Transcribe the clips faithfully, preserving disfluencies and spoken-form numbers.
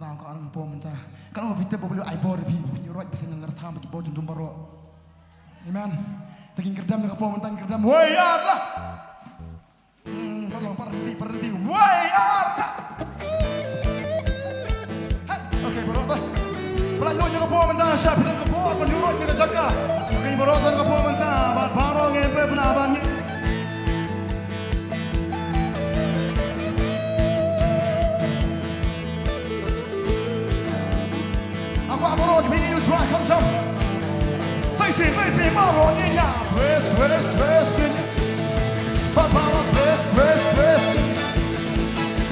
Nang ka nang po mynta. Ka nang vite bo beli ai bor bi, bi roi bi sen nang tam ki bor jundum baro. Amen. Taking kerdam na ka po mynta kerdam. Woi, yar lah. Hmm, parlong parbi, parbi. Woi, yar lah. Hai, okay, baro ta. Pala lo nya ka po mynta, sha pidam ka po, pan yuroi nya ka jaka. Okay, baro ta ka po mynta, ba, baro nge pe pna ban nge. Akwa baro ki bi yu try come down. Say say say say baro ngi nya twist twist twist ngi nya. Ba baro twist twist twist ngi nya.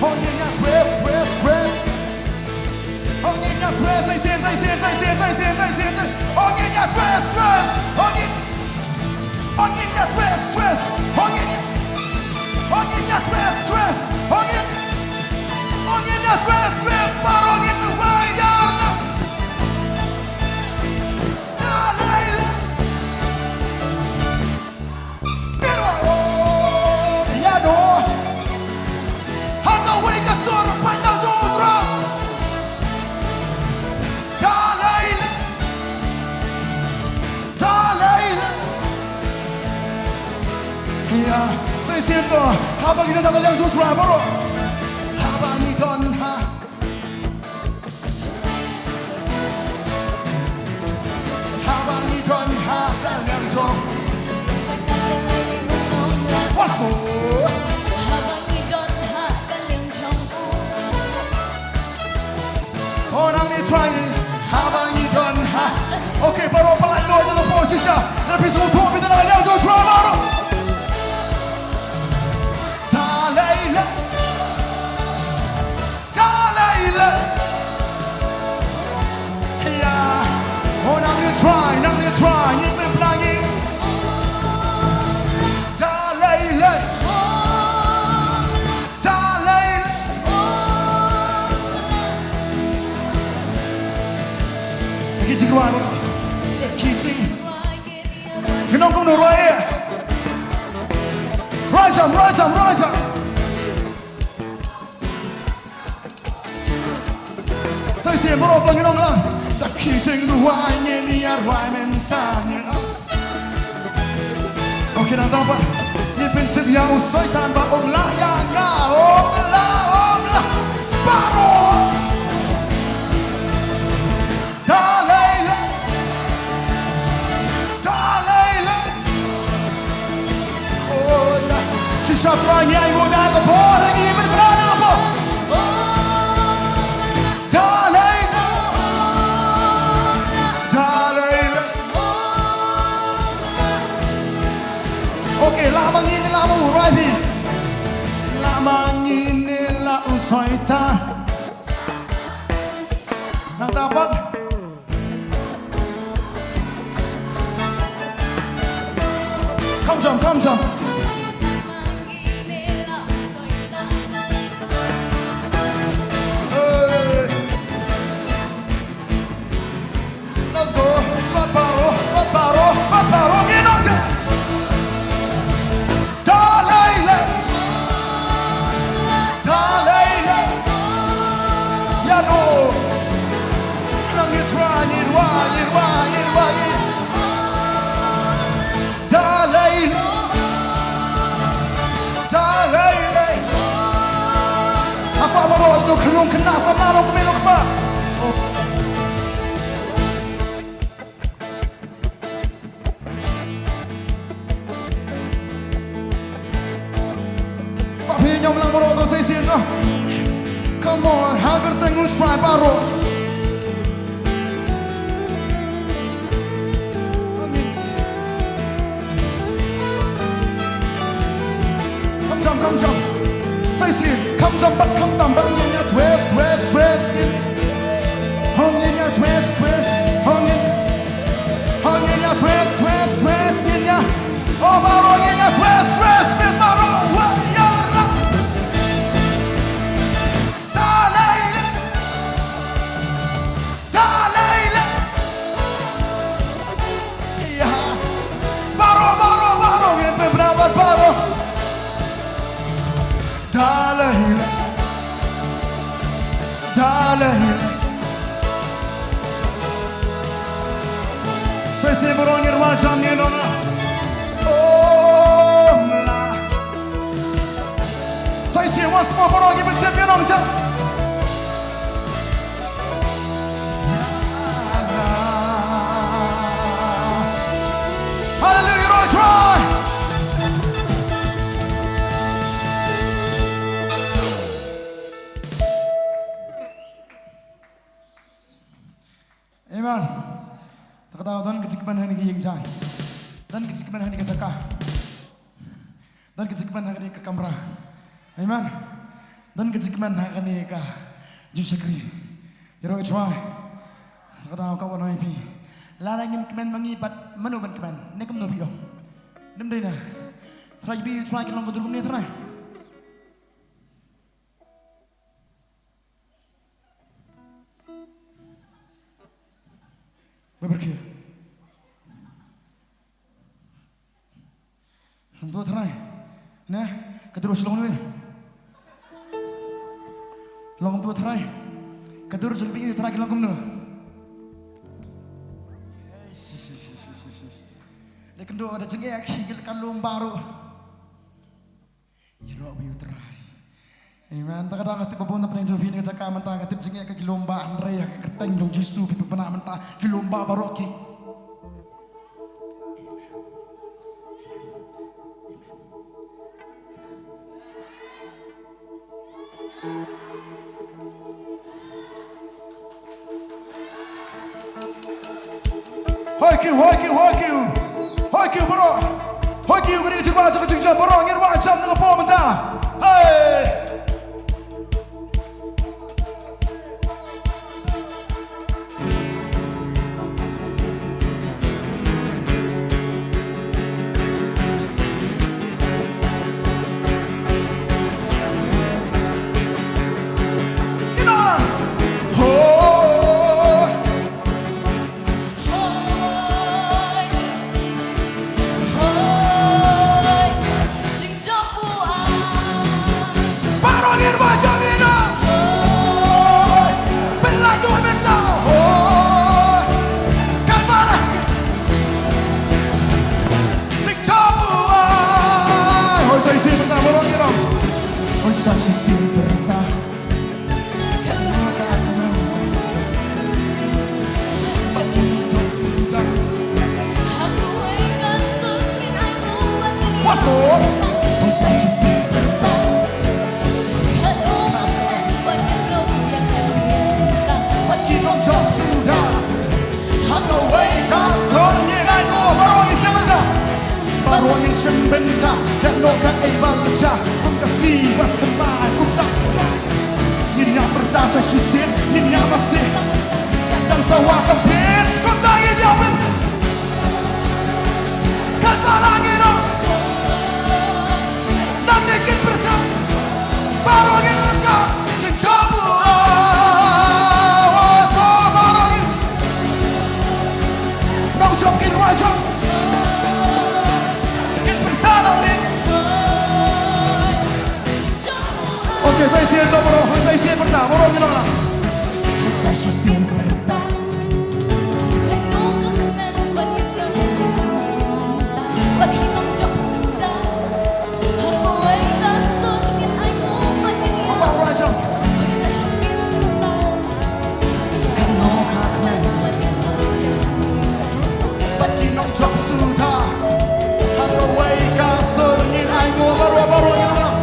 Ho ngi nya twist twist twist. Ho ngi nya twist say say say say say say say say say say say. Ho ngi nya twist twist. Ho ngi Ong in ya twist twist. Ong in ya. Ong in ya twist twist. Ong in. Ong in ya twist twist. Mar ong in the way ya. Dalai. Pero ya no. Haka wei ka sur pa na dudra. Dalai. Dalai. Ia, sa shisien to, haba ngi don ha ka liang jong U Trai baroh. Haba ngi don ha. Haba ngi don ha ka liang jong. Once more. Oh, nang ni try ni. Haba ngi don ha. Okay, baroh pynlait noh ïa la poi shisha. Lada phi sngewthuh phi don ha ka liang jong U Trai baroh. Da lei lei. Da lei lei. Ïa. Oh, nang ni try, nang ni try. Ngi pynpna ngi. Da lei lei. Da lei lei. Ki jingwan. Ki jing. Ki nong kumno roi. Roi jam, roi jam, roi jam. Sa shisien baroh to ngi nong lang. Da ki jingduwai ngin ïa rwai mynta ngin. Okay, nang dapat. Ngi pyntip ïa u Soitan ba um lah ïa nga, um lah, um lah. Baroh. Da lei lei. Da lei lei. Oh, ya. Shisha Trai ngi ai nguh da ka bor ngi pynbna na ka bor. Da lei lei. Da lei lei. Okay, lah ma ngi ne lah ma u, rwai phi. Lah ma ngi ne lah u Soitan. Nang dapat. Come jump, come jump. Hey. Let's go. Pat baroh, pat baroh, pat baroh. Ngi nong jam. Da lei lei. Da lei lei. Ya no. Nang ngi try, ngi rwai, ngi rwai, ngi rwai. Da lei lei. Da lei lei. Hakwah baroh to khlung khynnah samla long kmie long kpa. Phi ïa ñiom lang baroh to sa shisien noh. Come on, ha kyrteng U Trai baroh. Amen. Come jump, come jump. Sa shisien, come jump back, come down back, ong in ïa twist, twist, twist. Ong in ïa twist, twist, ong in. Ong in ïa twist, twist, twist, ong in ïa. Oh, baroh ong in ïa twist, twist, twist, baroh. Wa, ya, la. Da lei lei. Da lei lei. Ïa. Baroh, baroh, baroh. Ngin pynbna bad baroh. Da lei lei. Da Sa shisien baroh ngin rwai jam, ngin ong la. Oh, la. Sa shisien once more baroh ngin pynsem, ngin ong jam. Hallelujah, Roy Troy. Amen. Ta ka daw don ka jingkmen ha kane ka ïing jaiñ. Don ka jingkmen ha kane ka jaka. Don ka jingkmen ha kane ka kamra. Amen. Don ka jingkmen ha kane ka jingshakri. Ïaroh ïa u Trai. Ta ka daw ka wan ïa phi. Lada ngim kmen ma ngi bad mano ban kmen? Ne kumno phi ong? Ym dei na. Trai, ïa phi u Trai ki long ka dur kumne Trai. Ba pyrkhat. Long to Trai. Ne, ka dur sha long ne. Long to Trai. Ka dur jong phi Trai ki long kumno? Dei kynduh da jingeh ki la kan lum baroh. Ïaroh ïa u Trai. Amen. Ta ka daw nga tip ba bun na pdeng jong phi ne ka jaka mynta ka tip jingeh ka ki lum ba, hynrei ha ka kyrteng jong Jisu phi pynbna mynta ki lum ba baroh ki. Hoi kiew, hoi kiew, hoi kiew. Hoi kiew baroh. Hoi kiew, kane ka jingrwai jong ka jingjam baroh ngin rwai jam na ka por mynta. Hei. Baroh ngin rwai jam ïa u. Pynlait ïa u mynta. Kan baroh. Jingthoh u ai. Hoi sa shisien mynta baroh ngin ong. Hoi sa shisien mynta. Once more. Baroh ngin shem bynta, baroh ngin shem bynta, katno katei ba la jia, kum ka sngi ba thymmai kumta. Ngin ïa pyrta sa shisien, ngin ïa masti. Dang sawa ka pyrta, kumta ngin ïa pyrta. Katba la ngin ong. Nangne kin pyrta. Baroh ngin pyrta. Jingthoh u ai. Baroh ngin. Nongjop kin rwai jam. Kin pyrta nangne. Okay, sa shisien to baroh, sa shisien pyrta, baroh ngin ong lang. Sa shisien pyrta. Baroh jam. Bad ki nongjop suda. Ha kawei ka sur ngin ai nguh baroh, baroh ngin ong.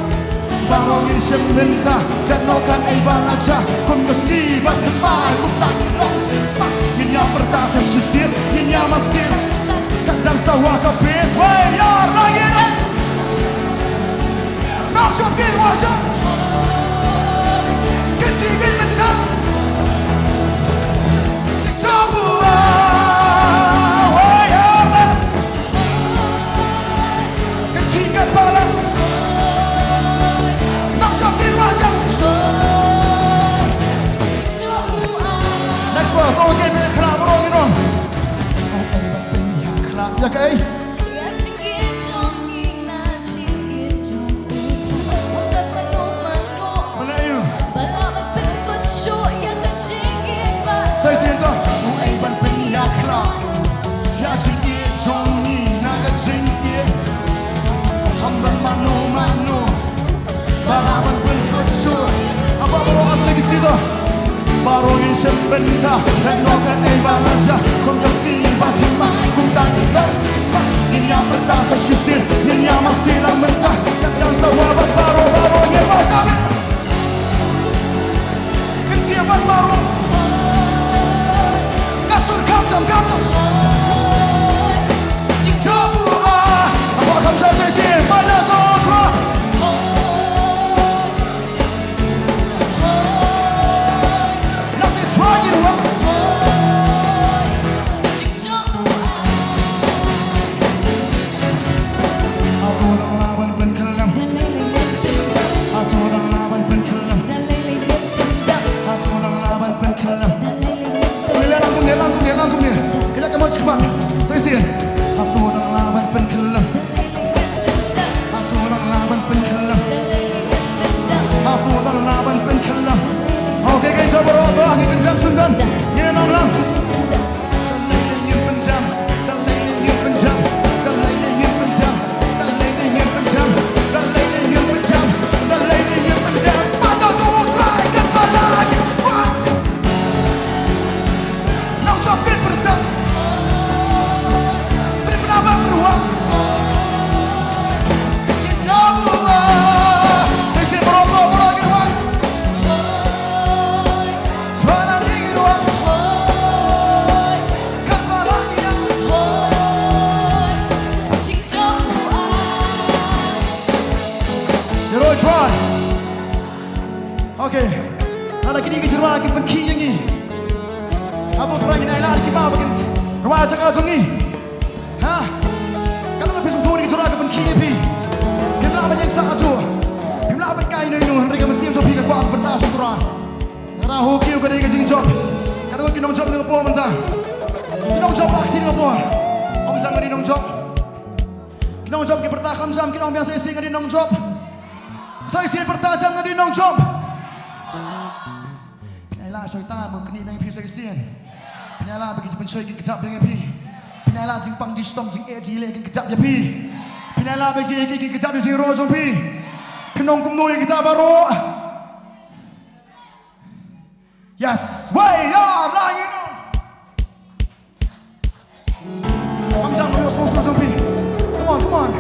Baroh ngin shem bynta, katno katei ba la jia, kum ka sngi ba thymmai kumta ngin long. Ngin ïa pyrta sa shisien, ngin ïa masti. Kat dang sawa ka pyrta, wei ïa la ngin. Nongjop kin rwai jam. Kin ti kin mynta. Jingthoh u ai. Wei ïa la. Kin ti kin bala. Nongjop kin rwai jam. Next verse, okay, baroh ngin ong. Ïa kaei? Ïa jingïeit jong ngi na jingïeit jong u. Wat mano mano. Ba la ïoh. Ba la ban pynkut shuh ïa ka Bynta, hynrei kaei ba la jia, kum ka sngi ba thymmai, kumta ngin long thymmai. Ngin ïa pyrta sa shisien, ngin ïa maskei lang mynta. Ïa dang sawa bad baroh, baroh ngin wan sha. Kyntiew bad baroh. Ka sur khamtam, khamtam. Jingthoh buaid. Hapoh khamtam sa shisien, bad la jia. Hato dang lah ban pynkylla? Hato dang lah ban pynkylla? Hato dang lah ban pynkylla? Kumne, lang kumne, lang kumne, lang kumne. Ka ïa ka mon shi khmat. Sa shisien. Hato dang lah ban pynkylla? Hato dang lah ban pynkylla? Hato dang lah ban pynkylla? Okay, okay, jop baroh, ngi pyndam syndon. Ngi ong lang. Ngin pyndam, ngin pyndam, ngin pyndam, ngin pyndam, ngin pyndam, ngin pyndam. Ba to to trai kan ba la. Nongjop kin pyrta. Pyrta ba pyrwa. Jingthoh buaid. Sa shisien baroh to, baroh ngin wan. Trai nang ngin wan. Kan ba la ngin wan. Jingthoh buaid. Ïa roi trai. Okay. Lada kine ki jingrwai ki pynkhih ïa ngi, hato trai ngin ailad ïa ki ba kin rwai jaka jong ngi? Ha? Katno phi sngewthuh ïa ki jingrwai ki pynkhih ïa phi? Phim lah ban ïeng sah kajuh. Phim lah ban kai ïano ïano, hynrei ka mynsiem jong phi ka kwah ban pyrta sha u Trai. Lada ha u kiew ka dei ka jingjop. Katno ki nongjop na ka por mynta? Ki nongjop la kti na ka por. Ong jam nga dei nongjop. Ki nongjop ki pyrta kham jam, ki ong biang sa shisien nga dei nongjop. Sa shisien pyrta jam nga dei nongjop. Phin ailad soitan ban knieh biang ïa phi sa shisien. Phin ailad ba ki jingpynshoi kin kjap biang ïa phi. Phin ailad jingpang jingshitom jingeh jingïaleh kin kjap ïa phi. Phin ailad ba ki, ki, kin kjap ïa jingroi jong phi. Phin ong kumno ïa kita baroh? Yes, wei, ar, lai, ngin ong. Kham jam, ngam ïohsngew sur jong phi. Come on, come on.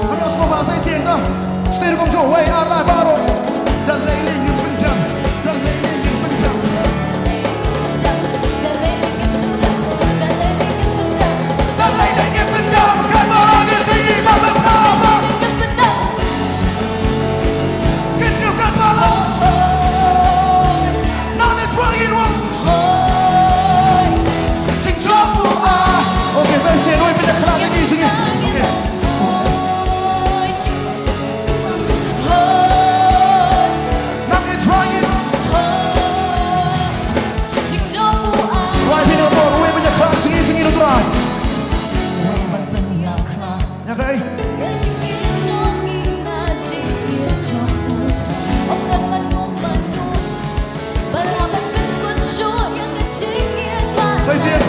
Ngam ïohsngew ba sa shisien to. Stay kumjuh, wei, ar, lai, baroh. Da lei lei ngin pyndam, da lei lei ngin pyndam. Da lei lei ngin pyndam, kan baroh ngin pyndam, ba, ba, ba. Ngin pyndam baroh. Nang ne twa ngin wan. Jingthoh buaid. Okay, sa shisien, wei, pynïakhlad ïa ngi jong ngi. Okay. Nang ne twa ngin. Wei, pynïakhlad, wei, pynïakhlad jong ngi jong ngi na u Trai. Wei, ban pynïakhlad. Ïa kaei? Sa shisien.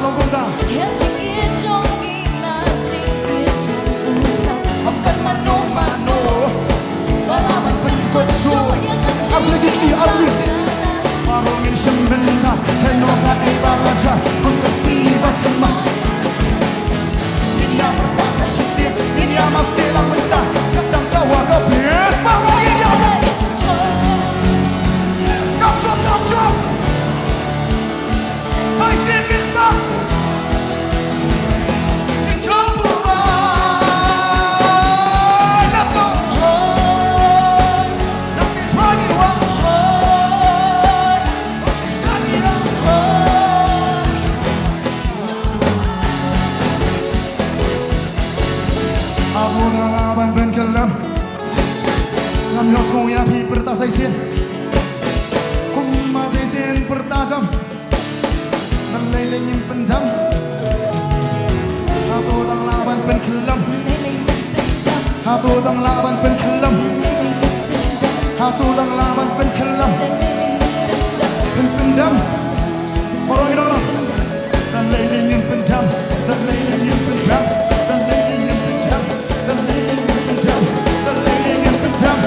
Long kumta. Ar lei ki kti, ar lei. Baroh ngin shem bynta, hynrei kaei ba la jia, kum ka sngi ba thymmai. Ngin ïa pyrta sa shisien, ngin ïa maskei lang mynta, ka dang sawa ka pis, baroh ngin ïa pyrta. Nongjop, nongjop. Sa shisien kita. Jingthoh buaid. Let's go. Nang ki try it one. Hato dang lah ban pynkylla? Ngam ïohsngew ïa phi, pyrta sa shisien. Kumba sa shisien pyrta jam. Da lei lei ngin pyndam. Hato dang lah ban pynkylla? Hato dang lah ban pynkylla? Hato dang lah ban pynkylla? Pyn, pyndam. Baroh ngi dang lah. Da lei lei ngin pyndam. Da lei lei ngin pyndam. Da lei lei ngin pyndam. Da lei lei ngin pyndam. Da lei lei ngin pyndam.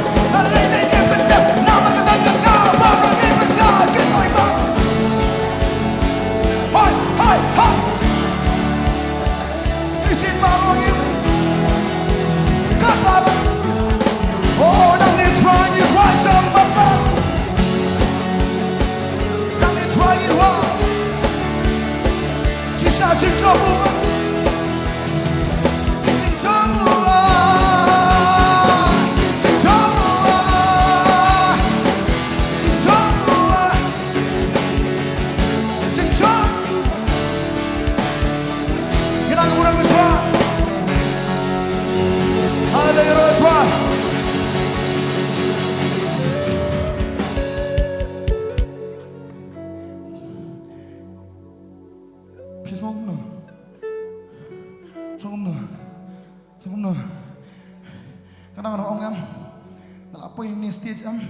Em,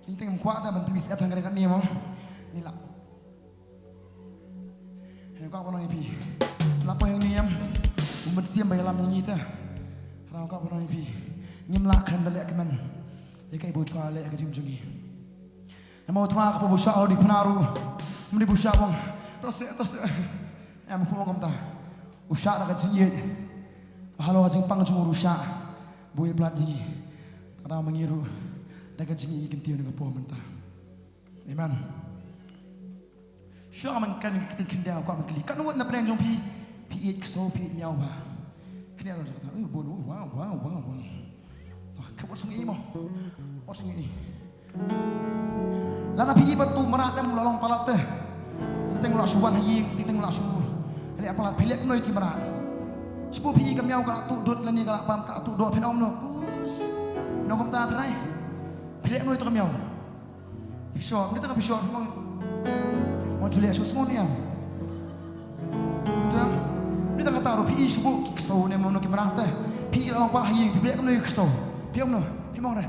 ning teng kwah ta ban pynmih sep tang kane kane mo. Ni la. Hynrei kwah ban ong ïa phi. La poi hangne em. U Mynsiem ba ïalam ïa ngi te. Hynrei kwah ban ong ïa phi. Ngim lah khlem da leh kmen ïa kaei ba u Trai u leh ha ka jingim jong ngi. Namar u Trai ka pynbishar u dei pynarung. Ym dei bishar bong. To se, to se. Em, kumno kumta. U shah da ka jingïeit. Halor ka jingpang jong u ruh u shah. Ba u ïeit palat ïa ngi. Ka daw ma ngi ruh. Da ka jingïeit ngi kyntiew na ka por mynta. Amen. Shuwa ban kren ïa ka ktien khyndiat, kwah ban kylli. Katno ngut na pdeng jong phi, phi ïeit ksew, phi ïeit miaw bha? Khyndiat ruh sa kata. Ui, bun, ui, wow, wow, wow, wow. To, ka bot sngewsih mo. Bot sngewsih. Lada phi ïeit ba uto u mrad em u la long palat te. Teng teng u la shu wan ha ïing, teng teng u la shu leh palat, phi leh kumno ïa uto u mrad? Shu phi ïeit ka miaw ka la tuh dud lane ka la pam ka tuh doh, phin ong kumno? Pus. Phin ong kumta trai. Phi leh kumno ïa uto ka miaw? Phi shor, mynta ka phi shor, phi ong. Wan ju leh shu sngew ne em. Mynta, mynta kata ruh phi ïeit shu buh ki ksew ne mo, ki mrad te. Phi ïeit la long palat ha ïing, phi beh kumno ïa ki ksew? Phi ong kumno? Phi ong re.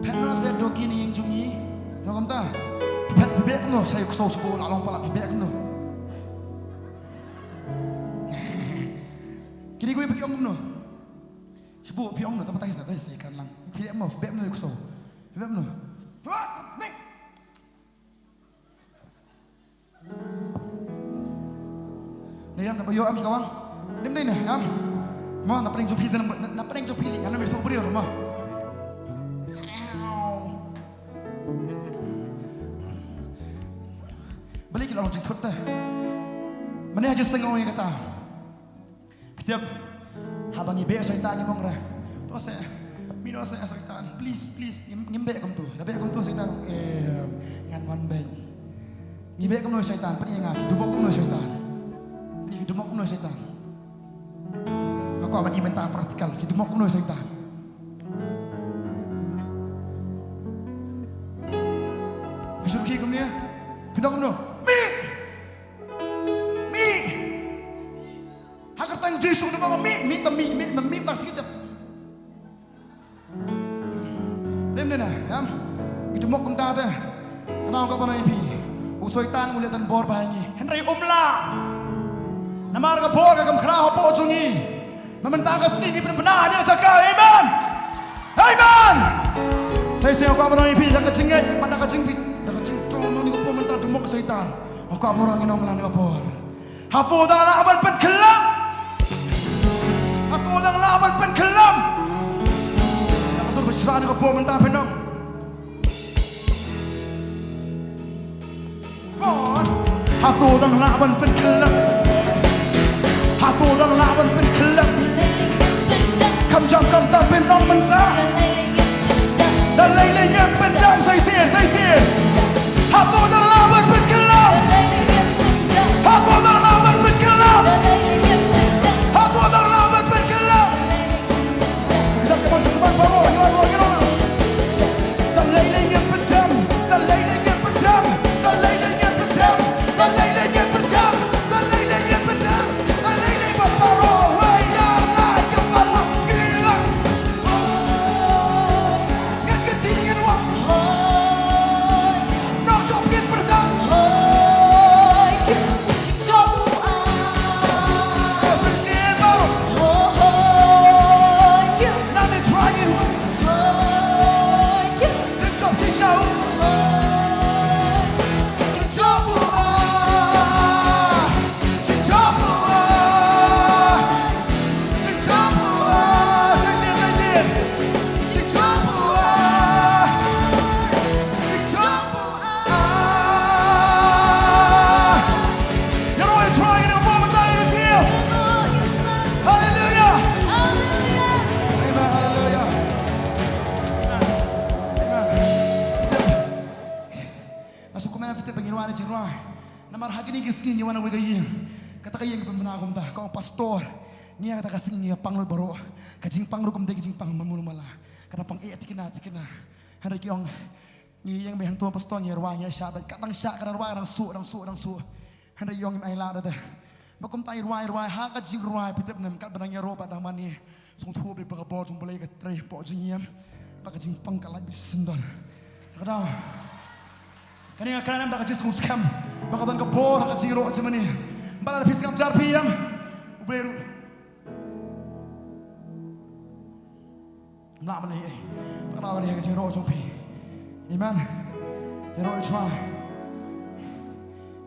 Phet noh seh doh ki ne ïing jong ngi. Ong kumta. Phet, phi beh kumno seh ïa ki ksew shu buh la long palat, phi beh kumno? Kine kiwei phi ong kumno? Shu buh phi ong kumno, ta batai sa, ta sa kren lang. Phi beh kumno, phi beh kumno ïa ki ksew? Phi beh kumno? Phi beh kumno? Ne ïam, kaba ïoh em, kawang. Dim dei ne ïam. Mo, na pdeng jong phi, na, na pdeng jong phi, na, na mi so briew mo. Balei ki la long jingthut te? Mane ha jingsngew ïa kata. Phi tip, haba ngi beh Soitan ngi ong re. To seh, mih noh seh Soitan, please, please, ngim, ngim beh kumto. Da beh kumto Soitan, em, ngan wan beh. Ngi beh kumno Soitan, pynïaid nga, phi dum kumno Soitan. Pynïaid phi dum kumno Soitan. Nga kwah ban i mynta practical, phi dum kumno Soitan. Phi shu khie kumne, phi dum kumno. Mih! Mih! Ha ka kyrteng Jisu ngi ong mih, mih, ta mih, mih, mih, mih, mih, mih. Lem ne na, em? Ngi dum kumta te. Nga ong ka ban ïa phi. U Soitan u leh tang bor ba ngi. Hynrei um lah. Namar ka bor ka kam khraw hapoh jong ngi. Mynta ka sngi ngi pynbna ha ïa ka jaka. Amen. Amen. Sa shisien nga kwah ban ong ïa phi da ka jingngeit, bad da ka jingbi, da ka jingthrang ngi ka por mynta dum ka Soitan. Nga kwah ban ong ïa ngi nonglan ka por. Hato dang lah ban pynkhlem? Hato dang lah ban pynkhlem? Ïa ka dur ba shyrkhei ka por mynta phin ong. Hato dang lah ban pynkhlem? Hato dang lah ban pynkhlem? Kam jam kam tam phin ong mynta. Da lei lei ngim pyndam, sa shisien, sa shisien. Hato dang lah ban pynkhlem? Hato dang lah ban pynkhlem? Hato dang lah ban pynkhlem? Is that, come on, come on, come on, come on, come on. Da lei lei ngim pyndam, da lei lei ngim pyndam, da lei lei ngim pyndam, da lei lei ngim pyndam, da lei lei ngim pyndam, da lei lei ba baroh, wei, ïar lai, ka balang, ki lang. Ngan kynti ngan wan. Nong jop kin pyrthei. Hoi, kin jop u a. Every day, bro. Hoi, kin. Nang ni try ngan wan. Hoi, kin. Kin jop si shaw. Hoi, kin jop u a. Kin jop u a. Hallelujah. Amen. Hallelujah. Amen. Nga sngewkmen ïa phi te ba ngi rwai ne jingrwai. Namar ha kine ki sngi ngi wan ha kawei ka ïing. Kata ka ïing ka pynbna kumta, ka ong pastor. Ngi ïa kata ka sngi ngi ïa pang lut baroh. Ka jingpang ruh kam dei ka jingpang mala mala. Ka dang pang eh tikna tikna. Hynrei ki ong ngi ïeng beit hangto pastor, ngi rwai ngi shah beit, ka dang shah ka dang rwai, ka dang suh, dang suh, dang suh. Hynrei ïong ngim ai lad da. Ba kumta i rwai rwai ha ka jingrwai, phi tip ne em, katba dang ïaroh bad dang mane. Sngewthuh beit ba ka bor jong U Blei ka trei hapoh jong ngi em. Ba ka jingpang ka lait bad ka jingsyndon. Ka daw. Kane nga kren ym da ka jingsngewskhem ba ka don ka bor ha ka jingïaroh jong me. Ba la phi sngap jar phi ïam. U Blei ruh. Mla mane eh. Ba ka daw ne ha ka jingïaroh jong phi. Amen. Ïaroh ïa u Trai.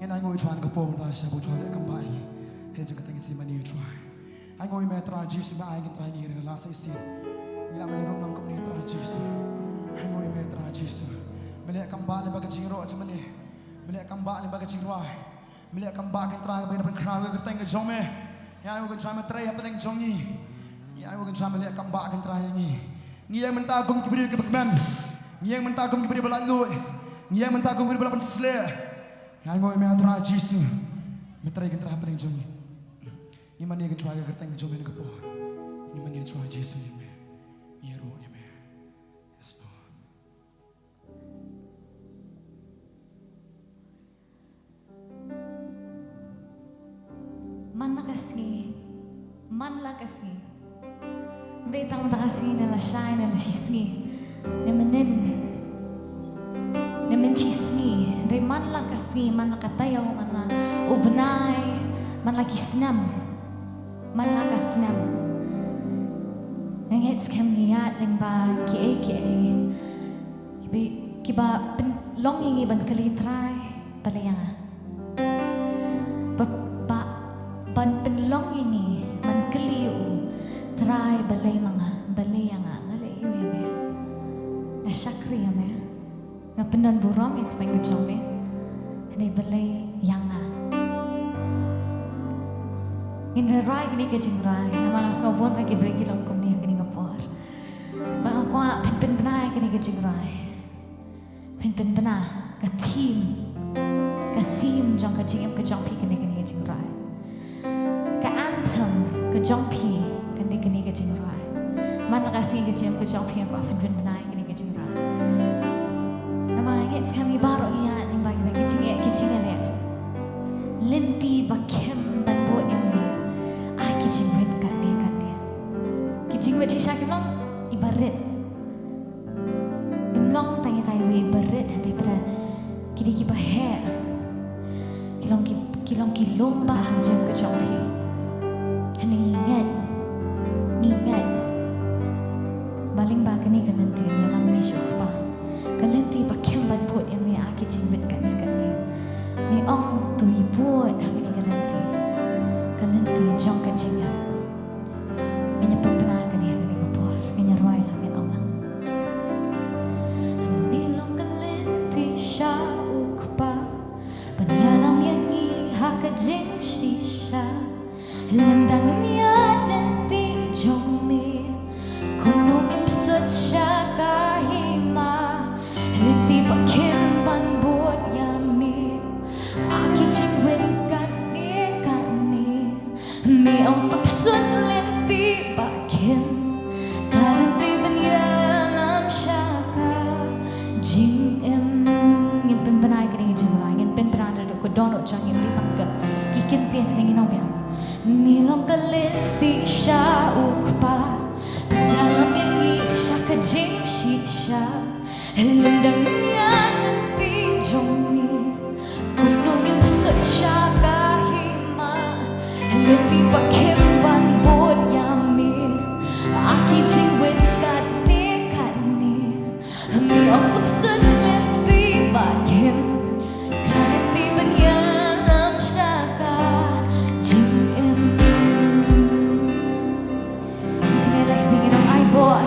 Ngin ainguh ïa u Trai na ka por mynta sha ba u Trai leh kam ba ïa ngi. Hynrei jong kata ngin sa ïamane ïa u Trai. Ainguh ïa me Trai Jisu, me ai ïa ngi Trai ngi kyrpad la sa isih. Ngi la mane rung nong kumne Trai Jisu. Ainguh ïa me Trai Jisu. Me leh kam ba lem bad ka jingïaroh jong me. Me leh kam ba lem bad ka jingrwai. Me leh kam ba kin Trai ba ngin pynkhraw ïa ka kyrteng ka jong me. Ïa ainguh kin Trai me trei hapdeng jong ngi. Ïa ainguh kin Trai me leh kam ba kin Trai ïa ngi. Ngi ïeng mynta kum ki briew kiba kmen. Ngi ïeng mynta kum ki briew ba laitluid. Ngi ïeng mynta kum ki briew ba la pynshlur. Ïa ainguh ïa me Trai Jisu. Me trei kin Trai hapdeng jong ngi. Ngi mane ïa ka Trai ka kyrteng ka jong me na ka por. Ngi mane ïa Trai Jisu ïa me. Ngi ïaroh ïa me. Yes, Lord. Man la ka sngi. Man la ka sngi. Dei tang mynta ka sngi ne lashai ne lashisngi. Ne mynnin. Ne mynshisngi. Dei man la ka sngi, man la ka taïew, man la u bnai, man la ki snem. Man la ka snem. Nga ngeit skhem ngi ïaid lyngba kiei kiei. Kiba, kiba pynlong ïa ngi ban kylli Trai, balei ïa nga. Ba, ba, ban pynlong ïa ngi ban kylli u Trai balei ma nga, balei ïa nga, nga leh aïu ïa me. Nga shakri ïa me. Nga pyndon burom ïa ka kyrteng ka jong me. Hynrei balei ïa nga. Ngin rwai kane ka jingrwai. Namar nga sngew bun ba ki briew ki long kumne ha kane ka por. Ba nga kwah phin pynbna ïa kane ka jingrwai. Phin pynbna ka theme, ka theme jong ka jingim ka jong phi kane, kane ka jingrwai. Ka anthem ka jong phi kane, kane ka jingrwai. Man la ka sngi ka jingim ka jong phi nga kwah phin pynbna ïa kane ka jingrwai. Namar nga ngeit skhem ngi baroh ngi ïaid lyngba kita ki jingeh ki jingeh leh. Lynti ba khim ban bud ïa me. Ah, ki jingwit katne katne. Ki jingwit shisha ki long iba rit. Ym long tang ïa itai iwei iba rit hynrei pat ki dei kiba heh. Ki long ki, ki long ki lum ba ha ka jingim ka jong phi. Hynrei ngi ngeit, ngi ngeit ba lyngba kane ka lynti ïalam ïa ngi sha u Kpa. Ka lynti ba khim ban bud ïa me ah ki jingwit katne katne. Me ong to ïa bud ha kane ka lynti. Ka lynti jong ka jingim. Ngin ïa pynbna kane ha kane ka por. Ngin ïa rwai lang, ngin ong lang. Me long ka lynti sha u Kpa ban ïalam ïa ngi ha ka jingshisha. Lem dang ïa lynti jong me. Kumno ngin pynshut sha ka hima. Lynti ba khim ban bud ïa me. Ah ki jingwit katne katne. Me ong to pynshut lynti ba khim. Ka lynti ban ïalam sha ka jingim. Ngin pynbna ïa kane ka jingrwai, ngin pynbna da ka dohnud jong ngi, ym dei tang ka ki kyntien, hynrei ngin ong biang. Me long ka lynti sha u Kpa ban ïalam ïa ngi sha ka jingshisha. Lem dang ïa lynti jong me. Kumno ngin pynshut sha ka hima. Lynti ba khim ban bud ïa me. Ah ki jingwit katne katne. Me ong to pynshut lynti ba khim. Ka lynti ban ïalam sha ka jingim. Kane la ki jingim ai bor.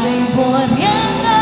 Ai bor ïa nga.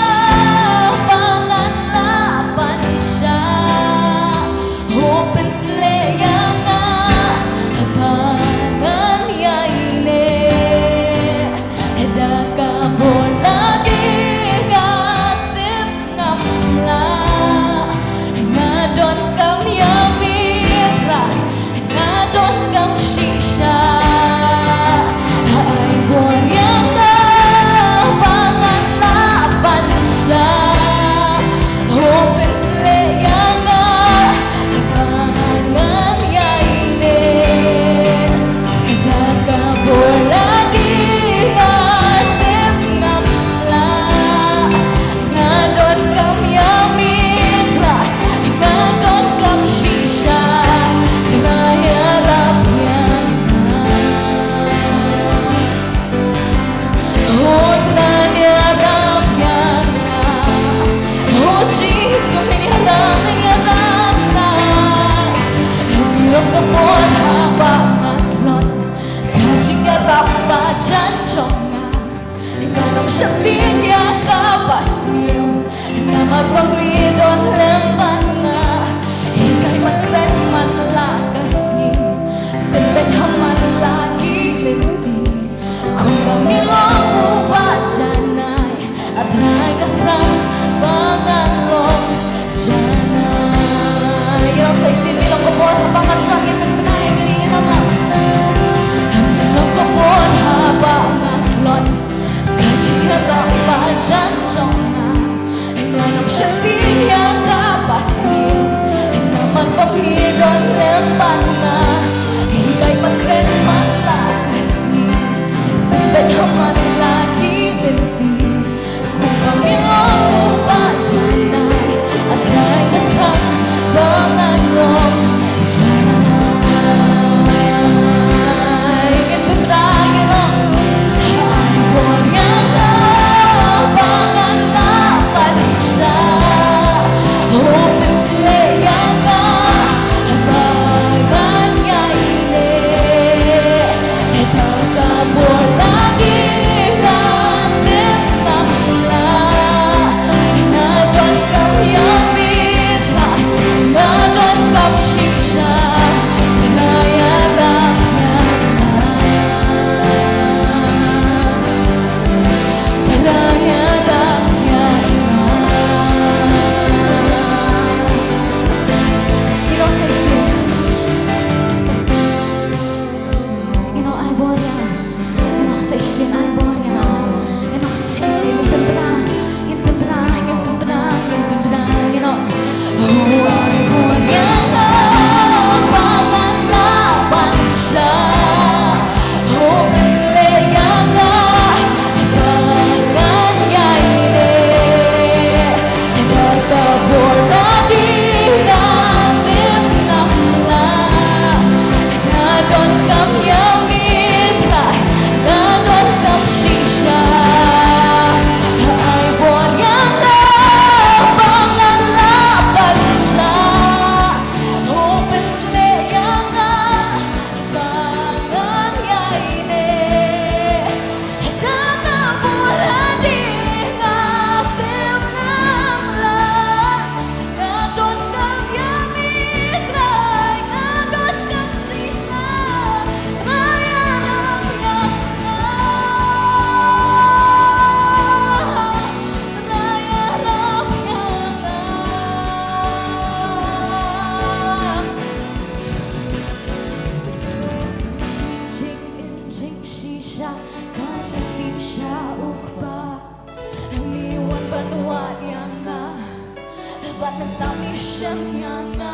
Bad mynta me shem ïa nga,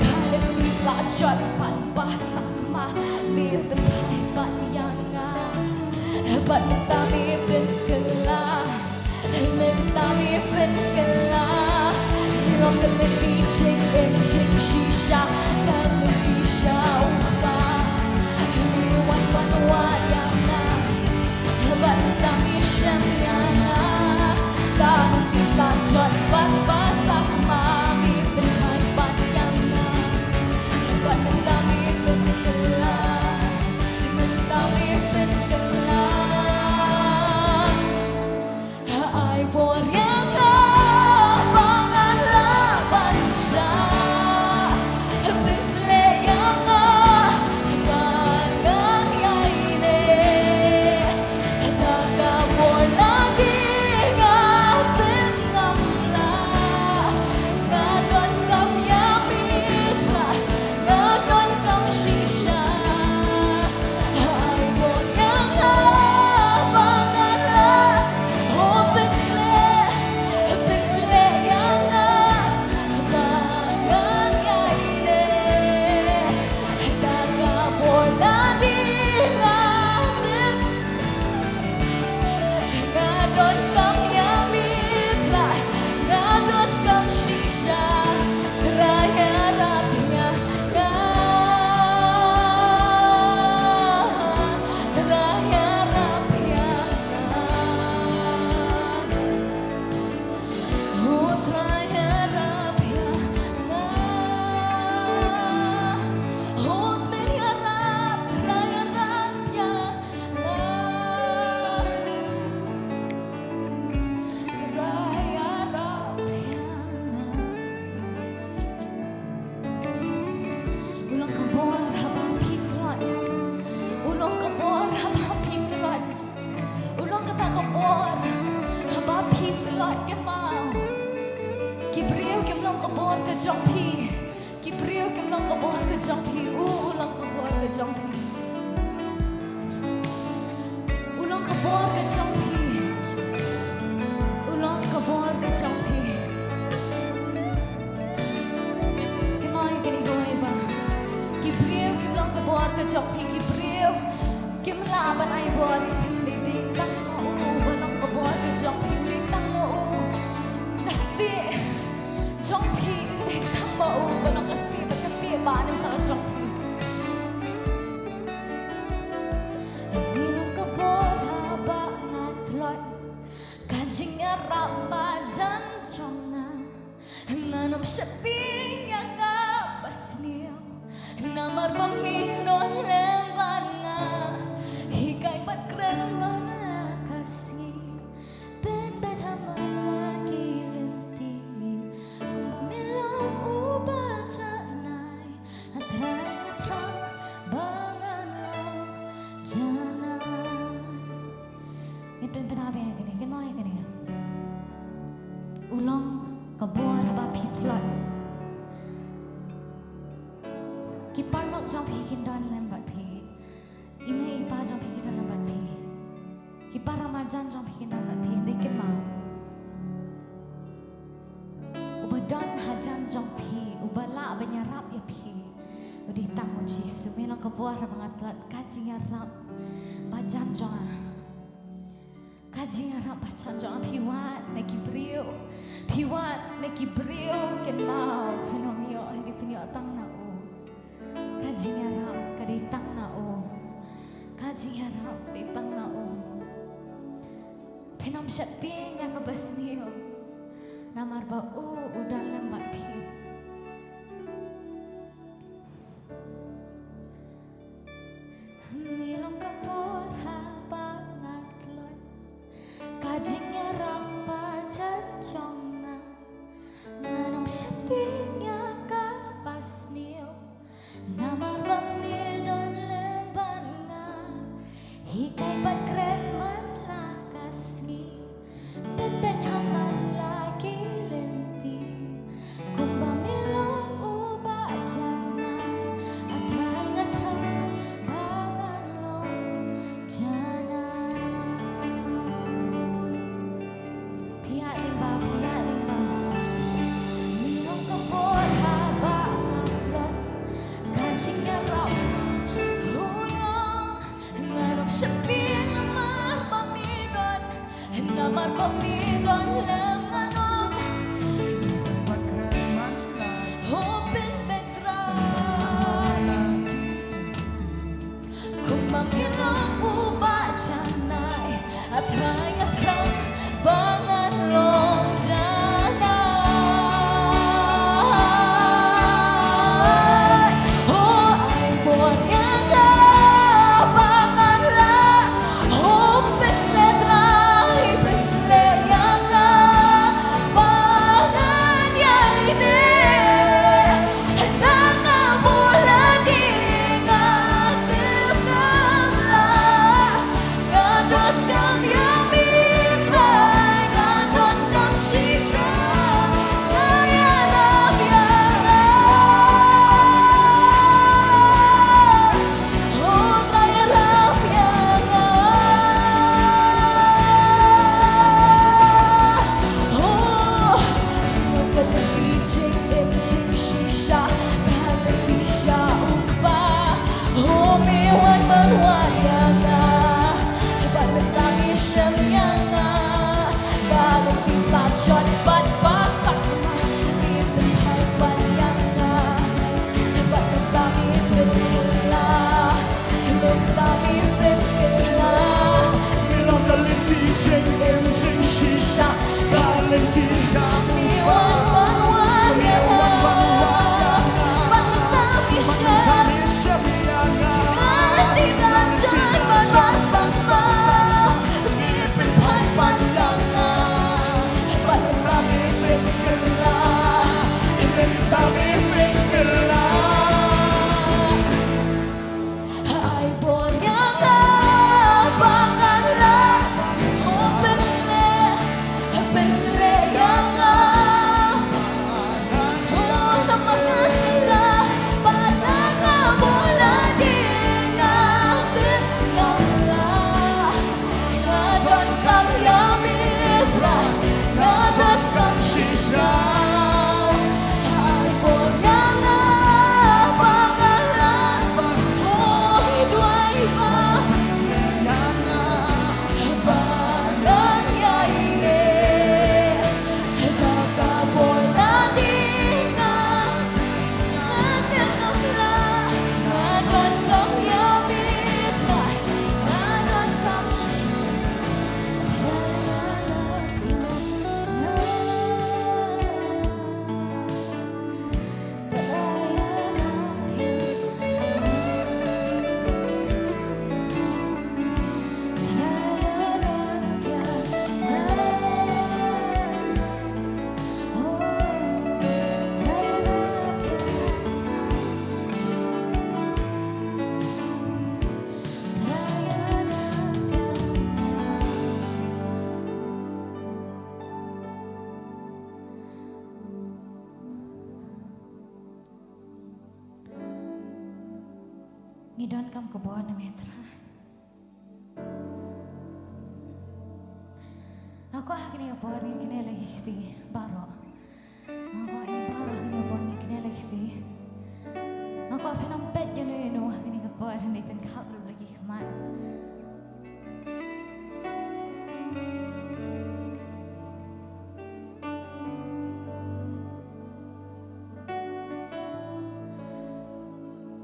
ka lynti la jot bad ba sah ma me pynphai bad ïa nga. Bad mynta me pynkylla, mynta me pynkylla. Long ka lynti jingim jingshisha, ka lynti sha u Kpa. Me wan ban wad ïa nga. Bad mynta me shem ïa nga, ka lynti la jot bad ba sah ma me pynphai bad ïa nga. Bad mynta me pynkylla, mynta me pynkylla. Ai bor ïa nga ba ngan lah ban shah, pynsleh ïa nga ba ngan ïaineh. Da ka bor lade nga pynngam lah, nga donkam ïa me Trai, nga donkam shisha. Ai bor ïa nga ba ngan lah, oh pynsleh, pynsleh ïa nga ba ngan ïaineh. Da ka bor lade nga pyn Nga donkam ïa me Trai, nga donkam shisha. Trai ïarap ïa nga, Trai ïarap ïa nga. Oh Trai ïarap ïa nga. Oh men ïarap, Trai ïarap ïa nga. Trai ïarap ïa nga. U long ka bor haba phi tlot. U long ka bor haba phi tlot. U long kata ka bor haba phi tlot kynmaw. Ki briew kim long ka bor ka jong phi. Ki briew kim long ka bor ka jong phi. U, u long ka bor ka jong phi. U long ka bor ka jong phi. U long ka bor ka jong phi. Kynmaw ïa kane kawei ba ki briew kim long ka bor ka jong phi, ki briew kim lah ban ai bor ïa phi, dei dei tang ma u ba long ka bor ka jong phi, dei tang ma u ka stieh jong phi, dei tang ma u ba long ka stieh bad ka stieh ba ne ka jong phi. Me long ka bor haba nga tlot, ka jingïarap ba jan jong nga. Ngan ym sheptieng ïa kaba sniew, namar ba me don lem bad nga. Hikai bad kren man la ka sngi, pynbeit ha man la ki lynti. Kumba me long uba janai, nga Trai nga Trai ba ngan long janai. Ngin pynbna biang ïa kane, kynmaw ïa kane. U long ka bor haba phi tlot. Ki paralok jong phi kin don lem bad phi. I mei i pa jong phi kin don lem bad phi. Ki para marjan jong phi kin don bad phi. Hynrei kynmaw, uba don hajan jong phi, uba lah ban ïarap ïa phi, u dei tang u Jisu. Me long ka bor haba nga tlot, ka jingïarap ba jan jong nga. Ka jingïarap ba jan jong nga. Phi wad na ki briew, phi wad na ki briew, kynmaw phin ym ïoh, hynrei phin ïoh tang na u. Ka jingïarap ka dei tang na u. Ka jingïarap dei tang na u. Phin ym sheptieng ïa kaba sniew, namar ba u, u don lem bad phi. Me long ka bor haba nga tlot, ka jingïarap ba jan jong nga. Ngan ym sheptieng ïa kaba sniew, namar ba me don lem bad nga. Hikai bad kren man la ka sngi, pynbeit ha man la ki lynti. Kumba me long uba janai, A Trai nga Trai ba ngan long janai. Phi ïaid lyngba, phi ïaid lyngba. Ngi donkam ka bor na me Trai. Nga kwah ha kane ka por ngin kynnoh la ki kti baroh. Nga kwah ngi baroh ha kane ka por ngin kynnoh la ki kti. Nga kwah phin ym peit ïano ïano ha kane ka por, hynrei phin khap ruh la ki khmat.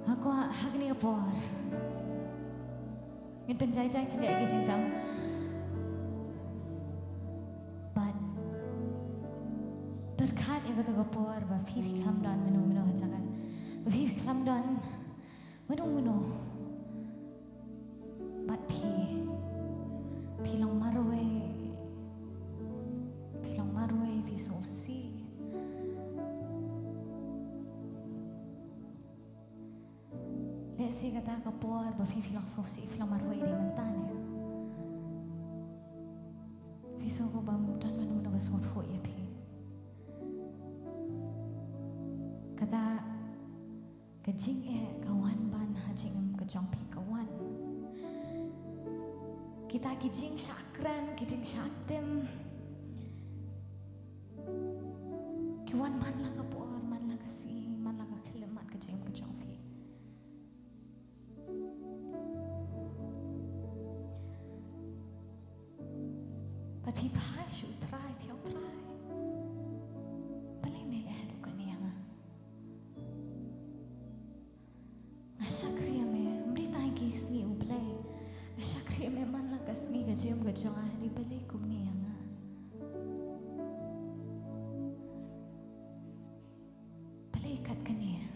Nga kwah ha kane ka por ngin pynjai jai khyndiat ki jingtang bad pyrkhat ïa kata ka por ba phi, phi khlem don mano mano ha jaka, ba phi, phi khlem don mano mano bad phi, phi long marwei, phi long marwei, phi sngewsih. Lehse kata ka por ba phi, phi long sngewsih, phi long marwei dei mynta ne. Phi sngew kumba ym don mano mano ba sngewthuh ïa phi. Kata ka jingeh ka wan ban ha jingim ka jong phi, ka wan. Kita ki jingshah kren, ki jingshah tim ki wan man la ka por, man la ka sngi, man la ka khyllipmat ka jingim ka jong phi. Bad phi phai sha u Trai, phi ong, Trai, balei me leh haduh kane ïa nga? Nga shakri ïa me, ym dei tang ïa ki sngi, U Blei. Nga shakri ïa me man la ka sngi ka jingim ka jong nga, hynrei balei kumne ïa nga? Balei kat kane ïa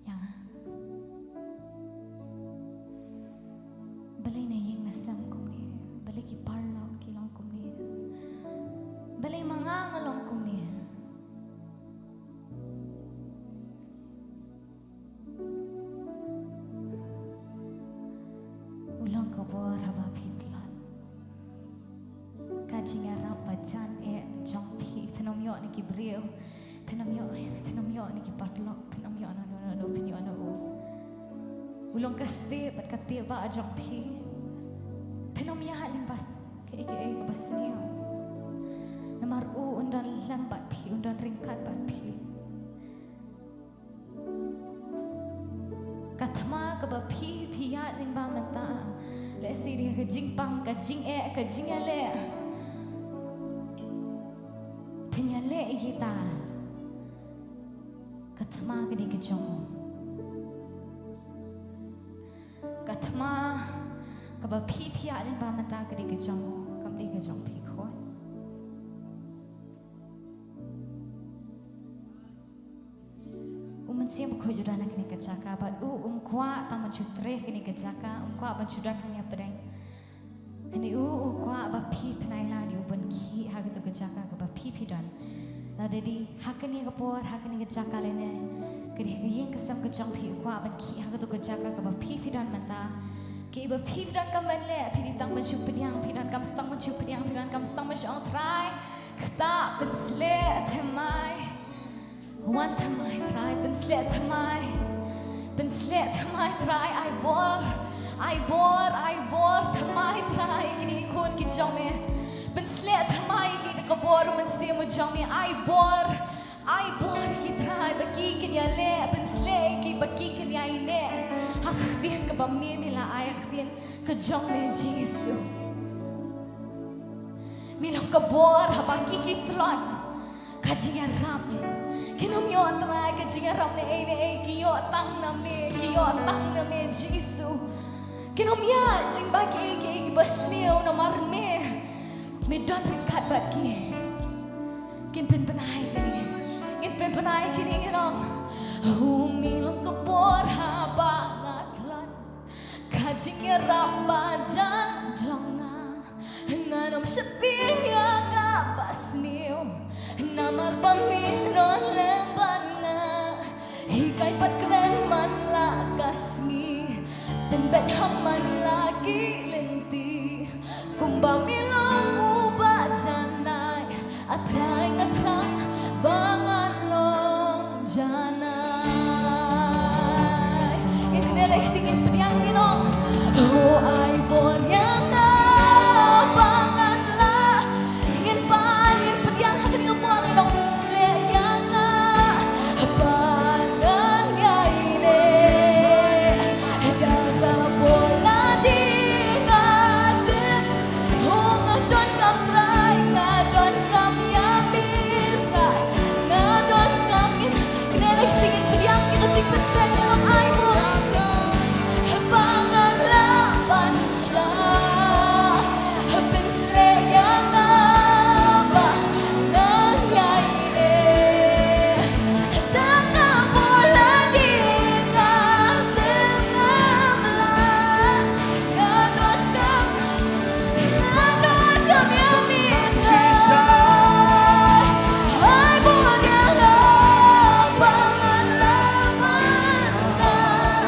nga? Balei na ïing na sem kumne? Balei ki paralok ki long kumne? Balei ma nga nga long kumne? U long ka bor haba phi tlot. Ka jingïarap ba jan eh jong phi, phin ym ïoh na ki briew, phin ym ïoh, phin ym ïoh na ki paralok, phin ym ïoh na no no no, phin ïoh na u. U long ka stieh bad ka tieh ba jong phi. Phin ym ïaid lyngba kaei kaei kaba sniew. Namar u un don lem bad phi, un don ryngkat bad phi. Ka thma kaba phi, phi ïaid lyngba mynta, lehse dei ka jingpang, ka jingeh, ka jingïaleh. Phin ïaleh ïa kita. Ka thma ka dei ka jong u. Ka thma kaba phi, phi ïaid lyngba mynta ka dei ka jong u, kam dei ka jong phi khuid. Mynsiem Bakhuid u don ha kane ka jaka bad u um kwah tang ban shu trei ha kane ka jaka, um kwah ban shu don hangne hapdeng. Hynrei u, u kwah ba phi pynai lad ïa u ban khih ha kato ka jaka kaba phi phi don. Lada dei ha kane ka por, ha kane ka jaka lane ka dei ha ka ïing ka sem ka jong phi, u kwah ban khih ha kato ka jaka kaba phi phi don mynta. Kiba phi phi donkam ban leh, phi dei tang ban shu pdiang, phi donkam tang ban shu pdiang, phi donkam tang ban shu ong Trai, kata pynsleh thymmai. Wan thymmai Trai, pynsleh thymmai. Pynsleh thymmai Trai, ai bor. Ai bor, ai bor thymmai Trai, kine ki khun ki jong me. Pynsleh thymmai ki da ka bor u Mynsiem u jong me, ai bor. Ai bor ïa ki Trai, ba ki kin ïaleh, pynsleh ïa ki ba ki kin ïaineh ha ka ktien kaba me me la ai, ha ka ktien ka jong me Jisu. Me long ka bor haba ki ki tlot. Ka jingïarap. Kin ym ïoh Trai ka jingïarap ne ei ne ei, ki ïoh tang na me, ki ïoh tang na me Jisu. Kin ym ïaid lyngba kiei kiei kiba sniew namar me, me don ryngkat bad ki. Kin pynbna ïa kine, kin pynbna ïa kine, ngin ong. Ho me long ka bor haba nga tlot. Ka jingïarap ba jan jong nga. Ngan ym sheptieng ïa kaba sniew. Namar ba me don lem bad nga. Hikai pat kren man la ka sngi. Pynbeit ha man la ki lynti. Kumba me long uba janai. A Trai, nga thrang ba ngan long janai. Ngin kyneleh, ngin pdiang, ngin ong. Oh, ai bor ïa nga ba ngan lah. Ngin pan, ngin pdiang ha kane ka por, ngin ong pynsleh ïa nga ba ngan ïaineh. Da ka bor lade nga dei. Oh, nga donkam Trai, nga donkam ïa me Trai. Nga donkam, ngin kyneleh, ngin pdiang ïa ka jingpynsleh, ngin ong ai bor. Ba ngan lah ban shah. Pynsleh ïa nga ba ngan ïaineh. Da ka bor lade nga dei ngam lah. Nga donkam, nga donkam ïa me Trai. Ai bor ïa nga ba ngan lah ban shah.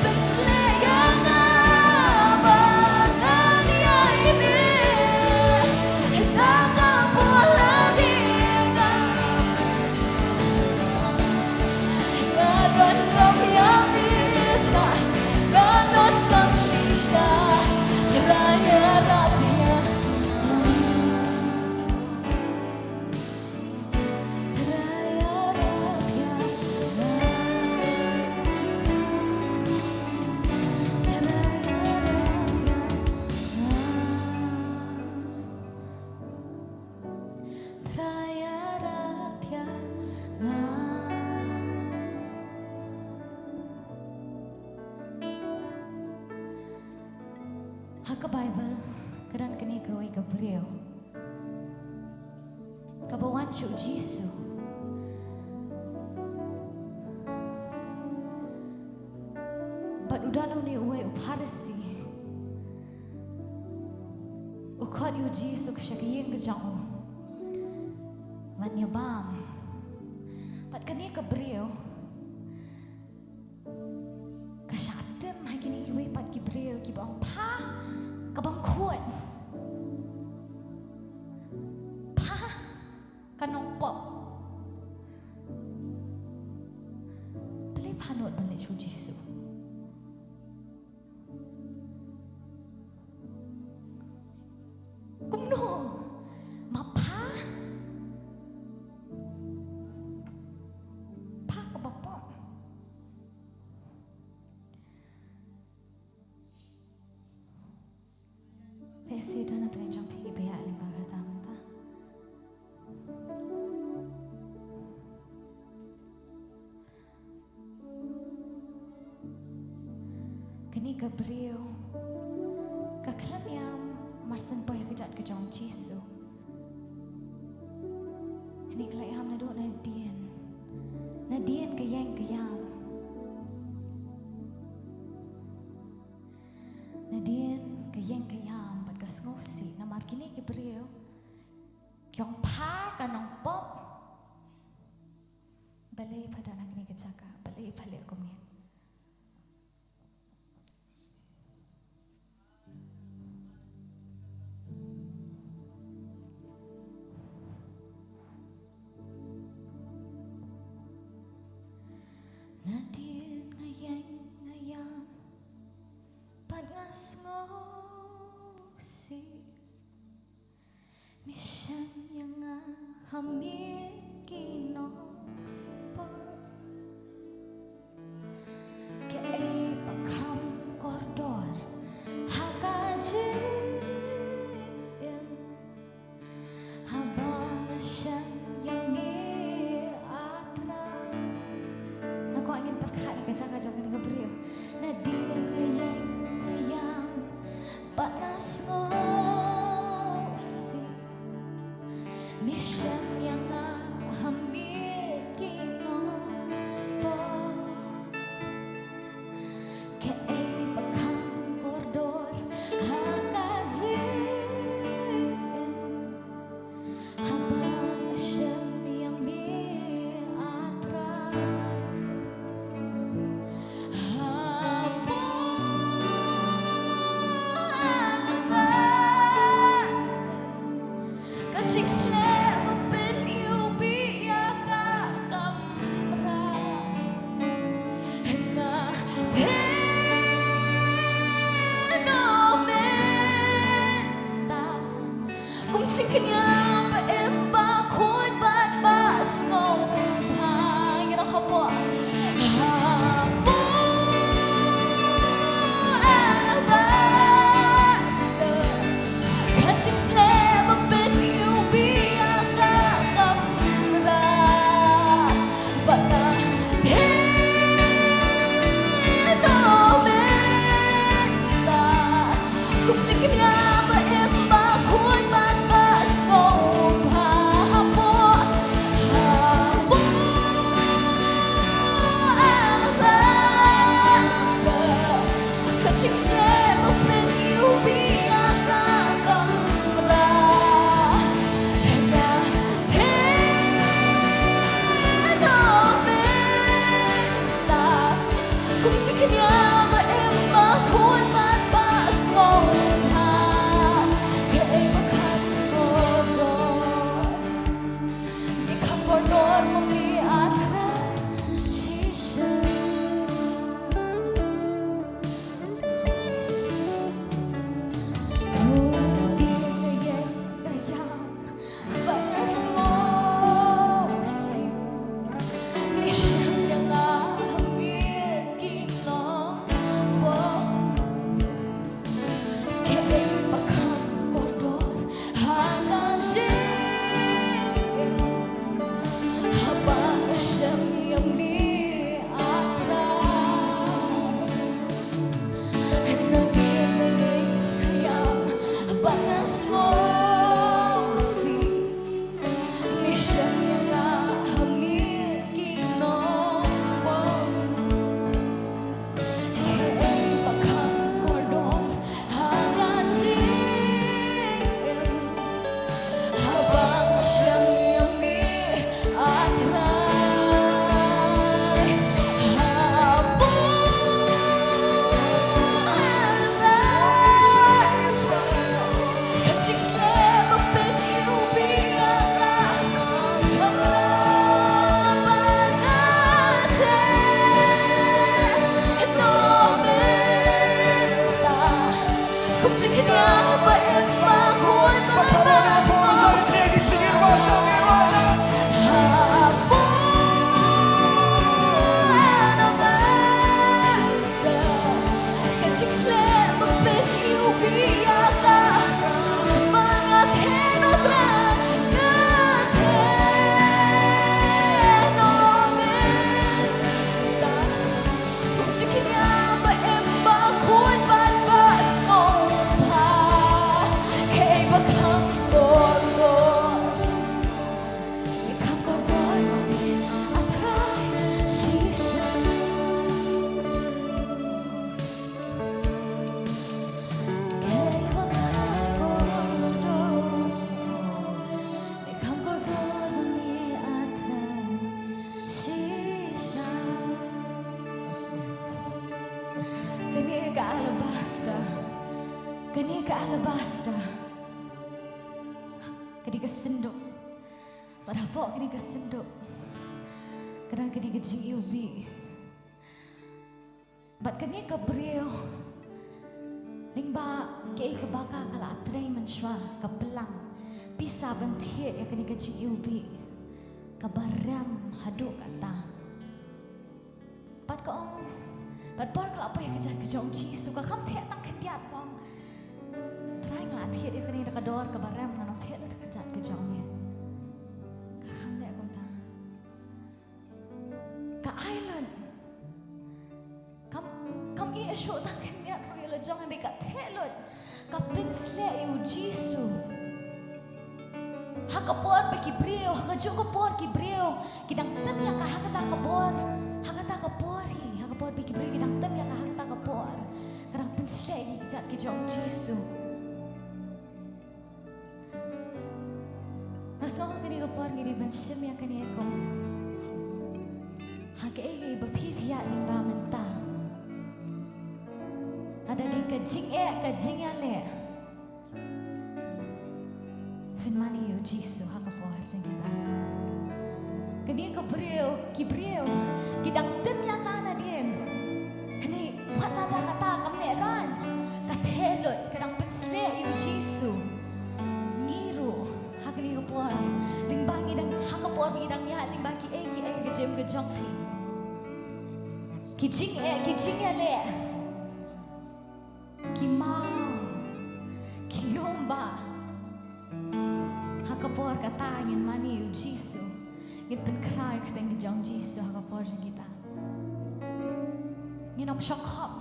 Pynsleh ïa nga ba ngan ïaineh. Da ka bor lade nga Nga donkam ïa me Trai, nga donkam shisha, Trai ïarap ïa nga. Trai ïarap ïa nga. Trai ïarap ïa nga. Trai ïarap ïa nga. Ha ka Baibl ka don kane kawei ka briew kaba wan sha u Jisu. Bad u don une uwei u Pharisi. U khot ïa u Jisu sha ka ïing ka jong u ban ïabam. Bad kane ka briew ka shah tim ha kine kiwei pat ki briew kiba ong pha ka bym khuid. Pha ka nongpop. Balei pha nud ban leit sha u Jisu? Kumno? Ma pha? Pha kaba pop. Lehse don na pdeng jong phi kiba ïaid lyngba kata mynta. Kane ka briew ka khlem ïam marshen poi ha ka jait ka jong u Jisu. Kane ka la ïam naduh nadien. Nadien ka ïeng ka sngewsih namar kine ki briew ki ong pha ka nongpop. Balei pha don ha kane ka jaka, balei pha leh kumne? Nadien nga ïeng nga ïam bad nga sngewsih. Me shem ïa nga ha miet ki nongpop. Kaei ba kham kordor ha ka jingim, haba nga shem ïa me, A Trai. Nga kwah ngin pyrkhat ïa ka jaka jong kane ka briew. Nadien nga ïeng nga ïam bad nga sngewsih. Me shem ïa nga ha miet ki nongpop. Kaei ba kham kordor ha ka jingim, haba nga shem ïa me, A Trai. Hapoh alabaster, ka jingsleh ba pyniubi ïa ka kamra. Nga theh noh mynta kum jingkñia ba im, ba khuid bad ba sngewbha. Ngi ong hapoh, hapoh alabaster, ka jingsleh ba pyniubi ïa ka kamra. Bad nga theh noh mynta kum jingkñia ba im, ba khuid bad ba sngewbha. Hapoh, hapoh alabaster, ka jingsleh ba pyniubi ïa ka kamra. Nga theh noh mynta kum jingkñia ba im, ba khuid bad ba sngewbha. Kaei ba kham kordor, kaei kham kordor ma me, A Trai Jisu. Kane ka alabaster, kane ka synduk. Bad hapoh kane ka synduk ka don kane ka jingiwbih. Bad kane ka briew, lyngba kaei kaba ka la trei mynshuwa, ka plang pisa ban thied ïa kane ka jingiwbih kaba rem haduh katta. Bad ka ong, bad por ka la poi ha kjat ka jong u Jisu, ka kham theh tang khyndiat, ka ong, Trai, nga la thied ïa kane da ka dor kaba rem, ngan ym theh lut ha kjat ka jong me. Ka kham leh kumta. Ka ai lut. Kam, kam ïeh shuh tang khyndiat ruh ïa la jong, hynrei ka theh lut. Ka pynsleh ïa u Jisu. Ha ka por ba ki briew, ha kajuh ka por ki briew ki dang tem ïa ka ha kata ka por, ha kata ka por hi, ha ka por ba ki briew ki dang tem ïa ka ha kata ka por, ka dang pynsleh ïa ki kjat ki jong u Jisu. Nga sngew kane ka por ngi dei ban shim ïa kane kum ha kaei kaei ba phi phi ïaid lyngba mynta. Lada dei ka jingeh, ka jingïaleh, phin mane ïa u Jisu ha ka por jong kita. Kane ka briew, ki briew ki dang tem ïa ka nadien. Hynrei wat lada kata kam leh raiñ, ka theh lut, ka dang pynsleh ïa u Jisu. Ngi ruh ha kane ka por, lyngba ngi dang, ha ka por ngi dang ïaid lyngba kiei kiei ka jingim ka jong phi, ki jingeh, ki jingïaleh, ki maw, ki lum bah. Ha ka por kata ngin mane ïa u Jisu. Ngin pynkhraw ïa ka kyrteng ka jong u Jisu ha ka por jong kita. Ngin ym shong khop.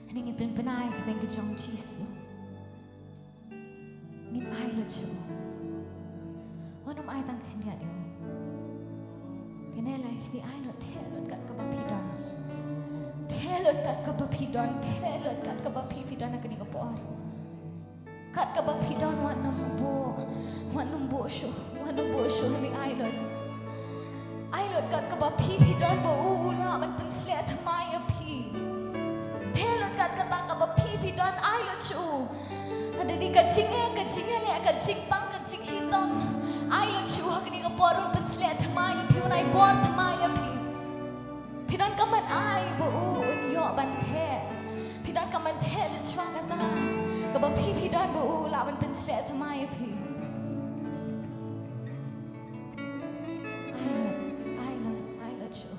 Hynrei ngin pynbna ïa ka kyrteng ka jong u Jisu. Ngin ai lut sha u. Wat nym ai tang khyndiat ïa u. Kane la ki ai lut, theh lut kat kaba phi don. Theh lut kat kaba phi don, theh lut kat kaba phi phi don ha kane ka por. Kat kaba phi don, wat nym buh, wat nym buh shuh, wat nym buh shuh, hynrei ai lut. Ai lut kat kaba phi phi don ba u u lah ban pynsleh thymmai ïa phi. Theh lut kat kata kaba phi phi don, ai lut sha u. Lada dei ka jingeh, ka jingïaleh, ka jingpang, ka jingshitom, ai lut sha u ha kane ka por, un pynsleh thymmai ïa phi, un ai bor thymmai ïa phi. Phi donkam ban ai ba u un ïoh ban theh. Phi donkam ban theh lut shuwa kata kaba phi phi don ba u lah ban pynsleh thymmai ïa phi. Ai lut, ai lut, ai lut sha u.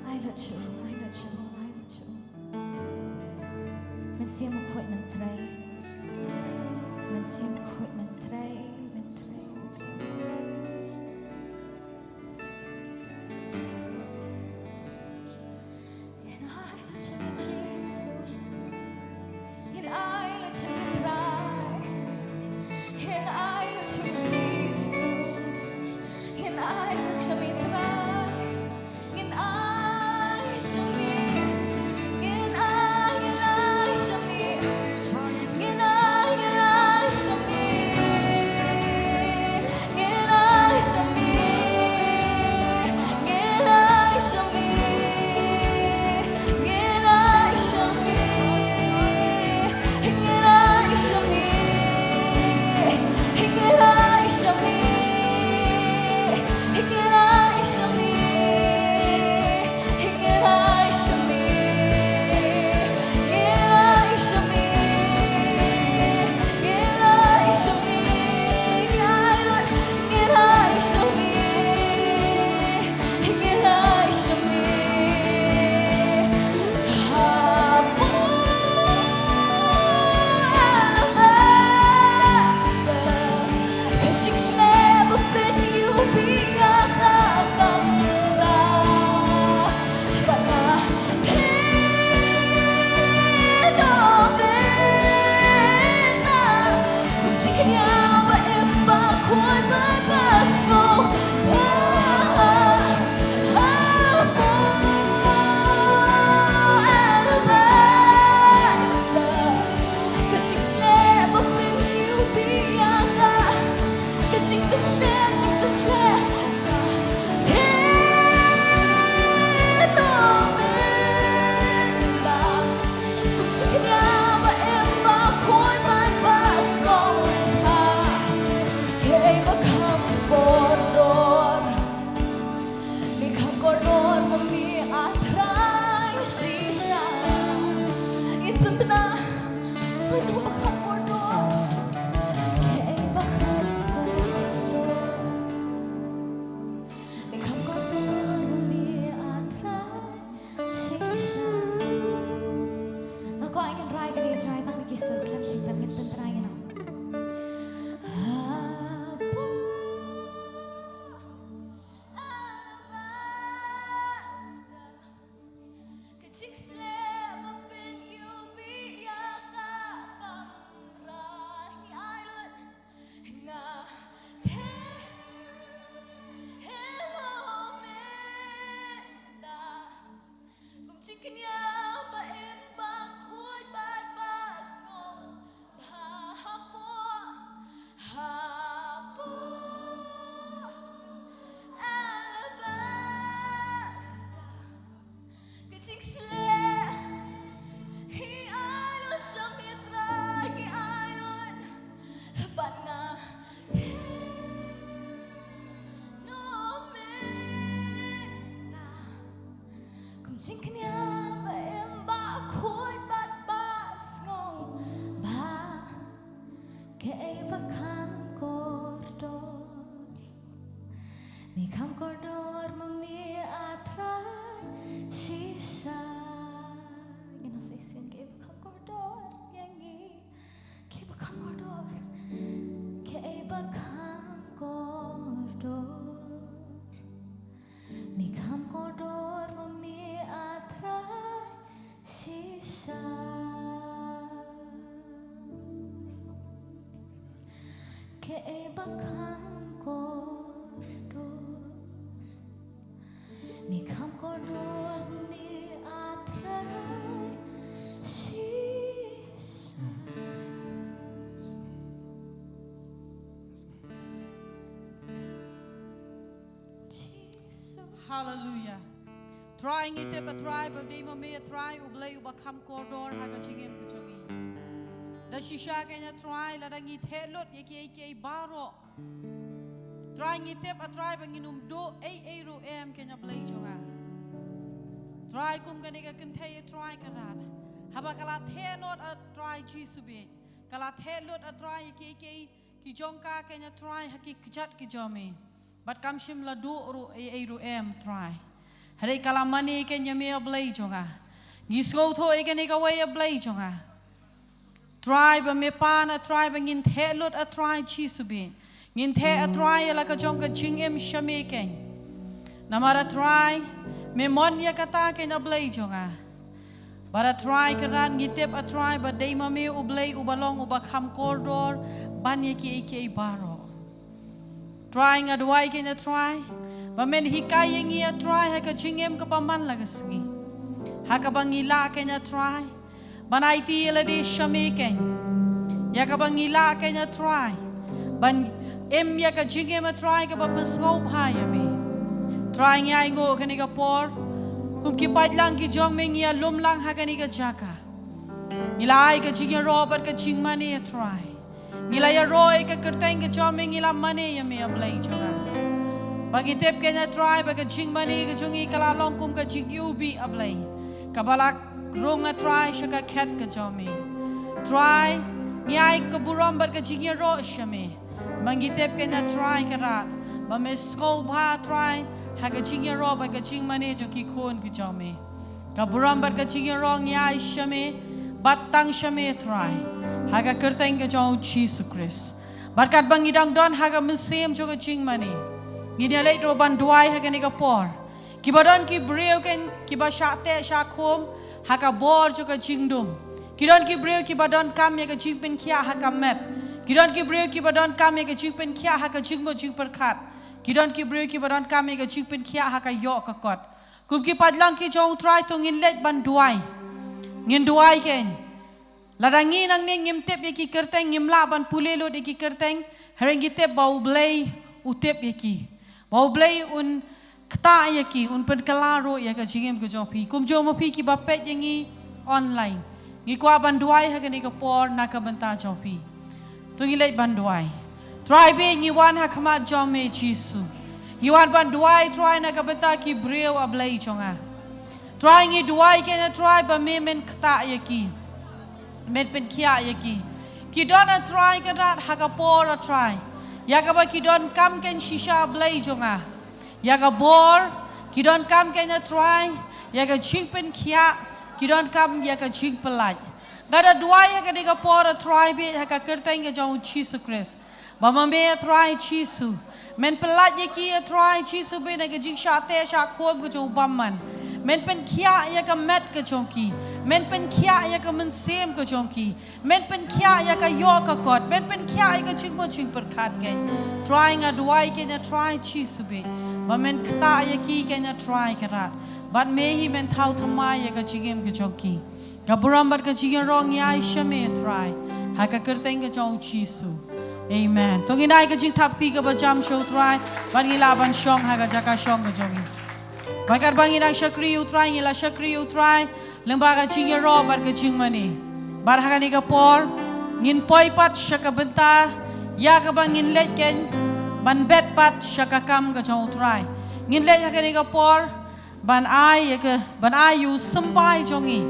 Ai lut sha u, ai lut sha u, ai lut sha u. Mynsiem Bakhuid, men trei. Mynsiem Bakhuid, men trei, men trei, Mynsiem Bakhuid. Ngin ai lut sha me Jisu. Ngin ai lut sha me Trai. Ngin ai lut sha me Jisu. Ngin ai lut sha me Trai. Ngin ai sha me. Ngin ai, ngin ai sha me. Ngin ai, ngin ai sha me. Ngin ai sha me. Ngin ai sha me. Ngin ai sha me. Ngin ai sha me. Ngin ai sha me. Ngin ai sha me. Jingkñia ba im ba khuid bad ba sngew ba kaei ba kham kordor. Me kham kordor ma me A Trai shisha. Ngin ong sa shisien, kaei ba kham kordor ïa ngi. Kaei ba kham kordor. Kaei ba kham kordor. Me kham kordor ma me A Trai shisha. Kaei ba kham kordor. Me kham kordor ma me A Trai shisha. Hallelujah. Trai, ngi tip, A Trai, ba dei ma me, A Trai, U Blei uba kham kordor ha ka jingim ka jong ngi. Da shisha keiñ, A Trai, lada ngi theh lut ïa kiei kiei baroh, Trai, ngi tip, A Trai, ba ngin ym duh ei ei ruh em, keiñ A Blei jong nga. Trai, kum kane ka kynthei, A Trai, ka rat, haba ka la theh lut, A Trai Jisu bad ka la theh lut, A Trai, ïa kiei kiei ki jong ka, keiñ A Trai, ha ki kjat ki jong me. Bad kam shym la duh ruh ei ei ruh em, Trai. Hynrei ka la mane keiñ ïa me, A Blei jong nga. Ngi sngewthuh ïa kane kawei, A Blei jong nga, Trai, ba me pan, A Trai, ba ngin theh lut, A Trai Jisu bad ngin theh, A Trai, ïa la ka jong ka jingim sha me keiñ. Namar, A Trai, me mon ïa kata keiñ, A Blei jong nga. Bad, A Trai, ka rat, ngi tip, A Trai, ba dei ma me U Blei uba long uba kham kordor ban ïa kiei kiei baroh. Trai, nga duwai keiñ, A Trai, ba men hikai ïa ngi, A Trai, ha ka jingim kaba man la ka sngi, ha kaba ngi lah keiñ, A Trai, ban aiti ïa lade sha me keiñ. Ïa kaba ngi lah keiñ, A Trai, ban im ïa ka jingim, A Trai, kaba pynsngewbha ïa me. Trai, ngi ainguh kane ka por, kum ki paidlang ki jong me, ngi ïalum lang ha kane ka jaka. Ngi la ai ka jingïaroh bad ka jingmane, A Trai. Ngi la ïaroh ïa ka kyrteng ka jong me, ngi la mane ïa me, A Blei jong nga. Ba ngi tip keiñ, A Trai, ba ka jingmane ka jong ngi ka la long kum ka jingïewbih, A Blei, kaba la rung, A Trai, sha ka khet ka jong me. Trai, ngi ai ka burom bad ka jingïaroh sha me. Ba ngi tip keiñ, A Trai, ka rat, ba me sngewbha, Trai, ha ka jingïaroh bad ka jingmane jong ki khun ki jong me. Ka burom bad ka jingïaroh ngi ai sha me, bad tang sha me, Trai, ha ka kyrteng ka jong U Jisu Khrist. Bad katba ngi dang don ha ka mynsiem jong ka jingmane, ngin ïaleit ruh ban duwai ha kane ka por. Kiba don ki briew keiñ kiba shah teh shah khum ha ka bor jong ka jingdum. Ki don ki briew kiba donkam ïa ka jingpynkhiah ha ka met. Ki don ki briew kiba donkam ïa ka jingpynkhiah ha ka jingmut jingpyrkhat. Ki don ki briew kiba donkam ïa ka jingpynkhiah ha ka ïoh ka kot. Kum ki paidlang ki jong U Trai, to ngin leit ban duwai. Ngin duwai keiñ. Lada ngi nangne ngim tip ïa ki kyrteng, ngim lah ban pule lut ïa ki kyrteng, hynrei ngi tip ba U Blei u tip ïa ki. Ba U Blei un ktah ïa ki, un pynkylla ruh ïa ka jingim ka jong phi. Kumjuh ma phi kiba peit ïa ngi online, ngi kwah ban duwai ha kane ka por na ka bynta jong phi. To ngin leit ban duwai. Trai bad ngi wan ha khmat jong me Jisu. Ngi wan ban duwai, Trai, na ka bynta ki briew, A Blei jong nga. Trai, ngi duwai keiñ, A Trai, ba me men ktah ïa ki, men pynkhiah ïa ki. Ki don, A Trai, ka rat ha ka por, A Trai, ïa kaba ki donkam keiñ shisha, A Blei jong nga, ïa ka bor. Ki donkam keiñ, A Trai, ïa ka jingpynkhiah. Ki donkam ïa ka jingpyllait. Nga da duwai ha kane ka por, A Trai bad ha ka kyrteng ka jong U Jisu Khrist, ba ma me, A Trai Jisu, men pyllait ïa ki, A Trai Jisu, bad na ka jingshah teh shah khum ka jong u bymman. Men pynkhiah ïa ka met ka jong ki. Men pynkhiah ïa ka mynsiem ka jong ki. Men pynkhiah ïa ka ïoh ka kot. Men pynkhiah ïa ka jingmut jingpyrkhat keiñ. Trai, nga duwai keiñ, A Trai Jisu bad, ba men ktah ïa ki keiñ, A Trai ka rat. Bad me hi men thaw thymmai ïa ka jingim ka jong ki. Ka burom bad ka jingïaroh ngi ai sha me, Trai, ha ka kyrteng ka jong U Jisu. Amen. To ngin ai ka jingthap kti kaba jam sha U Trai, bad ngi lah ban shong ha ka jaka shong ka jong ngi. Bad katba ngi dang shakri U Trai, ngi la shakri U Trai lyngba ka jingïaroh bad ka jingmane. Bad ha kane ka por ngin poi pat sha ka bynta ïa kaba ngin leit keiñ ban bet pat sha ka kam ka jong U Trai. Ngin leit ha kane ka por Ban ai ïa ka, ban ai ïa u symbai jong ngi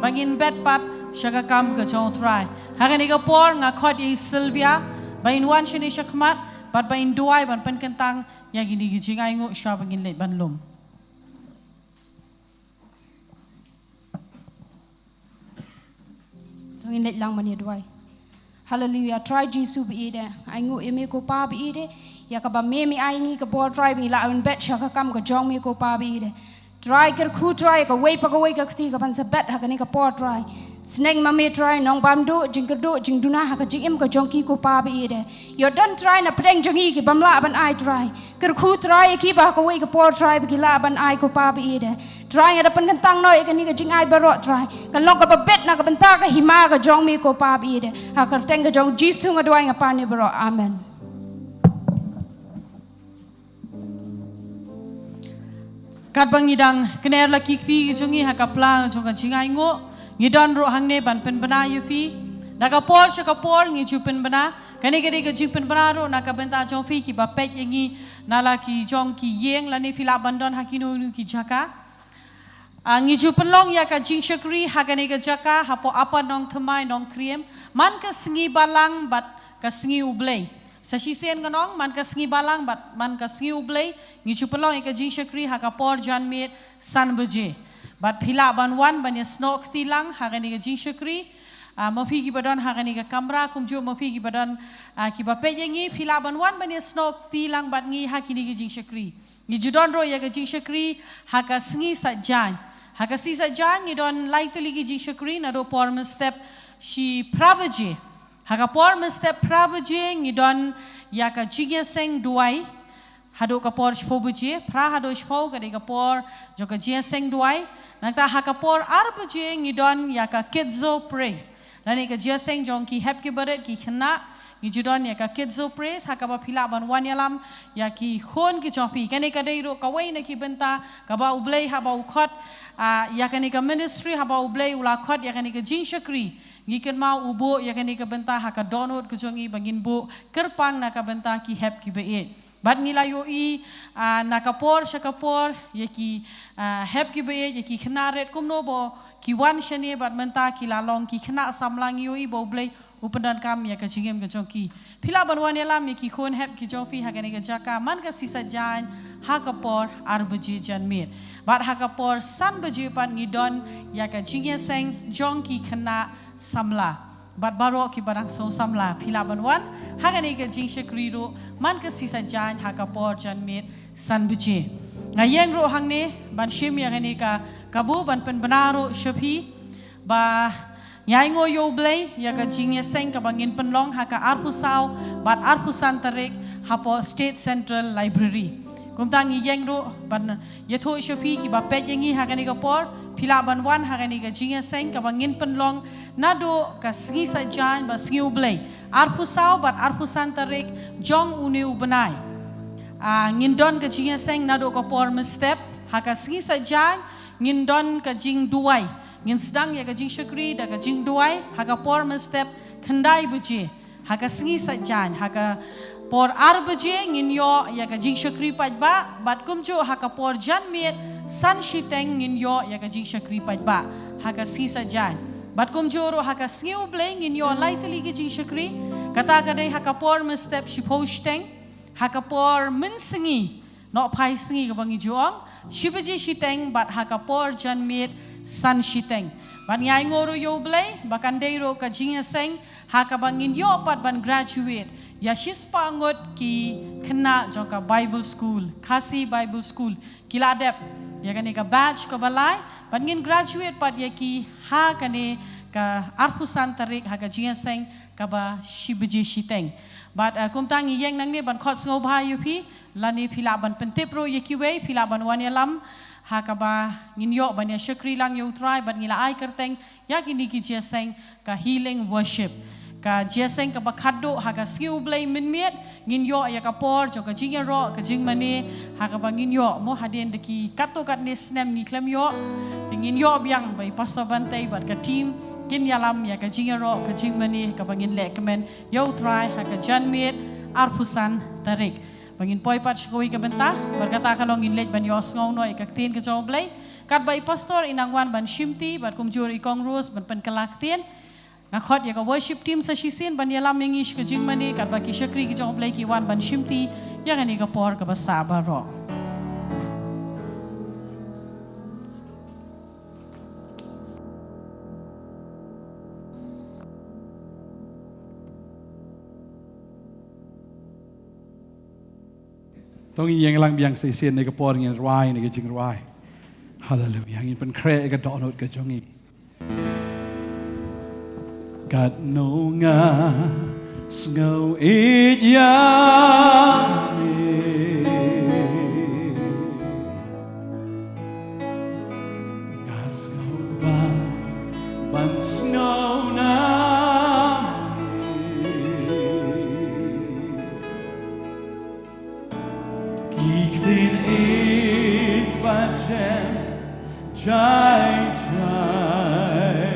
ba ngin bet pat sha ka kam ka jong U Trai. Ha kane ka por nga khot ïa i Sylvia ba in wan shane shakhmat bad ba in duwai ban pynkyntang ïa kine ki jingainguh sha ba ngin leit ban lum. To ngin leit lang ban ïa duwai. Haleluya, Trai Jisu ba ïeit, ainguh ïa me ko Pa ba ïeit, ïa kaba me me ai ngi ka bor Trai ba ngi lah ban bet sha ka kam ka jong me ko Pa ba ïeit. Trai kyrkhu Trai kawei pa kawei ka kti kaban sa bet ha kane ka por Trai. Sneng ma me Trai nongbamduh, jingkyrduh, jingduna ha ka jingim ka jong ki ko Pa ba ïeit. Ïoh don Trai na pdeng jong ngi ki bym lah ban ai Trai. Kyrkhu Trai ïa ki ba ha kawei ka por Trai ba ki lah ban ai ko Pa ba ïeit. Trai nga da pynkyntang noh ïa kane ka jingai baroh Trai. Kan long kaba bit na ka bynta ka hima ka jong me ko Pa ba ïeit. Ha ka kyrteng ka jong Jisu nga duwai nga pan ïa baroh. Amen. Katba ngi dang kner la ki kti ki jong ngi ha ka pla jong ka jingainguh, ngi don ruh hangne ban pynbna ïa phi. Da ka por sha ka por ngi ju pynbna. Kane ka dei ka jingpynbna ruh na ka bynta jong phi kiba peit ïa ngi na la ki jong ki ïing lane phi lah ban don ha kino kino ki jaka. Ah, ngi ju pynlong ïa ka jingshakri ha kane ka jaka hapoh Upper Nongthymmai Nongkriem man ka sngi Balang bad ka sngi U Blei. Sa shisien ngan ong man ka sngi Balang bad man ka sngi U Blei ngi ju pynlong ïa ka jingshakri ha ka por janmiet san baje. Bad phi lah ban wan ban ïasnoh kti lang ha kane ka jingshakri. Ah, ma phi kiba don ha kane ka kamra kumjuh ma phi kiba don, ah, kiba peit ïa ngi, phi lah ban wan ban ïasnoh kti lang bad ngi ha kine ki jingshakri. Ngi ju don ruh ïa ka jingshakri ha ka sngi Saitjaiñ. Ha ka sngi Saitjaiñ ngi don lai tylli ki jingshakri naduh por mynstep shi phra baje. Ha ka por mynstep phra baje ngi don ïa ka jingïaseng duwai haduh ka por shiphew baje, phra haduh shiphew ka dei ka por jong ka jingïaseng duwai. Nangta ha ka por ar baje ngi don ïa ka Kidzo Praise. Lane ka jingïaseng jong ki hep ki barit ki khynnah, ngi ju don ïa ka Kidzo Praise ha kaba phi lah ban wan ïalam ïa ki khun ki jong phi. Kane ka dei ruh kawei na ki bynta kaba U Blei haba u khot, ah, ïa kane ka ministry haba U Blei u la khot ïa kane ka jingshakri. Ngi kynmaw u buh ïa kane ka bynta ha ka dohnud ka jong ngi ba ngin buh kyrpang na ka bynta ki hep kiba ïeit. Bad ngi la ïohi, ah, na ka por sha ka por ïa ki, ah, hep kiba ïeit, ïa ki khynnah rit kumno ba ki wan shane bad mynta ki la long ki khynnah samla, ngi ïohi ba U Blei u pyndonkam ïa ka jingim ka jong ki. Phi lah ban wan ïalam ïa ki khun hep ki jong phi ha kane ka jaka man ka sngi Saitjaiñ ha ka por ar baje janmiet. Bad ha ka por san baje pat ngi don ïa ka jingïaseng jong ki khynnah samla. Bad baroh kiba dang sngewsamla phi lah ban wan ha kane ka jingshakri ruh man ka sngi Saitjaiñ ha ka por janmiet san baje. Nga ïeng ruh hangne ban shim ïa kane ka kabu ban pynbna ruh sha phi ba ngi ainguh ïa U Blei ïa ka jingïaseng kaba ngin pynlong ha ka arphew saw bad arphew san tarik hapoh State Central Library. Kumta ngi ïeng ruh ban ïathuh sha phi kiba peit ïa ngi ha kane ka por, phi lah ban wan ha kane ka jingïaseng kaba ngin pynlong naduh ka sngi Saitjaiñ bad sngi U Blei, arphew saw bad arphew san tarik jong une u bnai. Ah, ngin don ka jingïaseng naduh ka por mynstep, ha ka sngi Saitjaiñ ngin don ka jingduwai. Ngin sdang ïa ka jingshakri da ka jingduwai ha ka por mynstep khyndai baje. Ha ka sngi Saitjaiñ, ha ka por ar baje ngin ïoh ïa ka jingshakri paidbah, bad kumjuh ha ka por janmiet san shiteng ngin ïoh ïa ka jingshakri paidbah ha ka sngi Saitjaiñ. Bad kumjuh ruh ha ka sngi U Blei ngin ïoh lai tylli ki jingshakri, kata ka dei ha ka por mynstep shiphew shiteng, ha ka por mynsngi, nohphai sngi kaba ngi ju ong, shi baje shiteng bad ha ka por janmiet san shiteng. Bad ngi ainguh ruh ïa U Blei ba kan dei ruh ka jingïaseng ha kaba ngin ïoh pat ban graduate ïa shispah ngut ki khynnah jong ka Bible School, Khasi Bible School, ki la dep ïa kane ka batch kaba lai, bad ngin graduate pat ïa ki ha kane ka arphew san tarik ha ka jingïaseng kaba shi baje shiteng. Bad, eh, kumta ngi ïeng nangne ban khot sngewbha ïa phi, lane phi lah ban pyntip ruh ïa kiwei, phi lah ban wan ïalam ha kaba ngin ïoh ban ïa shakri lang ïa U Trai, bad ngi la ai kyrteng ïa kine ki jingïaseng ka healing worship. Ka jingïaseng kaba khatduh ha ka sngi U Blei mynmiet, ngin ïoh ïa ka por jong ka jingïaroh ka jingmane ha kaba ngin ïoh mo hadien da ki katto katne snem ngi khlem ïoh. Te ngin ïoh biang ba i Pastor Bantei bad ka team kin ïalam ïa ka jingïaroh ka jingmane kaba ngin leh kmen ïa U Trai ha ka janmiet arphew san tarik. Ba ngin poi pat sha kawei ka bynta, bad kata ka long ngin leit ban ïohsngew noh ïa ka ktien ka jong U Blei. Katba i pastor i nang wan ban shimti, bad kumjuh i Kong Rose ban pynkylla ktien. Nga khot ïa ka worship team sa shisien ban ïalam ïa ngi sha ka jingmane, katba ki shakri ki jong U Blei ki wan ban shimti ïa kane ka por kaba sah baroh. To ngin ïeng lang biang sa shisien, ne ka por ngin rwai, ne ka jingrwai. Haleluia. Ngin pynkhreh ïa ka dohnud ka jong ngi. Katno nga sngew ïeit ïa me. Nga sngew ban, ban sngew na me. Ki ktien ïeit ba jem jai jai.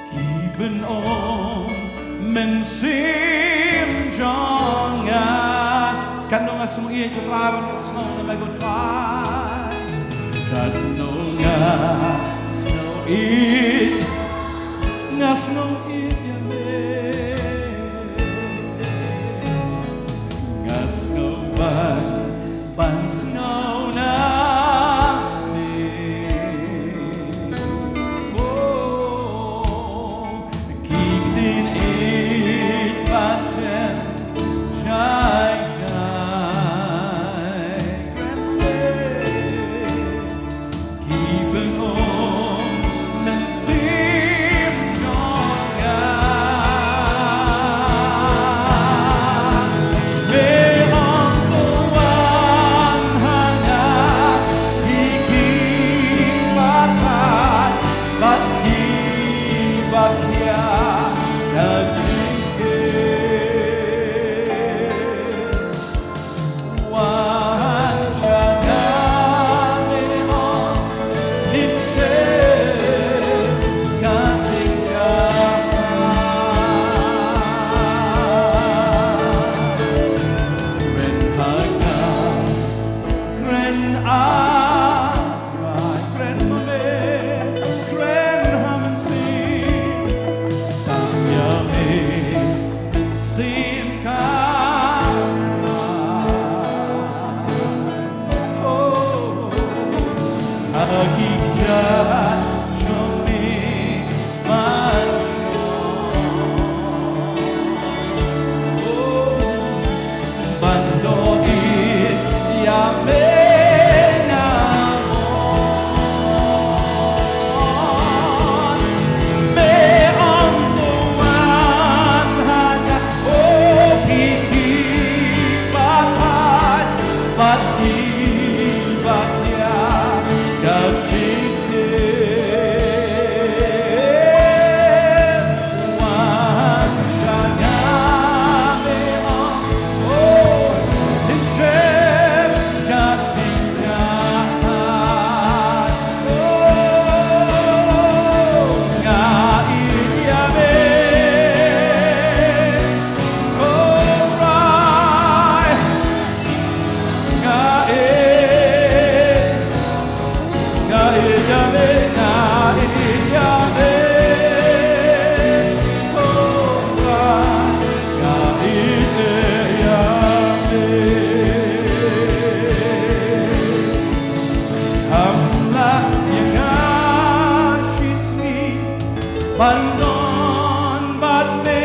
Ki pynong mynsiem jong nga. Katno nga sngew ïeit, ko Trai, ban sngew na me, ko Trai. Katno nga sngew ïeit, nga sngew ïeit ïa me. Nga sngew ban, ban sngew na me. Oh, ki ktien ïeit ba jem jai jai. Ki pynong mynsiem jong nga. Me ong to wan ha nga, ki ki ba thait bad ki ba khia da jingkyrpad. Ban don bad me,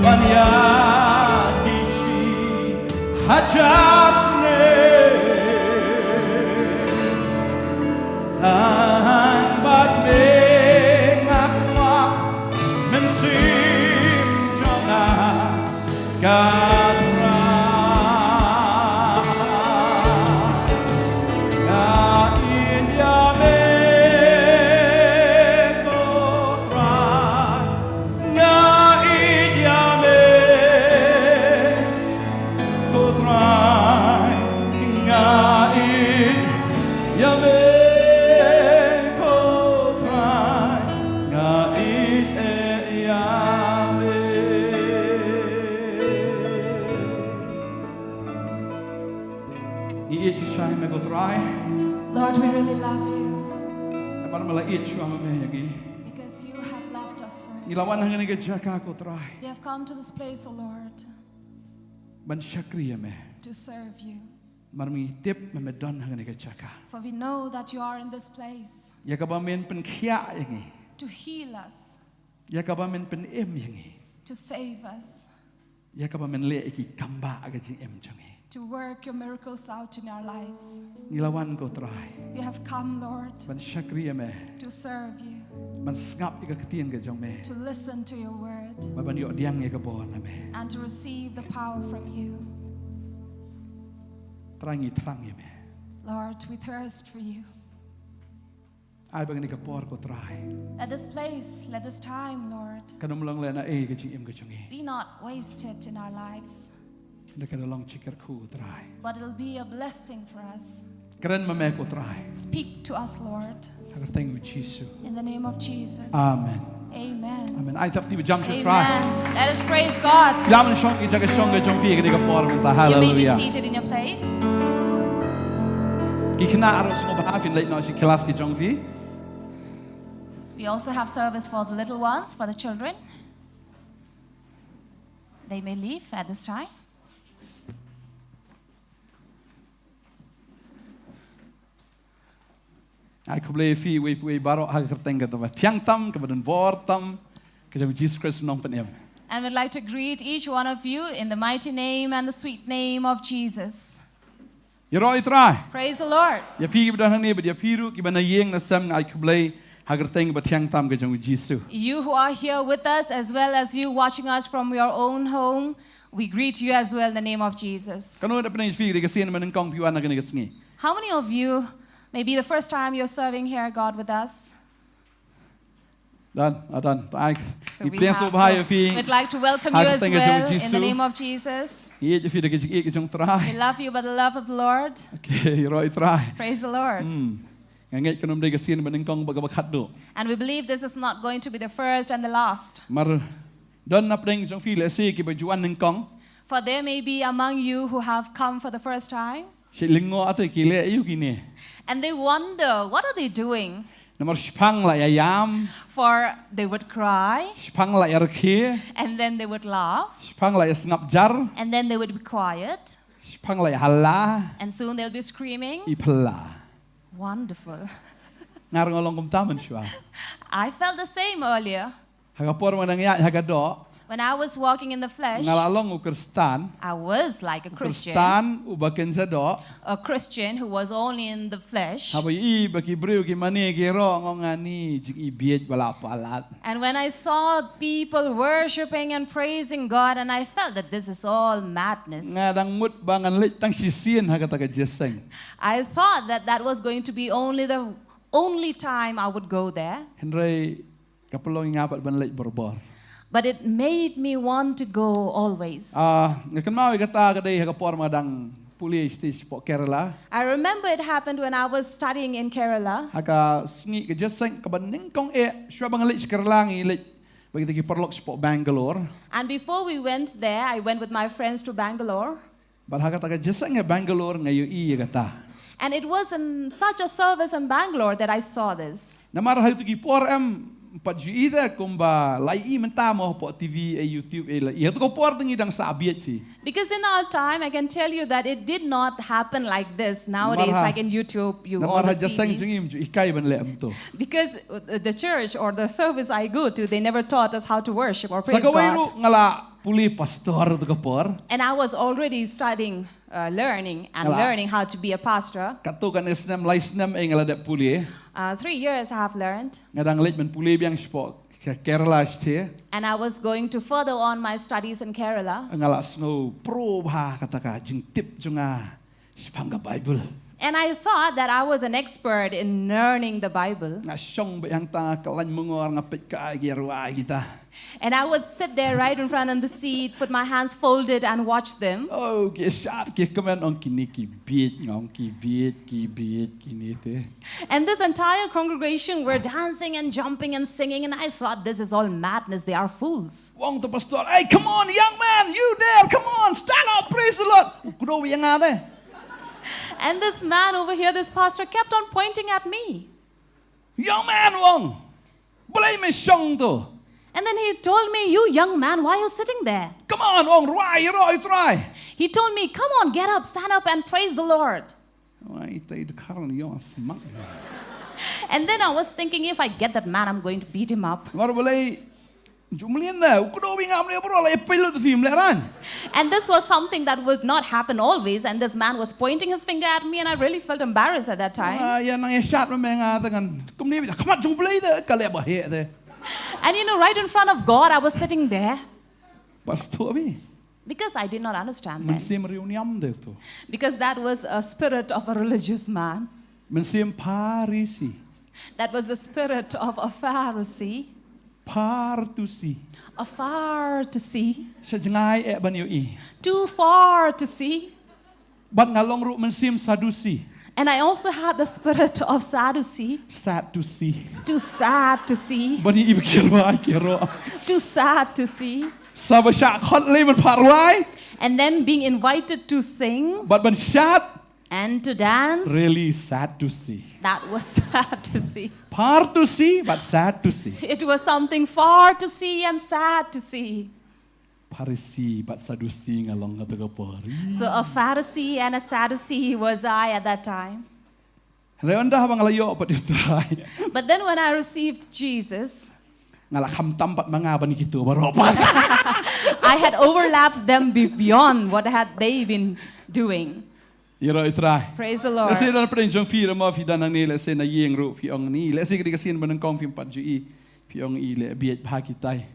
ban ïa ki shi hajar snem. Tang bad me nga kwah, mynsiem jong nga ka Trai. Nga ïeit ïa me, ko Trai. Nga ïeit ïa me, ko Trai. Nga ïeit ïa me, ko Trai. Nga ïeit ïa me. Ngi ïeit shisha ïa me ko Trai. Lord, we really love you. Namar me la ïeit shuwa ma me ïa ngi. Because you have loved us first. Ngi la wan hangne ha ka jaka ko Trai. We have come to this place, O Lord. Ban shakri ïa me. To serve you. Namar ngi tip me me don hangne ha ka jaka. For we know that you are in this place. Ïa kaba men pynkhiah ïa ngi. To heal us. Ïa kaba men pynim ïa ngi. To save us. Ïa kaba men leh ïa ki kambah ha ka jingim jong ngi. To work your miracles out in our lives. Ngi la wan ko Trai. We have come, Lord. Ban shakri ïa me. To serve you. Ban sngap ïa ka ktien ka jong me. To listen to your word. Bad ban ïoh pdiang ïa ka bor na me. And to receive the power from you. Trai ngi thrang ïa me. Lord, we thirst for you. Ai ba kane ka por ko Trai. Let this place, let this time, Lord, kan ym long lehnohei ha ka jingim ka jong ngi. Be not wasted in our lives. Hynrei kan long jingkyrkhu Trai. But it'll be a blessing for us. Kren ma me ko Trai. Speak to us, Lord. Ha ka kyrteng u Jisu. In the name of Jesus. Amen. Amen. Amen. Ai thap kti ba jam sha u Trai. Amen. Let us praise God. Ïa men shong ki jaka shong ka jong phi kane ka por mynta. You may be seated in your place. Hallelujah. Ki khynnah ruh sngewbha phin leit noh sha ki klas ki jong phi. We also have service for the little ones, for the children. They may leave at this time. Ai khublei ïa phi uwei pa uwei baroh ha ka kyrteng kaba thiang tam, kaba don bor tam ka jong u Jisu Khrist u nongpynim. And we'd like to greet each one of you in the mighty name and the sweet name of Jesus. Ïaroh ïa u Trai. Praise the Lord. Ïa phi kiba don hangne bad ïa phi ruh kiba na ïing na sem, nga ai khublei ha ka kyrteng kaba thiang tam ka jong u Jisu. You who are here with us, as well as you watching us from your own home, we greet you as well in the name of Jesus. Kano na pdeng jong phi ka dei ka sien ba nyngkong phi wan ha kane ka sngi? How many of you, maybe the first time you're serving here, God, with us? Don, ah, don. Thank. So ngi pdiang sngewbha ïa phi. We'd like to welcome you as well in the name of Jesus. Ha ka kyrteng ka jong u Jisu. Ngi ïeit ïa phi da ka jingïeit ka jong u Trai. We love you by the love of the Lord. Okay, ïaroh ïa u Trai. Praise the Lord. Hmm. Nga ngeit kan ym dei ka sien ba nyngkong bad kaba khatduh. And we believe this is not going to be the first and the last. Namar don na pdeng jong phi lehse kiba ju wan nyngkong. For there may be among you who have come for the first time. Shu lyngngoh te ki leh aïu kine. And they wonder, what are they doing? Namar shiphang la ïa ïam. For they would cry. Shiphang la ïa rkhie. And then they would laugh. Shiphang la ïa sngap jar. And then they would be quiet. Shiphang la ïa halla. And soon they'll be screaming. I phylla. Wonderful. Nga ruh nga long kumta mynshuwa. I felt the same earlier. Ha ka por ba nga dang ïaid ha ka doh. When I was walking in the flesh, nga la long u Khristan. I was like a Christian. U Khristan uba kynja doh. A Christian who was only in the flesh. Haba ïohi ba ki briew ki mane ki ïaroh, nga ong ani jingibieit ba la palat. And when I saw people worshiping and praising God, and I felt that this is all madness. Nga dang mut ba ngan leit tang shisien ha kata ka jingïaseng. I thought that that was going to be only the only time I would go there. Hynrei ka pynlong ïa nga pat ban leit barabor. But it made me want to go always. Ah, nga kynmaw ïa kata ka dei ha ka por ba nga dang pule stage shapoh Kerala. I remember it happened when I was studying in Kerala. Ha ka sngi ka jingïaseng kaba nyngkong eh shuwa ba nga leit sha Kerala ngi leit bad kita ki paralok shapoh Bangalore. And before we went there, I went with my friends to Bangalore. Bad ha kata ka jingïaseng ha Bangalore nga ïohi ïa kata. And it was in such a service in Bangalore that I saw this. Namar ha kito ki por em pat ju ïohi te kumba la ïohi mynta mo hapoh T V, eh, YouTube, eh, la ïohi. Ha kito ki por te ngi dang sah bieit phi. Because in our time, I can tell you that it did not happen like this nowadays, like in YouTube, you all see these. Namar ha jingïaseng jong ngi ym ju hikai ban leh kumto. Because, uh, the church or the service I go to, they never taught us how to worship or praise God. Sa kawei ruh nga la pule pastor ha kito ki por. And I was already studying, uh, learning and learning how to be a pastor. Katto katne snem, lai snem eh nga la dep pule. Uh, three years I have learned. Nga dang leit ban pule biang shapoh Ke-, Kerala shatei. And I was going to further on my studies in Kerala. Nga la sngew pro bha kata ka jingtip jong nga shaphang ka Bible. And I thought that I was an expert in learning the Bible. Nga shong beit hangta, nga khlaiñ mungor, nga peit kai ki rwai kita. And I would sit there right in front on the seat, put my hands folded and watch them. Oh, ki shad ki kmen, ong kine ki bieit, nga ong ki bieit, ki bieit kine te. And this entire congregation were dancing and jumping and singing, and I thought, "This is all madness, they are fools." Ong uta u pastor, "Hey, come on, young man, you there, come on, stand up, praise the Lord." Kdew ïa nga te. And this man over here, this pastor, kept on pointing at me. Young man, u ong, balei me shong tu? And then he told me, "You young man, why are you sitting there?" Come on, u ong, rwai, ïaroh ïa U Trai. He told me, "Come on, get up, stand up and praise the Lord." Wai, ita i dkhar ni ïong smak. And then I was thinking, "If I get that man, I'm going to beat him up." Mar balei, jumlien na, u kdo wi ngam le bro, la epil tu film le ran. And this was something that would not happen always, and this man was pointing his finger at me, and I really felt embarrassed at that time. Ah, ïa nang ïa shat ma me nga ta ngan. Kumne bi, khmat jong Blei de, ka le ba he de. And you know, right in front of God, I was sitting there. Bas tu abi. Because I did not understand then. Mynsiem riewniam de tu. Because that was a spirit of a religious man. Mynsiem Pharisi. That was the spirit of a Pharisee. Phar to see. A far to see. Sha jngai eh ban ïohi. Too far to see. Bad nga long ruh mynsiem Sadducee. And I also had the spirit of Sadducee. Sad to see. Too sad to see. Ban ïohi ba ki rwai ki ïaroh. Too sad to see. Sa ba shah khot lei ban phah rwai. And then being invited to sing. Bad ban shad. And to dance. Really sad to see. That was sad to see. Phar to see, but sad to see. It was something far to see and sad to see. Pharisi bad Saddusi nga long kata ka por. So a Pharisee and a Sadducee was I at that time. Hynrei ynda haba nga la ïoh pat ïa U Trai. But then when I received Jesus, nga la kham tam pat ma nga ban kito baroh pat. I had overlapped them be-, beyond what had they been doing. Ïaroh ïa U Trai. Praise the Lord. Lehse don pdeng jong phi ruh mo phi don hangne, lehse na ïing ruh phi ong ni. Lehse ka dei ka sien ba nyngkong phim pat ju i, phi ong i leh bieit bha kitai.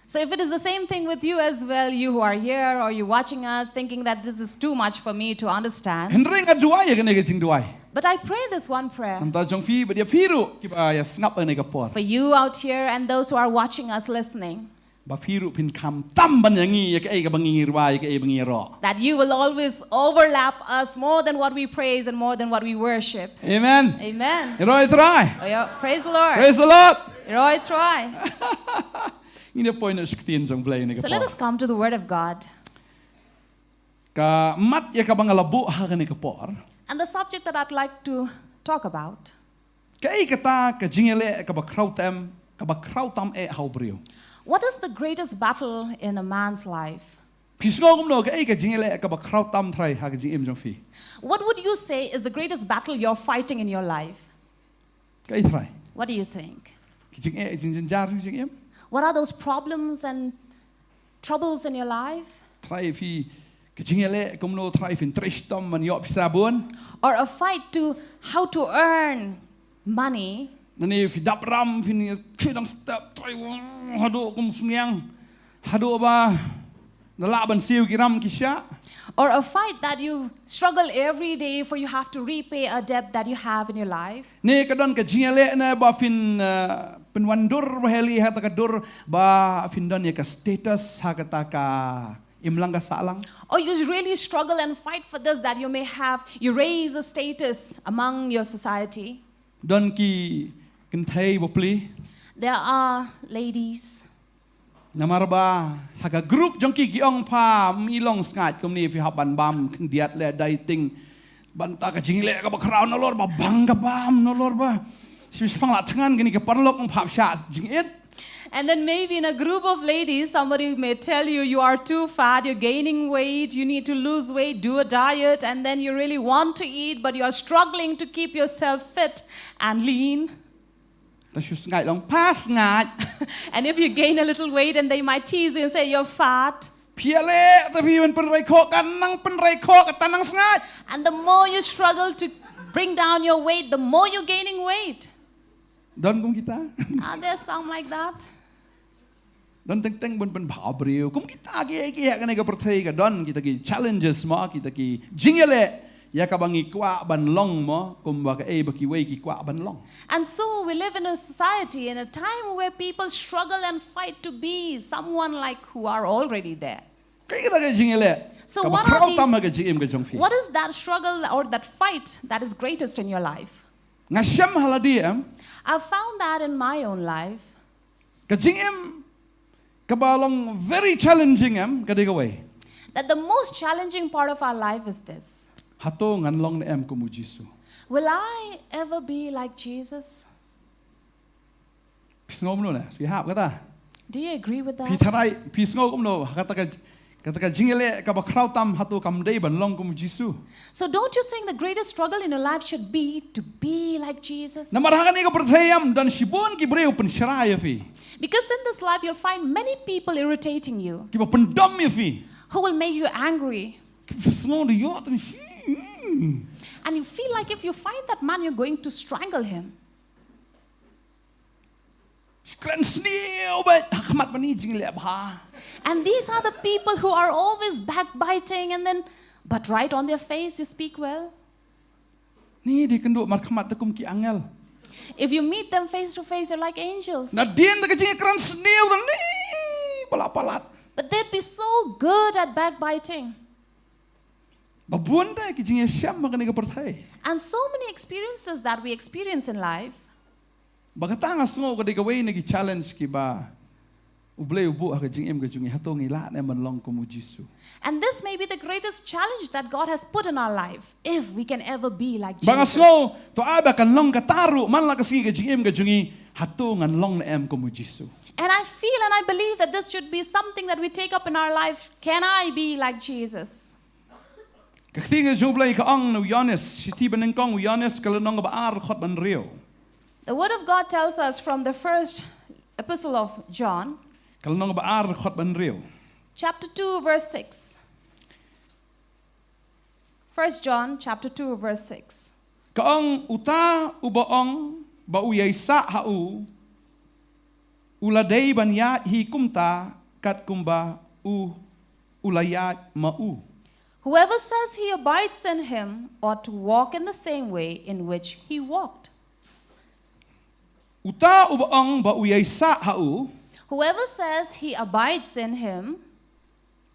So if it is the same thing with you as well, you who are here or you watching us, thinking that this is too much for me to understand. Hynrei nga duwai ïa kane ka jingduwai. But I pray this one prayer. Namar jong phi bad ïa phi ruh kiba ïa sngap ïa kane ka por. For you out here and those who are watching us, listening. Ba phi ruh phin kham tam ban ïa ngi ïa kaei kaba ngi rwai, ïa kaei ba ngi ïaroh. That you will always overlap us more than what we praise and more than what we worship. Amen. Amen. Ïaroh ïa U Trai. Oh, yeah. Praise the Lord. Praise the Lord. Ïaroh ïa U Trai. Ngin ïa poi noh sha ka ktien jong U Blei kane ka por. So let us come to the word of God. Ka mat ïa kaba nga la buh ha kane ka por. And the subject that I'd like to talk about. Kaei kata ka jingïaleh kaba khraw tam, kaba khraw tam eh ha u briew? What is the greatest battle in a man's life? Phi sngew kumno, kaei ka jingïaleh kaba khraw tam trai ha ka jingim jong phi? What would you say is the greatest battle you're fighting in your life? Kaei trai? What do you think? Ki jingeh, jingjynjar jong ka jingim? What are those problems and troubles in your life? Trai phi ka jingïaleh kumno, trai phin trei shitom ban ïoh pisa bun? Or a fight to how to earn money? Nangne phi dap ram, phin khie dang step, trai haduh kum sniang, haduh ba na lah ban siew ki ram ki shah. Or a fight that you struggle every day for you have to repay a debt that you have in your life. Ne ka don ka jingïaleh ne ba phin, eh, pynwandur ba heli ha kata ka dur ba phin don ïa ka status ha kata ka imlang ka sahlang. Or you really struggle and fight for this, that you may have, you raise a status among your society. Don ki kynthei bapli. There are ladies. Namar ba ha ka group jong ki ki ong pha, ym i long sngaid kumne, phi hap ban bam khyndiat leh dieting. Bynta ka jingïaleh kaba khraw nalor ba bang ka bam nalor ba. Shi shipang la thngan kane ka paralok ong pha shah jingit. And then maybe in a group of ladies, somebody may tell you, "You are too fat, you're gaining weight, you need to lose weight, do a diet," and then you really want to eat, but you are struggling to keep yourself fit and lean. Ta shu sngaid long, pha sngaid. And if you gain a little weight and they might tease you and say, "You're fat." Phi ïaleh, ta phi ban pynrei khoh, ka nang pynrei khoh, kata nang sngaid. And the more you struggle to bring down your weight, the more you're gaining weight. Don kum kita? Are there some like that? Don teng teng bun pynbha briew. Kum kita ki, ki ha kane ka pyrthei ka don kita ki challenges mo, kita ki jingïaleh ïa kaba ngi kwah ban long mo, kumba kaei ba kiwei ki kwah ban long. And so we live in a society, in a time where people struggle and fight to be someone like who are already there. Kaei kata ka jingïaleh kaba khraw tam ha ka jingim ka jong phi? So what are these, what is that struggle or that fight that is greatest in your life? Nga shem ha lade em. I've found that in my own life. Ka jingim kaba long very challenging em, ka dei kawei. That the most challenging part of our life is this. Hato ngan long ne em kum u Jisu? Will I ever be like Jesus? Phi sngew kumno ne? Phi hap kata? Do you agree with Phi that? tharai, phi sngew kumno? Kata ka, kata ka jingïaleh kaba khraw tam hato kam dei ban long kum u Jisu? So, don't you think the greatest struggle in your life should be to be like Jesus? Namar ha kane ka pyrthei ym don shibun ki briew pynshrai ïa phi. Because in this life, you'll find many people irritating you, Kiba pyndom ïa phi. Who will make you angry. Ki sngew da ïoh tang shi. And you feel like if you find that man, you're going to strangle him. Kren sniew beit ha khmat bani jingleh bha. And these are the people who are always backbiting and then, but right on their face, you speak well. Ni di kynduh markhmat te kum ki angel. If you meet them face to face, you're like angels. Nadien da ka jingkren sniew da ni palat palat. But they'd be so good at backbiting. Ba bun te ki jingïashem ha kane ka pyrthei. And so many experiences that we experience in life. Ba kata nga sngew ka dei kawei na ki challenge kiba U Blei u buh ha ka jingim ka jong ngi, hato ngi lah ne em ban long kum u Jisu. And this may be the greatest challenge that God has put in our life, if we can ever be like Ba nga Jesus. sngew to ai ba kan long kata ruh man la ka sngi ka jingim ka jong ngi, hato ngan long ne em kum u Jisu. And I feel and I believe that this should be something that we take up in our life. Can I be like Jesus? Ka ktien ka jong U Blei ka ong na u Ïoannis, shithi banyngkong u Ïoannis ka lynnong kaba ar dkhot ba hynriew. The Word of God tells us from the first epistle of John, Ka lynnong kaba ar dkhot ba hynriew. chapter two, verse six. First John chapter two, verse six. Ka ong, uta uba ong ba u ïaisah ha u, u la dei ban ïaid hi kumta kat kumba u, u la ïaid ma u. Whoever says he abides in him ought to walk in the same way in which he walked. Uta uba ong ba u ïaisah ha u, Whoever says he abides in him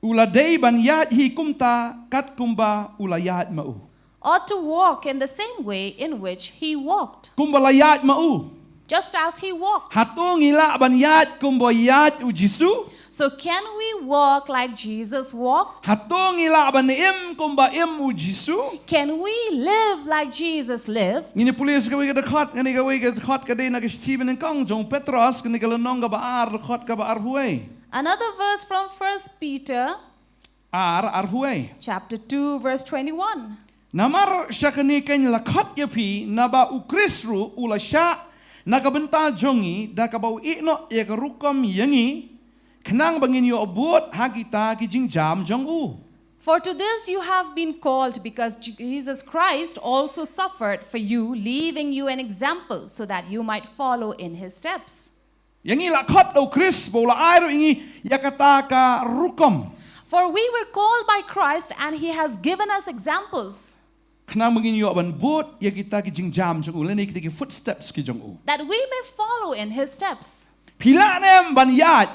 u la dei ban ïaid hi kumta kat kumba u la ïaid ma u. ought to walk in the same way in which he walked. Kumba la ïaid ma u. Just as he walked. Hato ngi lah ban ïaid kumba ïaid u Jisu? So can we walk like Jesus walked? Hato ngi lah ban im kumba im u Jisu? Can we live like Jesus lived? Ngin ïa pule sa kawei ka dkhot, kane kawei ka dkhot ka dei na ka shithi banyngkong jong u Petros, kane ka lynnong kaba ar, dkhot kaba arphew wei. Another verse from First Peter Ar, arphew wei. chapter two, verse twenty-one. Namar sha kane keiñ la khot ïa phi, naba u Khrist ruh u la shah na ka bynta jong ngi da kaba u ïehnoh ïa ka rukom ïa ngi, khnang ba ngin ïoh bud ha kita ki jingjam jong u. For to this you have been called, because Jesus Christ also suffered for you, leaving you an example so that you might follow in his steps. Ïa ngi la khot da u Khrist ba u la ai ruh ïa ngi ïa kata ka rukom. For we were called by Christ, and he has given us examples. Khnang ba ngin ïoh ban bud ïa kita ki jingjam jong u, lane kita ki footsteps ki jong u. That we may follow in his steps. Phi lah ne em ban ïaid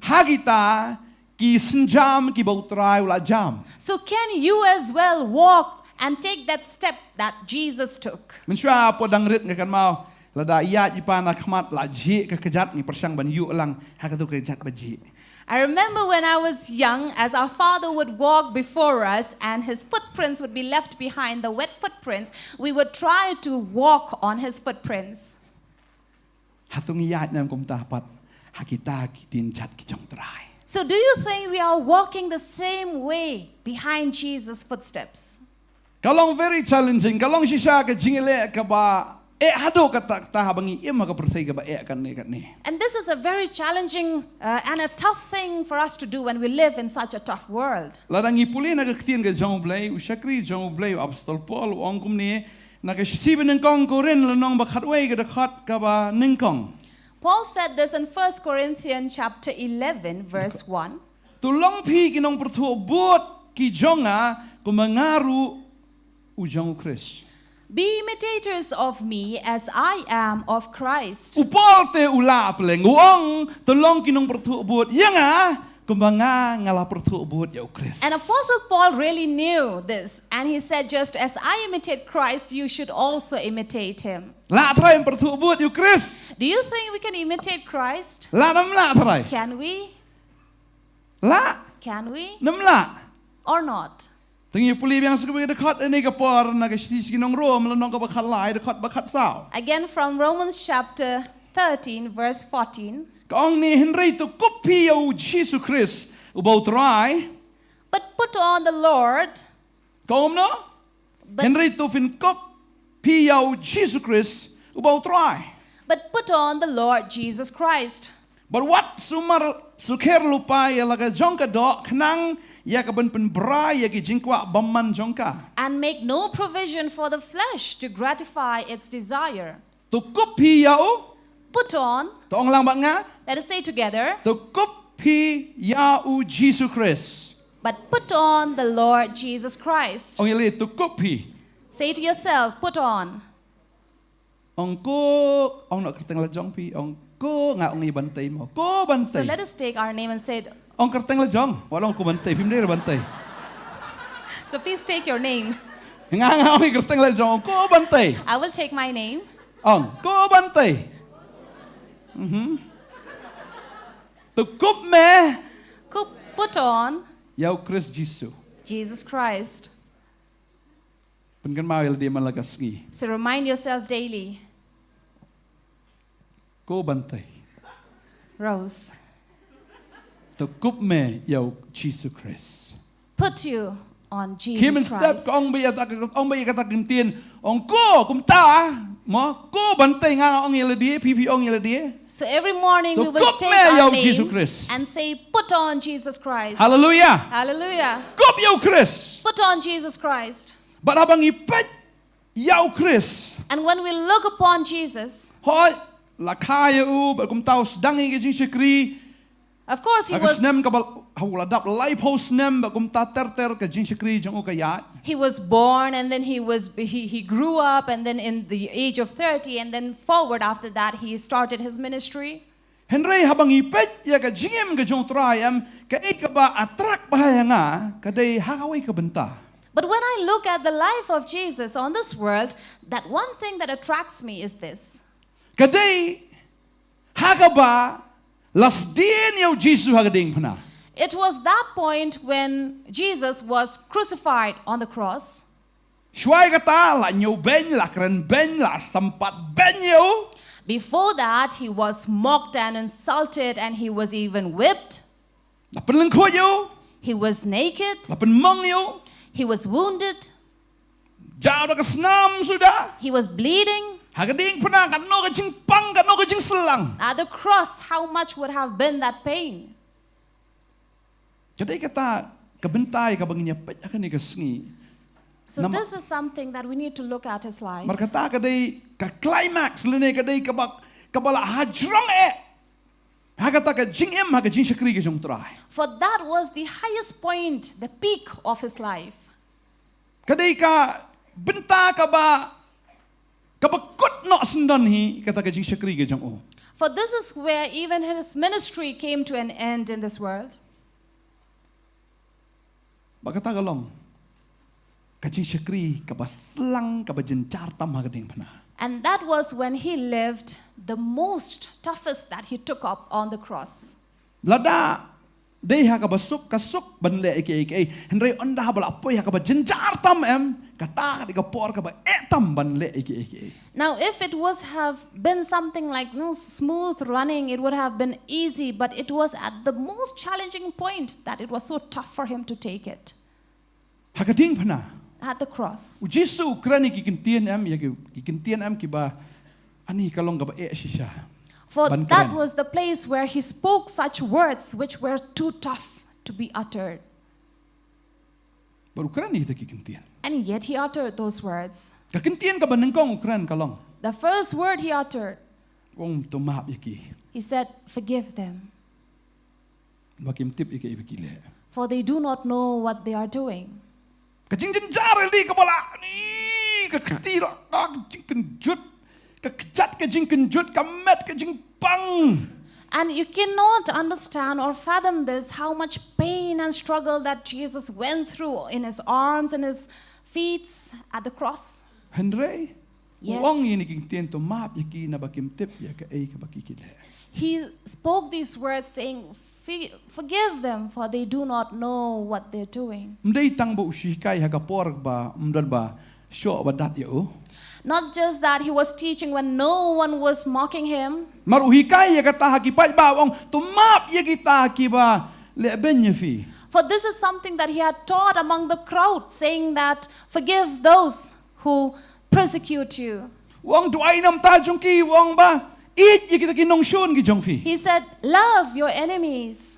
ha kita ki synjam kiba u Trai u la jam? So can you as well walk and take that step that Jesus took? Mynshuwa pat dang rit nga kynmaw, lada ïaid i pa na khmat la jhieh ka kjat, ngi pyrshang ban ïuh lang ha kato ka kjat ba jhieh. I remember when I was young, as our father would walk before us and his footprints would be left behind, the wet footprints, we would try to walk on his footprints. Hato ngi ïaid ne em kumta pat ha kita ki ktien jat ki jong u Trai? So, do you think we are walking the same way behind Jesus' footsteps? Ka long very challenging, ka long shisha ka jingïaleh kaba eh haduh katta katta haba ngi im ha ka pyrthei kaba eh katne katne. And this is a very challenging uh, and a tough thing for us to do when we live in such a tough world. Lada ngi pule na ka ktien ka jong u Blei, u shakri jong u Blei, u Apostol Paul u ong kumne, na ka shithi ba nyngkong Korinth lynnong ba khatwei ka dkhot kaba nyngkong. Paul said this in First Corinthians chapter eleven, verse one. To long phi ki nongpyrthuh bud ki jong nga, kumba nga ruh u jong u Khrist. Be imitators of me as I am of Christ. U Paul te u lah pleng, u ong, to long ki nongpyrthuh bud ïa nga, kumba nga nga la pyrthuh bud ïa u Khrist. And Apostle Paul really knew this, and he said, "Just as I imitate Christ, you should also imitate him." Lah trai pyrthuh bud ïa u Khrist? Do you think we can imitate Christ? Lah ne em lah trai? Can we? Lah? Can we? Ne em lah? Or not? Te ngin ïa pule biang sa kawei ka dkhot ha kane ka por na ka shithi sha ki nong Rom, lynnong kaba khatlai, dkhot ba khatsaw. Again from Romans chapter thirteen, verse fourteen. Ka ong ne, hynrei to kup phi ïa u Jisu Khrist uba u Trai. But put on the Lord. Ka ong kumno? But hynrei to phin kup phi ïa u Jisu Khrist uba u Trai. But put on the Lord Jesus Christ. Bad wat sumar sukher lypa ïa la ka jong ka doh khnang ïa kaban pynbra ïa ki jingkwah bymman jong ka. And make no provision for the flesh to gratify its desire. To kup phi ïa u. Put on. To ong lang bad nga. Let us say together. To kup phi ïa u Jisu Khrist. But put on the Lord Jesus Christ. Ong ïa lade, to kup phi. Say to yourself, put on. Ong ko, ong noh kyrteng la jong phi, ong ko, nga ong ïa Bantei mo. Ko Bantei. So let us take our name and say, ong kyrteng la jong, wat ong ko Bantei, phim dei re Bantei. So please take your name. Nga, nga ong ïa kyrteng la jong, ong ko Bantei. I will take my name. Ong ko Bantei. Mhm. To kup me. Kup, put on. Ïa u Khrist Jisu. Jesus Christ. Pynkynmaw ïa lade man la ka sngi. So remind yourself daily. Ko Bantei. Rose. To kup me ïa u Jisu Khrist. Put you on Jesus Christ. Khie mynstep ka ong beit ïa kata ka, ong beit ïa kata ka ktien. Ong ko, kumta mo, ko Bantei, nga nga ong ïa lade, phi phi ong ïa lade. So every morning we will take our name. To kup me ïa u Jisu Khrist. And say, put on Jesus Christ. Hallelujah. Hallelujah. Kup ïa u Khrist. Put on Jesus Christ. Bad haba ngi peit ïa u Khrist. And when we look upon Jesus, hooid, la kha ïa u, bad kumta u sdang ïa ka jingshakri. Of course, he was, ha ka snem kaba, ha u la dap laiphew snem, bad kumta ter ter ka jingshakri jong u ka ïaid. He was born, and then he was, he, he grew up, and then in the age of thirty, and then forward after that, he started his ministry. Hynrei haba ngi peit ïa ka jingim ka jong u Trai em, kaei kaba attract bha ïa nga ka dei ha kawei ka bynta. But when I look at the life of Jesus on this world, that one thing that attracts me is this. Ka dei ha kaba la sdien ïa u Jisu ha ka diengphna. It was that point when Jesus was crucified on the cross. Shuwa ïa kata, la ñiewbeiñ, la krenbeiñ, la sympat beiñ ïa u. Before that, he was mocked and insulted, and he was even whipped. La pynlyngkhuid ïa u. He was naked. La pynmong ïa u. He was wounded. Jaw da ka snam suda. He was bleeding. Ha ka diengphna, katno ka jingpang, katno ka jingsyllang. At the cross, how much would have been that pain? Ka dei kata ka bynta ïa kaba ngin ïa peit ha kane ka sngi. So this is something that we need to look at his life. Namar kata ka dei ka climax lane ka dei kaba, kaba la hajrong eh ha kata ka jingim, ha ka jingshakri ka jong u Trai. For that was the highest point, the peak of his life. Ka dei ka bynta kaba, kaba kut noh syndon hi kata ka jingshakri ka jong u. For this is where even his ministry came to an end in this world. Bad kata ka long ka jingshakri kaba slang, kaba jynjar tam ha ka diengphna. And that was when he lived the most toughest that he took up on the cross. Lada dei ha kaba suk, ka suk ban leh ïa kiei kiei, hynrei ynda haba la poi ha kaba jynjar tam em, kata ka dei ka por kaba eh tam ban leh ïa kiei kiei. Now, if it was have been something like, you know, smooth running, it would have been easy, but it was at the most challenging point that it was so tough for him to take it. Ha ka diengphna. At the cross. U Jisu u kren ïa ki kyntien em, ïa ki, ki kyntien em kiba, ani ka long kaba eh shisha ban kren. For that was the place where he spoke such words which were too tough to be uttered. Bad u kren ïa kita ki kyntien. And yet he uttered those words. Ka kyntien kaba nyngkong u kren ka long. The first word he uttered. U ong to map ïa ki. He said, "Forgive them." Ba kim tip ïa kaei ba ki leh. For they do not know what they are doing. Ka jingjynjar ïa lade kaba la, ni, ka kti la, ka jingkynjut, ka kjat ka jingkynjut, ka met ka jingpang. And you cannot understand or fathom this, how much pain and struggle that Jesus went through in his arms and his feet at the cross. Hynrei, yet, u ong ïa kine ki kyntien, to map ïa ki naba kim tip ïa kaei kaba ki ki leh. He spoke these words saying, "Fe-, forgive them, for they do not know what they're doing." Ym dei tang ba u shu hikai ha ka por ba ym don ba shoh ba dat ïa u. Not just that he was teaching when no one was mocking him. Mar u hikai ïa kata ha ki paidbah, u ong, "To map ïa kita kiba leh beiñ ïa phi." For this is something that he had taught among the crowd, saying that, "Forgive those who persecute you." U ong, "To ai na bynta jong ki," u ong, "ba ïeit ïa kita ki nongshun ki jong phi." He said, "Love your enemies."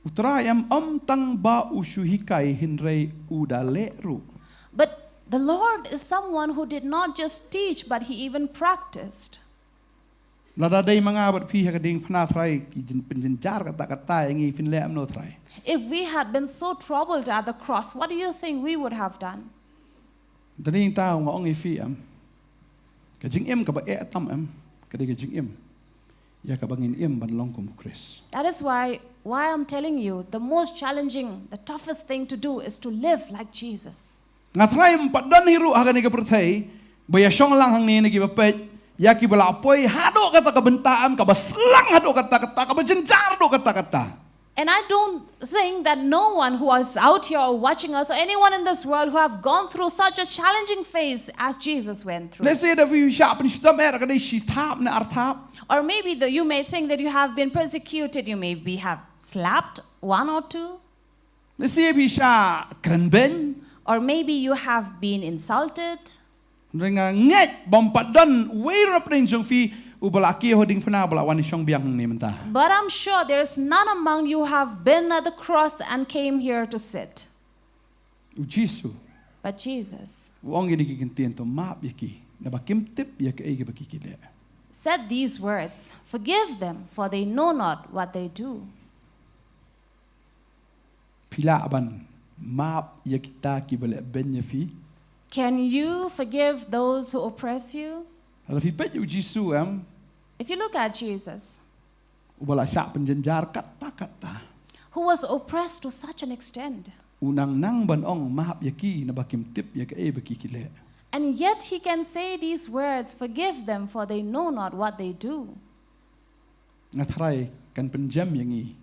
U Trai em ym tang ba u shu hikai hynrei u da leh ruh. But the Lord is someone who did not just teach, but he even practiced. Lada dei ma nga bad phi ha ka diengphna, Trai, ki jin, pynjynjar katta katta ïa ngi, phin leh kumno, Trai? If we had been so troubled at the cross, what do you think we would have done? Dei nangta nga ong ïa phi em, ka jingim kaba eh tam em, ka dei ka jingim ïa kaba ngin im ban long kum u Khrist. That is why, why I'm telling you, the most challenging, the toughest thing to do is to live like Jesus. Nga tharai ym pat don hi ruh ha kane ka pyrthei ba ïa shong lang hangne na kiba peit, ïa kiba la poi haduh katta ka bynta em, kaba slang haduh katta katta, kaba jynjar haduh katta katta. And I don't think that no one who is out here or watching us or anyone in this world who have gone through such a challenging phase as Jesus went through. Lehse da phi shah pynshitom eh, ka dei shi thap ne ar thap. Or maybe the, you may think that you have been persecuted, you maybe have slapped one or two. Lehse phi shah kren beiñ. Or maybe you have been insulted. Hynrei nga ngeit ba ym pat don uwei ruh na pdeng jong phi uba la kiew ha diengphna ba la wan shong biang hangne mynta. But I'm sure there is none among you have been at the cross and came here to sit. U Jisu But Jesus u ong ïa kine ki ktien, to map ïa ki, naba kim tip ïa kaei kaba ki ki leh. Said these words, "Forgive them, for they know not what they do." Phi lah ban map ïa kita kiba leh beiñ ïa phi? Can you forgive those who oppress you? Lada phi peit ïa u Jisu em, If you look at Jesus, uba la shah pynjynjar katta katta, who was oppressed to such an extent, u nang nang ban ong map ïa ki, naba kim tip ïa kaei ba ki ki leh. And yet he can say these words, "Forgive them, for they know not what they do." Nga tharai kan pynjem ïa ngi,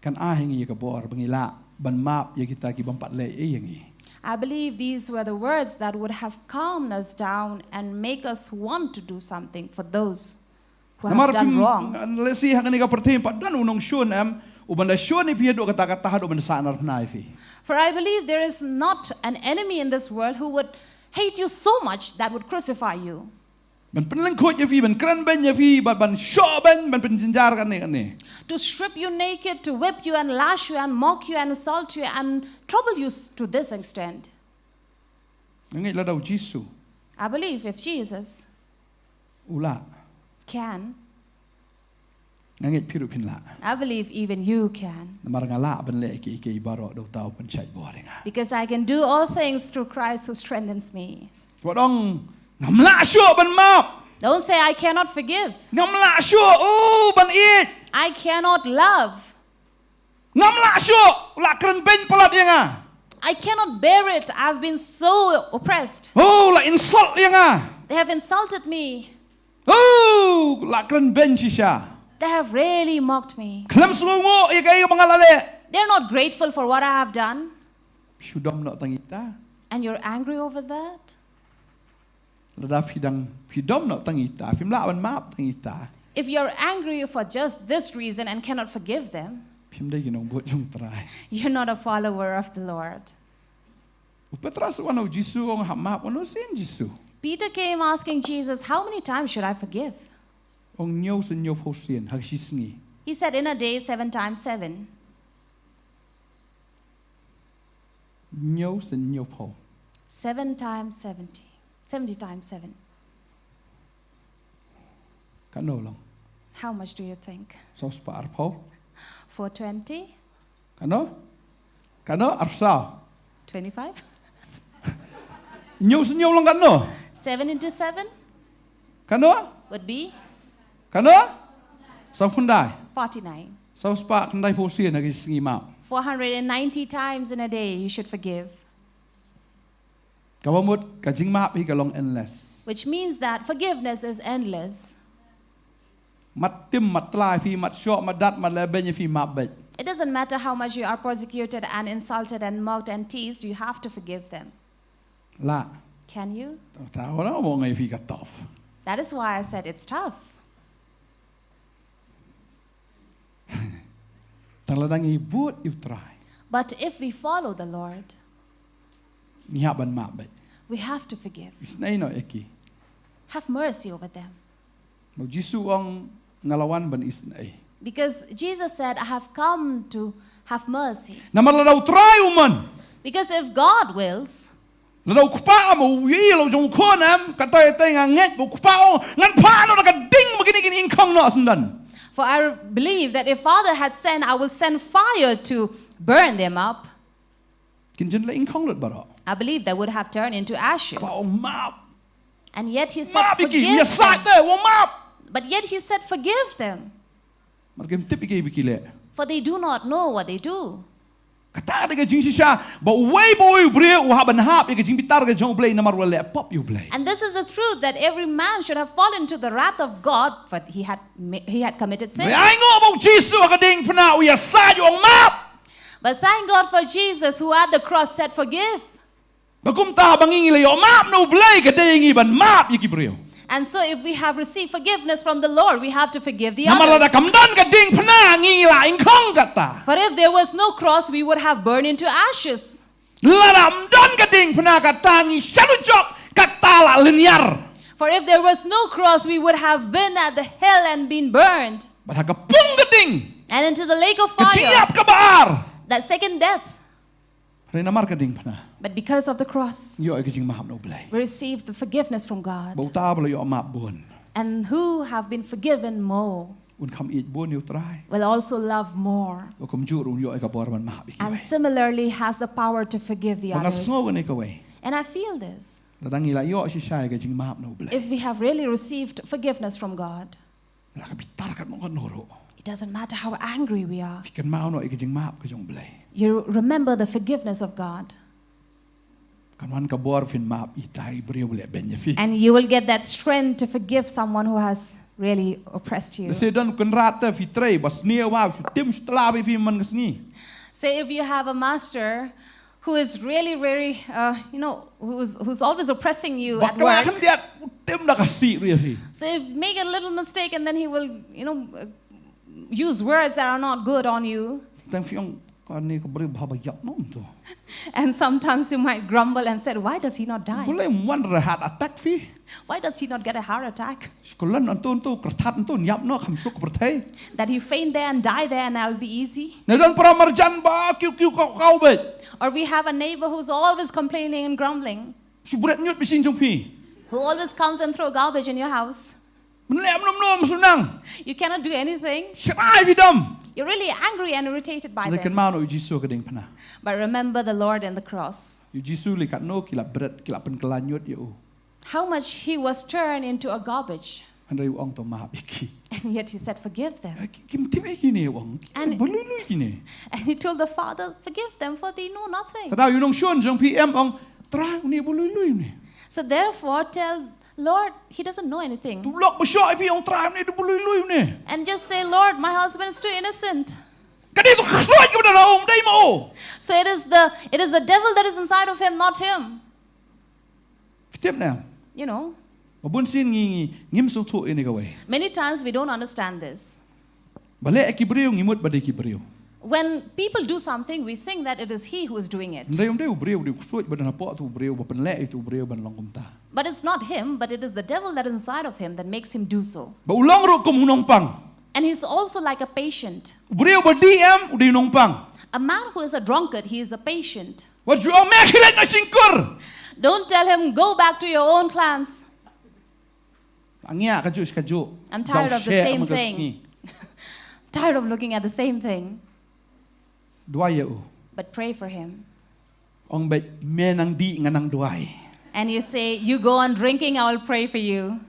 kan ai ïa ngi ïa ka bor ba ngi lah ban map ïa kita ki bym pat leh ei ïa ngi. I believe these were the words that would have calmed us down and make us want to do something for those who have Namar done phim, wrong. Lehse ha kane ka pyrthei ym pat don u nongshun em uban da shun ïa phi haduh katta katta haduh ban da sah narphna ïa phi. For I believe there is not an enemy in this world who would hate you so much that would crucify you. Ban pynlyngkhuid ïa phi, ban kren beiñ ïa phi, ban, ban shoh beiñ, ban pynjynjar kane kane. To strip you naked, to whip you and lash you and mock you and insult you and trouble you s- to this extent. Nga ngeit lada u Jisu I believe if Jesus u lah, can, nga ngeit phi ruh phin lah. I believe even you can. Namar nga lah ban leh kiei kiei baroh da uta u pynshait bor ïa nga. Because I can do all things through Christ who strengthens me. Wat ong ngam lah shuh ban map. Don't say, "I cannot forgive." Ngam lah shuh, oh, ban ïeit. "I cannot love." Ngam lah shuh, la kren beiñ palat ïa nga. "I cannot bear it. I've been so oppressed. Oh, la insult ïa nga. They have insulted me. Oh, la kren beiñ shisha. They have really mocked me. Khlem sngewnguh ïa kaei ba nga la leh." They're not grateful for what I have done." Phi dom noh tang ïa ita. And you're angry over that? Lada phi dang, phi dom noh tang ïa ita, phim lah ban map tang ïa ita. If you're angry for just this reason and cannot forgive them, Phim dei ki nongbud jong Trai. You're not a follower of the Lord. U Petros u ong ïa u Jisu, u ong, "Hap map." U ong, "Shisien Jisu." Peter came asking Jesus, "How many times should I forgive?" U ong, "Hynñiew sien hynñiewphew sien ha ka shi sngi." He said, "In a day, seven times seven." Hynñiew sien hynñiewphew. Seven times seventy. Seventy times seven. Katno long? How much do you think? Saw spah arphew. Four twenty? Katno? Katno? Arphew saw. Twenty-five? Hynñiew sien hynñiew long katno? Seven into seven Katno? Would be Katno? Saw khyndai. Forty-nine. Saw spah khyndaiphew sien ha ka sngi map. Four hundred and ninety times in a day you should forgive. Kaba mut ka jingmap hi ka long endless. Which means that forgiveness is endless. Mat tim, mat tlai phi, mat shoh, mat dat, mat leh beiñ phi, map beit. It doesn't matter how much you are persecuted and insulted and mocked and teased, you have to forgive them. Lah. Can you? Ta ora mo ngai phi ka tough. That is why I said it's tough. Tang lada ngi bud ïa u Trai. But if we follow the Lord, ngi hap ban map beit. We have to forgive. Isnei noh ïa ki. Have mercy over them. Ba u Jisu u ong nga la wan ban isnei. Because Jesus said, I have come to have mercy. Namar lada u Trai u mon. Because if God wills, lada u kpa mo u ïohi la u jong u khun em, kata ïa te nga ngeit ba u kpa u ngan phah noh da ka ding ba kine kin ingkhong noh syndon. For I believe that if Father had sent, I will send fire to burn them up. Kin jin la ingkhong lut baroh. I believe they would have turned into ashes. Kpa u map. And yet he said, map ïa ki, ïa sait te, u map. But yet he said, forgive them. Mar kim tip ïa ki ba ki leh. For they do not know what they do. Kata ka dei ka jingshisha ba uwei pa uwei u briew u hap ban hap ïa ka jingbitar ka jong U Blei namar u la leh pop ïa U Blei. And this is the truth that every man should have fallen into the wrath of God, for he had ma- he had committed sin. Hynrei ai nguh ba u Jisu ha ka diengphna u ïasaid u ong map. But thank God for Jesus who at the cross said forgive. Ba kumta haba ngi ngi la ïoh map na U Blei ka dei ïa ngi ban map ïa ki briew. And so if we have received forgiveness from the Lord, we have to forgive the others. Namar lada kam don ka diengphna ngi la ingkhong kata. For if there was no cross, we would have burned into ashes. Lada kam don ka diengphna kata ngi shalyndet jop kata la lynñiar. For if there was no cross, we would have been at the hell and been burned. Bad ha ka pung ka ding. And into the lake of fire. Ka jingïap kaba ar. That second death. Hynrei namar ka diengphna. But because of the cross, ngi ïoh ïa ka jingmap na U Blei. We received the forgiveness from God. Ba uta ba la ïoh map bun. And who have been forgiven more. Un kham ïeit bun ïa u Trai. Will also love more. Ba kumjuh ruh un ïoh ïa ka bor ban map ïa kiwei. And similarly has the power to forgive the others. Ba nga sngew kane kawei. And I feel this. Lada ngi la ïoh shisha ïa ka jingmap na U Blei. If we have really received forgiveness from God. La ka bitar katno katno ruh. It doesn't matter how angry we are. Phi kynmaw noh ïa ka jingmap ka jong U Blei. You remember the forgiveness of God. Kan wan ka bor phin map ïa ita i briew ba leh beiñ ïa phi. And you will get that strength to forgive someone who has really oppressed you. Lehse don kynrad te phi trei ba sniew, wow, shu tim shu tla bad phi man ka sngi. Say if you have a master who is really very, uh, you know, who's, who's always oppressing you at work. Wat khlem khyndiat, u tim da ka sih ruh ïa phi. So if you make a little mistake and then he will, you know, uh, use words that are not good on you. Tang phi ong, kane ka briew ba haba ïap noh um to. And sometimes you might grumble and said, why does he not die? Balei um wan re heart attack phi? Why does he not get a heart attack? Shu khlem un to, un to, kyrthat un to, un ïap noh kham suk pyrthei. That he faint there and die there and I'll be easy. Ne don para marjan ba kiew kiew kaw kaw beit. Or we have a neighbor who's always complaining and grumbling. Shu bret ñiut bishing jong phi. Who always comes and throw garbage in your house. Mynleh mno mno msnang. You cannot do anything. Shrai phi dom. You're really angry and irritated by them. Kynmaw noh ïa u Jisu ka diengphna. But remember the Lord and the cross. Ïa u Jisu lei katno ki la bret, ki la pynkylla ñiut ïa u. How much he was turned into a garbage. Hynrei u ong to map ïa ki. And yet he said, forgive them. Kim tip ïa kine u ong. Ba lui lui kine. And he told the father, forgive them for they know nothing. Ka daw ïa u nongshun jong phi em ong, Trai une ba lui lui une. So therefore tell Lord, he doesn't know anything. To lok ba shoh ïa phi ong Trai une da ba lui lui une. And just say, Lord, my husband is too innocent. Ka dei to ksuid kaba da la um dei ma u. So it is the it is the devil that is inside of him, not him. Phi tip ne? You know. Ba bun sien ngi ngi ngim sngewthuh ïa kane kawei. Many times we don't understand this. Ba leh ki briew ngi mut ba dei ki briew. When people do something, we think that it is he who is doing it. Hynrei um dei u briew, u dei u ksuid ba don hapoh utu u briew, ba pynleh ïa utu u briew ban long kumta. But it's not him, but it is the devil that is inside of him that makes him do so. Ba u long ruh kum u nongpang. And he's also like a patient. U briew ba dih em, u dei u nongpang. A man who is a drunkard, he is a patient. Wat ju ong me khie leit noh shynkur. Don't tell him, go back to your own clans. Nga ngiah kajuh shi kajuh. I'm tired of the same thing. Tired of looking at the same thing. Duwai ïa u. But pray for him. Ong beit, me nang dih nga nang duwai. And you say, you go on drinking, I will pray for you.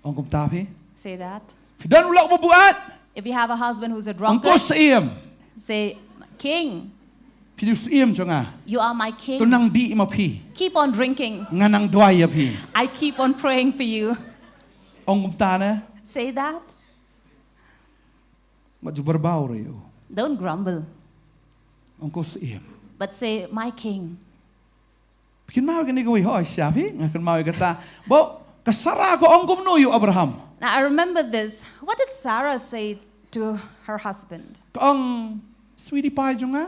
Ong kumta phi? Say that. Phi don u lok ba buaid. If you have a husband who's a drunkard, ong ko syiem. Say, King. Phi dei u syiem jong nga. You are my king. To nang dih ma phi. Keep on drinking. Nga nang duwai ïa phi. I keep on praying for you. Ong kumta ne. Say that. Wat ju byrbaw re u. Don't grumble, Ong ko Syiem. but say, "My king." Phi kynmaw kane kawei, ho sha phi, nga kynmaw ïa kata. Bo, ka Sara ka ong kumno ïa u Abraham. Now I remember this. What did Sarah say to her husband? Ka ong, "Sweetie pie jong nga."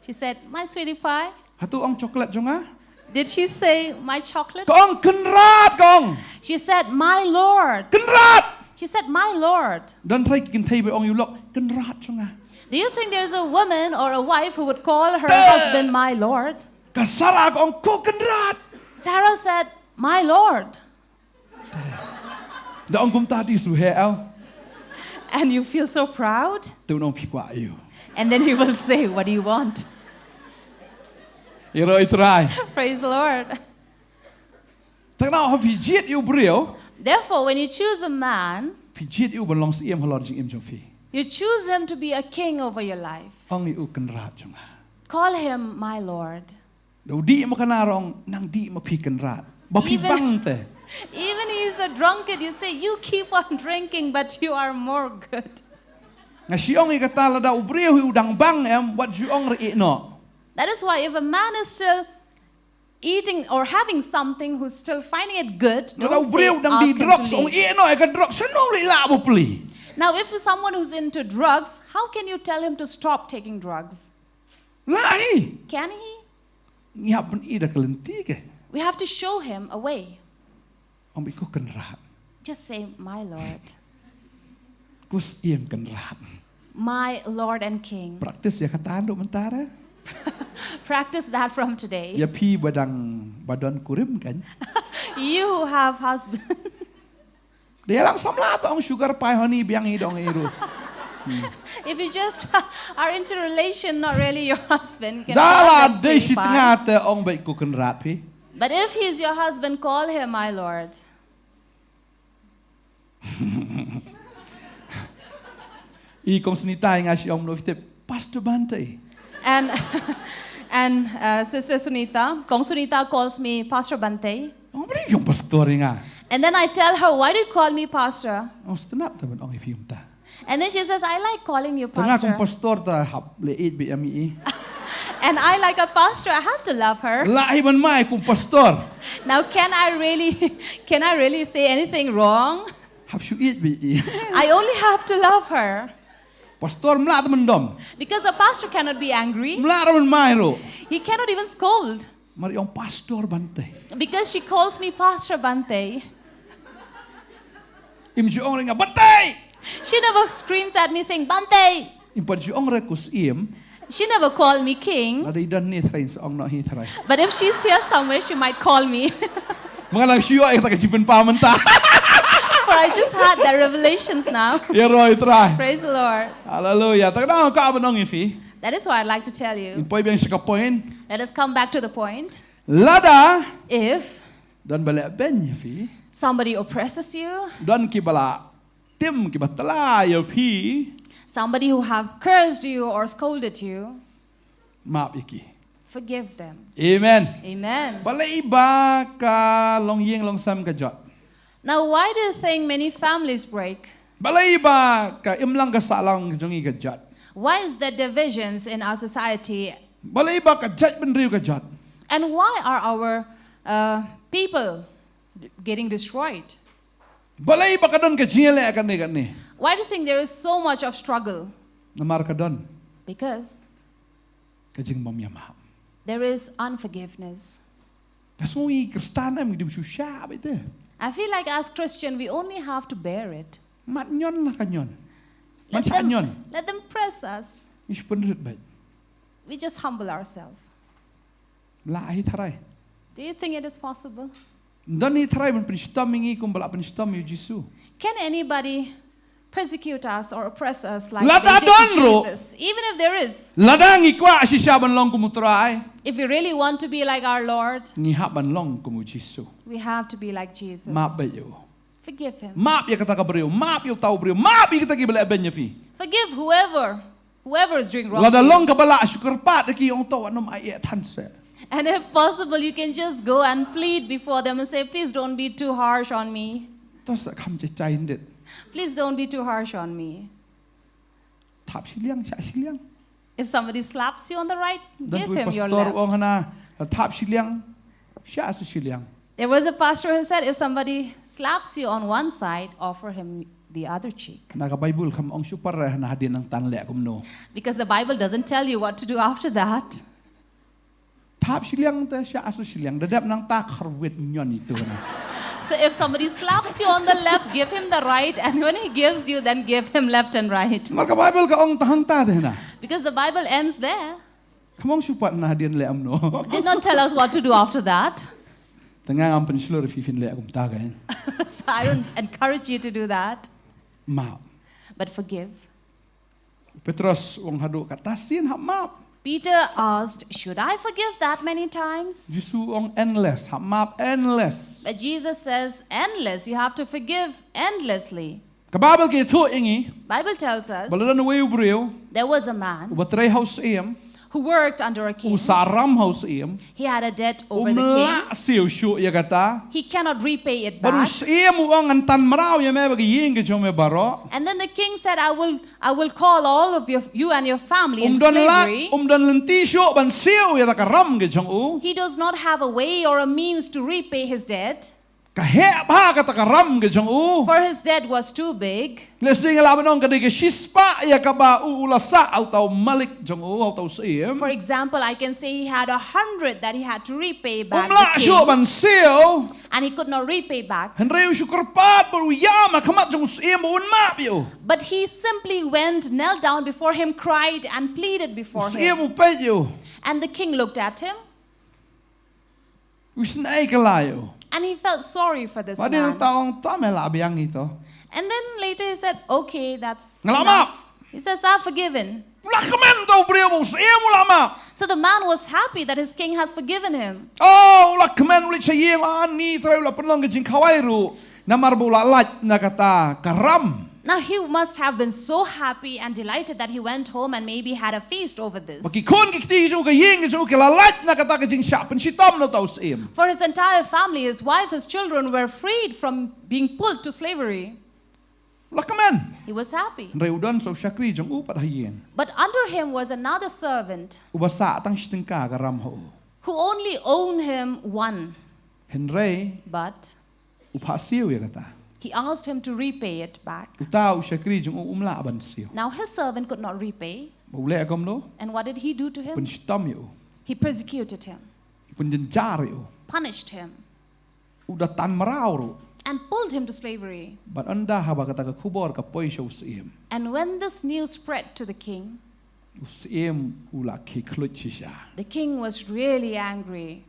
She said, "My sweetie pie." Hato ong, "Chocolate jong nga"? Did she say, "My chocolate"? Ka ong, "Kynrad," ka ong. She said, "My Lord." "Kynrad." She said, "My Lord." Don trai ki kynthei ba ong ïa u lok, "Kynrad jong nga." Do you think there is a woman or a wife who would call her husband "My Lord"? Ka Sara ka ong, "Ko Kynrad." Sarah said, "My Lord." Da ong kumta te shu heh. And you feel so proud. Te un ong, "Phi kwah aïu?" And then he will say, "What do you want?" Ïaroh ïa u Trai. Praise the Lord. Te kane, haba phi jied ïa u briew, Therefore, when you choose a man, phi jied ïa u ban long syiem halor jingim jong phi. You choose him to be a king over your life. Ong ïa u, "Kynrad jong nga." Call him "My Lord." Da u dih ma ka nar, ong, "Nang dih ma phi Kynrad." Ba phi Even- bang te. Even he is a drunkard, you say, "You keep on drinking, but you are more good." Nga shu ong ïa kata, lada u briew hi u dang bang em, wat ju ong re, ïeh noh. That is why if a man is still eating or having something who's still finding it good, Lada u don't say, briew dang "Ask die him to drugs, ong, leave." "Ïeh noh ïa ka drugs." Shano u leh lah bapli? Now, if someone who's into drugs, how can you tell him to stop taking drugs? Lah hi. Can he? Ngi hap pyni da ka lynti ke. We have to show him a way. Ong beit, "Ko Kynrad." Just say, "My Lord." Ko Syiem Kynrad. "My Lord and King." Practice ïa kata haduh mynta re. Practice that from today. Ïa phi ba dang, ba don kurim kan. You who have husband. Dei lang samla to ong, "Sugar pie honey biang hi," dong iru. If you just are into relation, not really your husband, you can Da call la them dei sweetie shi tnga pie. Te ong beit, "Ko Kynrad phi." But if he's your husband, call him "My Lord." I Kong Sunita, nga shu ong, "Mano phi tip?" "Pastor Bante." And and uh, Sister Sunita, Kong Sunita calls me Pastor Bante. Ong, "Balei phi ong pastor ïa nga?" And then I tell her, "Why do you call me pastor?" Ong, "Sngewtynnat te ban ong ïa phi kumta." And then she says, "I like calling you Te nga kum pastor." Pastor te hap leh ïeit beit ïa mi. And I, like a pastor, I have to love her. Lah hi ban mai kum pastor. Now, can I really, can I really say anything wrong? Hap shu ïeit beit. I only have to love her. Pastor ym lah te ban dom. Because a pastor cannot be angry. Ym lah ruh ban mai ruh. He cannot even scold. Mar i ong, "Pastor Bante." Because she calls me Pastor Bante. Im ju ong re ïa nga, "Bante!" She never screams at me saying, "Bante!" Im pat ju ong re, "Ko Syiem." She never called me king. Lada i don hangne trai, sa ong noh hi trai. But if she's here somewhere, she might call me. Mynta nga la shu ïoh ïa kata ka jingpynpaw mynta. For I just had that revelations now. Ïaroh ïa u Trai. Praise the Lord. Haleluia. Te kata nga kwah ban ong ïa phi. That is what I'd like to tell you. Ngin poi biang sha ka point. Let us come back to the point. Lada If don ba leh beiñ ïa phi, somebody oppresses you, don kiba la tim, kiba tla ïa phi, somebody who have cursed you or scolded you, map ïa ki. Forgive them. Amen. Amen. Balei ba ka longïing longsem ka jot? Now, why do you think many families break? Balei ba ka imlang ka sahlang jong ngi ka jot? Why is there divisions in our society? Balei ba ka jaitbynriew ka jot? And why are our uh, people getting destroyed? Balei ba ka don ka jingïaleh kane kane? Why do you think there is so much of struggle? Namar ka don Because ka jingbym ïamap. There is unforgiveness. Ka sngew i Khristan em, ngi dei ban shu shah beit te. I feel like as Christian, we only have to bear it. Mat ñion la ka ñion. Let Mat shah them, ñion. Let them press us. Ngi shu pynrit beit. We just humble ourselves. Lah hi tharai. Do you think it is possible? Don hi tharai ban pynshitom ïa ngi kumba la pynshitom ïa u Jisu. Can anybody persecute us or oppress us like Lada they did to don ruh. Jesus? Even if there is, Lada ngi kwah shisha ban long kum u Trai, if we really want to be like our Lord, ngi hap ban long kum u Jisu. We have to be like Jesus. Map beit ïa u. Forgive him. Map ïa kata ka briew, map ïa uta u briew, map ïa kita kiba leh beiñ ïa phi. Forgive whoever, whoever is doing wrong. Lada To you. Long kaba lah, shu kyrpad ïa ki, ong to wat nym ai eh than seh. And if possible, you can just go and plead before them and say, "Please don't be too harsh on me. To seh kham jai jai ndit. Please don't be too harsh on me." Thap shiliang, shah shiliang. If somebody slaps you on the right, Don give pui him your pastor u ong left. Hana, thap shiliang, shah sa shiliang. There was a pastor who said, if somebody slaps you on one side, offer him the other cheek. Na ka Bible kam ong shu para hana hadien nangta leh kumno. Because the Bible doesn't tell you what to do after that. Thap shiliang te shah sa shiliang. Da dep nangta kharwit nyon itu na. So if somebody slaps you on the left, give him the right, and when he gives you, then give him left and right. Mar ka Bible ka ong ta hangta te na. Because the Bible ends there. Kam ong shu pat na hadien leh kumno. Did not tell us what to do after that. Te nga ngam pynshlur phi phin leh kumta ka in. So I don't encourage you to do that. Map. But forgive. Petros u ong haduh katta sien hap map. Peter asked, should I forgive that many times? Jisu u ong endless, hap map endless. But Jesus says, endless. You have to forgive endlessly. Ka Bible ka ïathuh ïa ngi. Bible tells us Ba la don uwei u briew there was a man uba trei ha u syiem, who worked under a u king. sah ram ha u syiem. He had a debt Um over the king. lah siew shuh ïa kata. He cannot repay it Bad u back. Syiem u ong ngan tan mraw ïa me bad ka ïing ka jong me baroh. And then the king said, I will, I will call all of your, you and your family Um into don lad, slavery. Um don lynti shuh ban siew ïa ka ram ka jong u. He does not have a way or a means to repay his debt. Ka heh bha kata ka ram ka jong u. For his debt was too big. Lehse nga lah ban ong ka dei ka shispah ïa kaba u, u la sah ha uta u malik jong u, ha uta u syiem. For example, I can say he had a hundred that he had to repay back Um lah the shuh king, ban siew. And he could not repay back. Hynrei u shu kyrpad bad u ïam ha khmat jong u syiem ba un map ïa u. But he simply went, knelt down before him, cried, and pleaded before Syiem him. U peit ïa u. And the king looked at him. U isynei kylla ïa u. And he felt sorry for this Bad hadien man. Uta u ong, to me lah biang ito. And then later he said, okay, that's Nga lah enough. Map. He says, I've forgiven. U la kmen uta u briew ba u syiem u la map. So the man was happy that his king has forgiven him. Oh, u la kmen, u leit sha ïing, ani trai, u la pynlong ka jingkhawai ruh. Namar ba u la lait na kata ka ram. Now he must have been so happy and delighted that he went home and maybe had a feast over this. Ba ki khun ki kti jong u, ka ïing jong u ki la lait na kata ka jingshah pynshitom na uta u syiem. For his entire family, his wife, his children were freed from being pulled to slavery. U la kmen. He was happy. Hynrei u don sa u shakri jong u pat ha ïing. But under him was another servant Uba sah tang shi tyngka ka ram ha u. Who only owned him one. Hynrei But u phah siew ïa kata. He asked him to repay it back. Uta u shakri jong u um lah ban siew. Now his servant could not repay. Ba u leh kumno? And what did he do to him? Pynshitom ïa u. He persecuted him, Pynjynjar ïa u. Punished him, U da tan mraw ruh. And pulled him to slavery. Bad ynda haba kata ka khubor ka poi sha u syiem. And when this news spread to the king, U syiem u la khie khluit shisha. The king was really angry.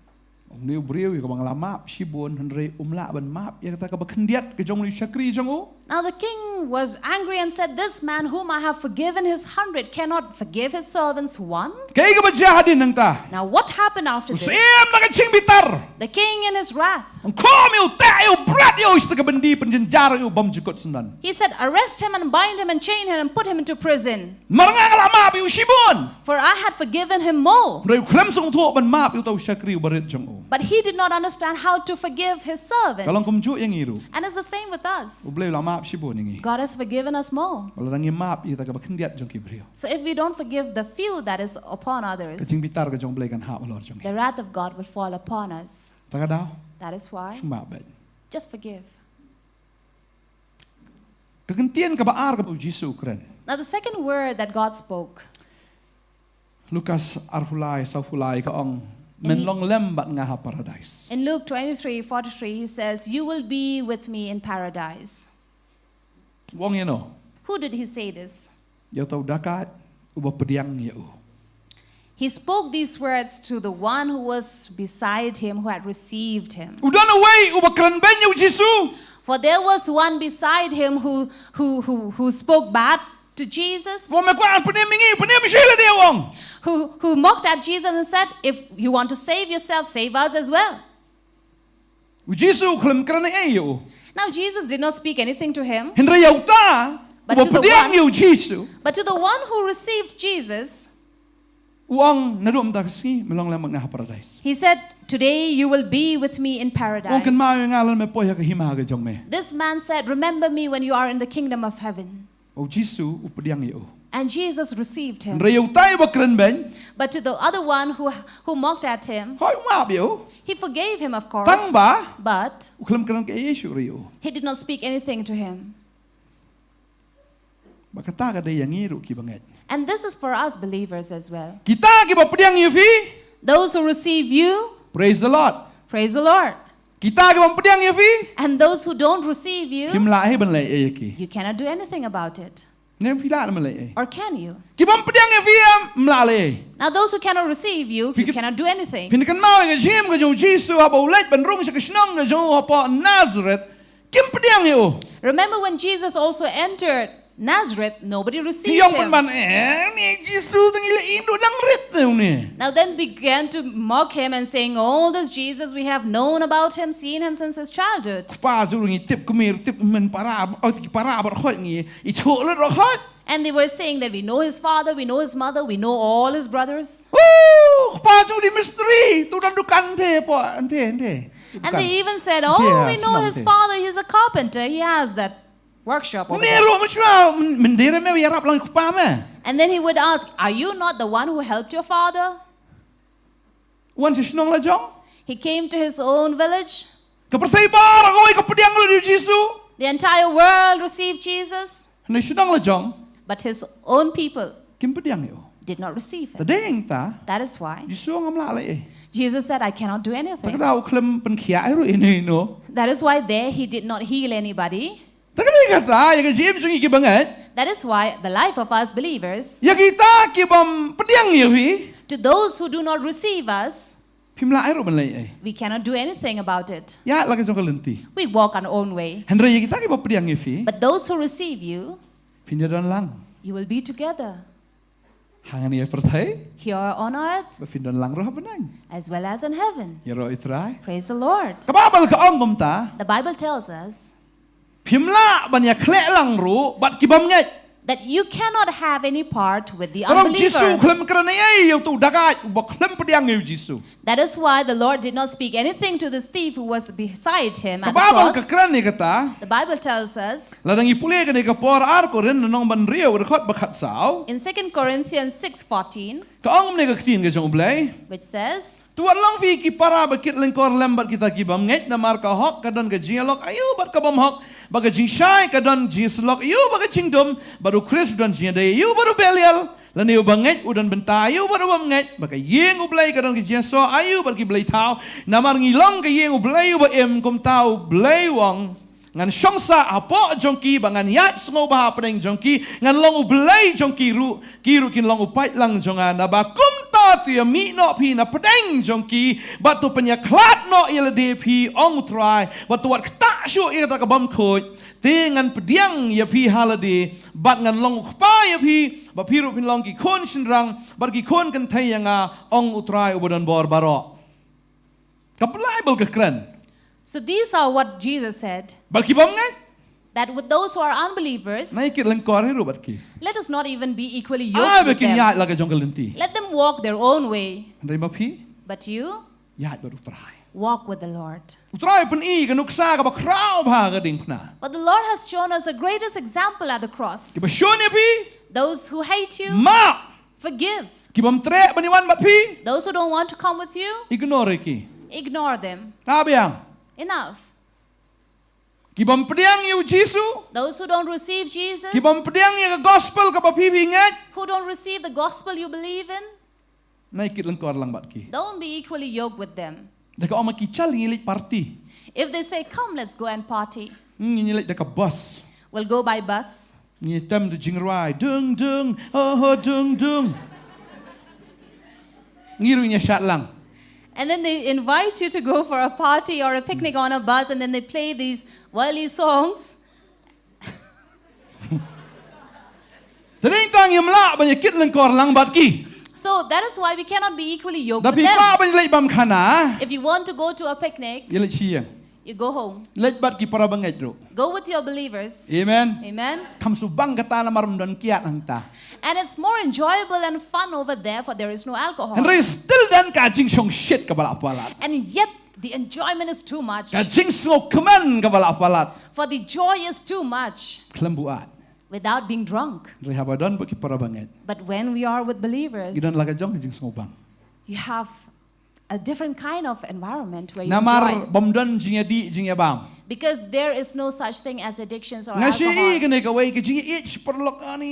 Une u briew ïa kaba nga la map shibun, hynrei um lah ban map ïa kata kaba khyndiat ka jong une u shakri jong u. Now the king was angry and said, this man whom I have forgiven his hundred cannot forgive his servants one? Kaei kaba jia hadien nangta? Now what happened after U this? syiem na ka jingbitar. The king in his wrath. Khum ïa u, teh ïa u, bret ïa u, sha ka byndi, pynjynjar ïa u, bam jukut syndon. He said, arrest him and bind him and chain him and put him into prison. Namar nga nga la map ïa u shibun. For I had forgiven him more. Hynrei u khlem sngewthuh ban map ïa uta u shakri uba rit jong u. But he did not understand how to forgive his servant. Ka long kumjuh ïa ngi ruh. And it's the same with us. U Blei u la map shibun ïa ngi. God has forgiven us more. Bad lada ngim map ïa kata kaba khyndiat jong ki briew, So if we don't forgive the few that is upon others, ka jingbitar ka jong U Blei kan hap halor jong ngi. The wrath of God will fall upon us. Kata ka daw, That is why, shu map beit. Just forgive. Ka kyntien kaba ar kaba u Jisu u kren. Now, the second word that God spoke. Lukas arphew lai, sawphew lai ka ong, men long lem bad nga ha paradais. In Luke twenty-three forty-three, he says, you will be with me in paradise. U ong ïa no? Who did he say this? Ïa uta u dakaid uba pdiang ïa u. He spoke these words to the one who was beside him, who had received him. U don uwei uba kren beiñ ïa u Jisu. For there was one beside him who, who, who, who spoke bad to Jesus, Ba me kwah pynim ïa ngi, pynim sha lade, u ong. who, who mocked at Jesus and said, if you want to save yourself, save us as well. U Jisu u khlem kren ei ei ïa u. Now, Jesus did not speak anything to him, Hynrei ïa uta But uba to the pdiang one- ïa u Jisu, but to the one who received Jesus, u ong, naduh mynta ka sngi men long lem bad nga ha paradais. he said, today you will be with me in U ong, paradise. kynmaw ïa nga lada me poi ha ka hima ka jong me. This man said, remember me when you are in the kingdom of heaven. U Jisu u pdiang ïa u. And Jesus received him. Hynrei ïa utai ba kren beiñ. But to the other one who, who mocked at him, Hoi, u map ïa u. He forgave him, of course. Tang ba. But U khlem kren kaei shuh ruh ïa u. He did not speak anything to him. Bad kata ka dei ïa ngi ruh ki bangeit. And this is for us believers as well. Kita kiba pdiang ïa phi. Those who receive you, Praise the Lord. Praise the Lord. Kita kiba pdiang ïa phi. And those who don't receive you, Phim lah hi ban leh ei ïa ki. You cannot do anything about it. Ne phi lah ban leh ei. Or can you? Kiba pdiang ïa phi em lah leh ei. Now, those who cannot receive you, you cannot do anything. Phin kynmaw ïa ka jingim ka jong u Jisu haba u leit ban rung sha ka shnong ka jong u hapoh Nazareth. Kim pdiang ïa u. Remember when Jesus also entered Nazareth, nobody received Ki ïong him. Pynban, eh, ni Jisu tang ila indu dang rit te u ni. Now then began to mock him and saying, "Oh, this Jesus, we have known about him, seen him since his childhood." Kpa ju ngi tip kumir, tip men para, oh, ki para bar khoi ngi, i chok lut ro khoi. And they were saying that we know his father, we know his mother, we know all his brothers. Oh, kpa ju di mistri, tu dan dukan te po, ante, ante. And they even said, "Oh, we know his father, he's a carpenter, he has that workshop over Ne there." Ro machwa, mendere me yarap lang kpa me. And then he would ask, "Are you not the one who helped your father?" Wan sha shnong la jong. He came to his own village. Ka pyrthei baroh ka pdiang lut ïa u Jisu. The entire world received Jesus. Hynrei shnong la jong. But his own people Kim pdiang ïa u. Did not receive Ta him. deng ta. That is why Jisu ngam lah leh ei. Jesus said, "I cannot do Ta anything." ka daw khlem pynkhiah ïa ruh ino ino. That is why there he did not heal anybody. Ta ka dei kata ïa ka jingim jong ngi ki bangeit. That is why the life of us believers, Ïa kita kibym pdiang ïa phi. To those who do not receive us, Phim lah ei ruh ban leh ei. We cannot do anything about it. Ïa la ka jong ka lynti. We walk our own way. Hynrei ïa kita kiba pdiang ïa phi. But those who receive you, Phin ïa don lang. You will be together. Hangne ha pyrthei. Here on earth. Bad phin don lang ruh ha bneng. As well as in heaven. Ïaroh ïa u Trai. Praise the Lord. Ka Baibl ka ong kumta. The Bible tells us. Phim lah ban ïa khleh lang ruh bad kibym ngeit. That you cannot have any part with the unbeliever. Ka ong Jisu khlem kren ei ei ïa uto u dakaid uba khlem pdiang ïa u Jisu. That is why the Lord did not speak anything to this thief who was beside him at the cross. Ka Baibl ka kren ïa kata. The Bible tells us. Lada ngi pule kane ka por ar Korinth lynnong ba hynriew dkhot ba khatsaw. In Second Corinthians six fourteen. Ka ong kumne ka ktien ka jong U Blei. Which says. To wat long phi ki para ba kit lyngkor lem bad kita kibym ngeit namar ka hok ka don ka jingïalok aïu bad ka bym hok. Bad ka jingshai ka don jingïasyllok aïu bad ka jingdum. Bad u Khrist u don jingïadei aïu bad u Belial. Lane uba ngeit u don bynta aïu bad u bym ngeit. Bad ka ïing U Blei ka don ka jingïasoh aïu bad ki blei thaw. Namar ngi long ka ïing U Blei uba im kumta U Blei u ong. Ngan shong sah hapoh jong ki bad ngan ïaid sngewbha hapdeng jong ki. Ngan long U Blei jong ki ruh, ki ruh kin long u paidlang jong nga. Naba kumta to ïamih noh phi na pdeng jong ki bad to pynïakhlad noh ïa lade phi, ong U Trai. Bad to wat ktah shuh ïa kata ka bym khuid. Te ngan pdiang ïa phi ha lade bad ngan long u kpa ïa phi, bad phi ruh phin long ki khun shynrang bad ki khun kynthei ïa nga, ong U Trai uba don bor baroh. Ka Baibl ka kren. So these are what Jesus said. Bad ki bym ngeit. That with those who are unbelievers, nang ïa kit lyngkor hi ruh bad ki. Let us not even be equally yoked with them. Ai ba kin ïaid la ka jong ka lynti. Let them walk their own way. Hynrei ma phi. But you. Ïaid bad U Trai. Walk with the Lord. U Trai u pyni ka nuksa kaba khraw bha ka diengphna. But the Lord has shown us the greatest example at the cross. Kiba shun ïa phi. Those who hate you. Map. Forgive. Kibym treh ban ïawan bad phi. Those who don't want to come with you. Ignore ïa ki. Ignore them. Ka biang. Enough. Kibym pdiang ïa u Jisu. Those who don't receive Jesus. Kibym pdiang ïa ka gospel kaba phi phi ngeit. Who don't receive the gospel you believe in. Nang ïa kit lyngkor lang bad ki. Don't be equally yoked with them. Da ka ong ma ki chal ngi leit party. If they say, "Come, let's go and party." Ngi leit da ka bus. We'll go by bus. Ngi tem da jingrwai, dung dung, ho ho dung dung. Ngi ruh ngi shad lang. And then they invite you to go for a party or a picnic on a bus, and then they play these worldly songs. Te dei tang ngim lah ban ïa kit lyngkor lang bad ki. So that is why we cannot be equally yoked with them. Da phi kwah ban leit bam khana. If you want to go to a picnic, ïa leit sha ïing. You go home. Leit bad ki para bangeit ruh. Go with your believers. Amen. Amen. Kham shu bang kata namar ym don kiad hangta. And it's more enjoyable and fun over there, for there is no alcohol. Hynrei still don ka jingshongshit kaba la palat. And yet the enjoyment is too much. Ka jingsngewkmen kaba la palat. For the joy is too much. Khlem buaid. without being drunk. Hynrei haba don bad ki para bangeit, But when we are with believers, ki don la ka jong ka jingsngewbang. You have a different kind of environment where you Namar enjoy. Bym don jingïadih jingïabam. Because there is no such thing as addictions or alcohol. Nga sngewthuh kane kawei ka jingïaieit paralok ani,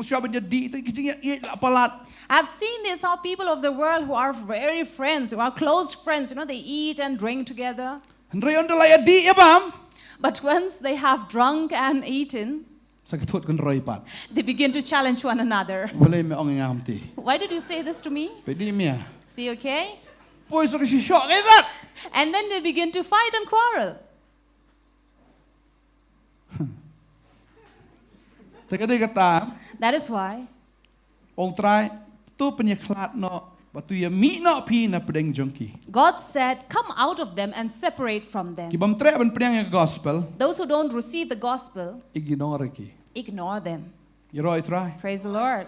shuwa ban ïadih te ka jingïaieit la palat. I've seen this, how people of the world who are very friends, who are close friends, you know, they eat and drink together. Hynrei ynda la ïadih ïabam, But once they have drunk and eaten, sa ki thut kynroi pat. They begin to challenge one another. Balei me ong ïa nga kumta? Why did you say this to me? Peit dih me. Is he okay? Poi sa ki shisha ki rat. And then they begin to fight and quarrel. Te ka dei kata. That is why. Ong Trai, to pynïakhlad noh bad to ïamih noh phi na pdeng jong ki. God said, "Come out of them and separate from them." Ki bym treh ban pdiang ïa ka gospel. Those who don't receive the gospel, ignore ki. Ignore them. Ïaroh ïa Trai. Praise the Lord.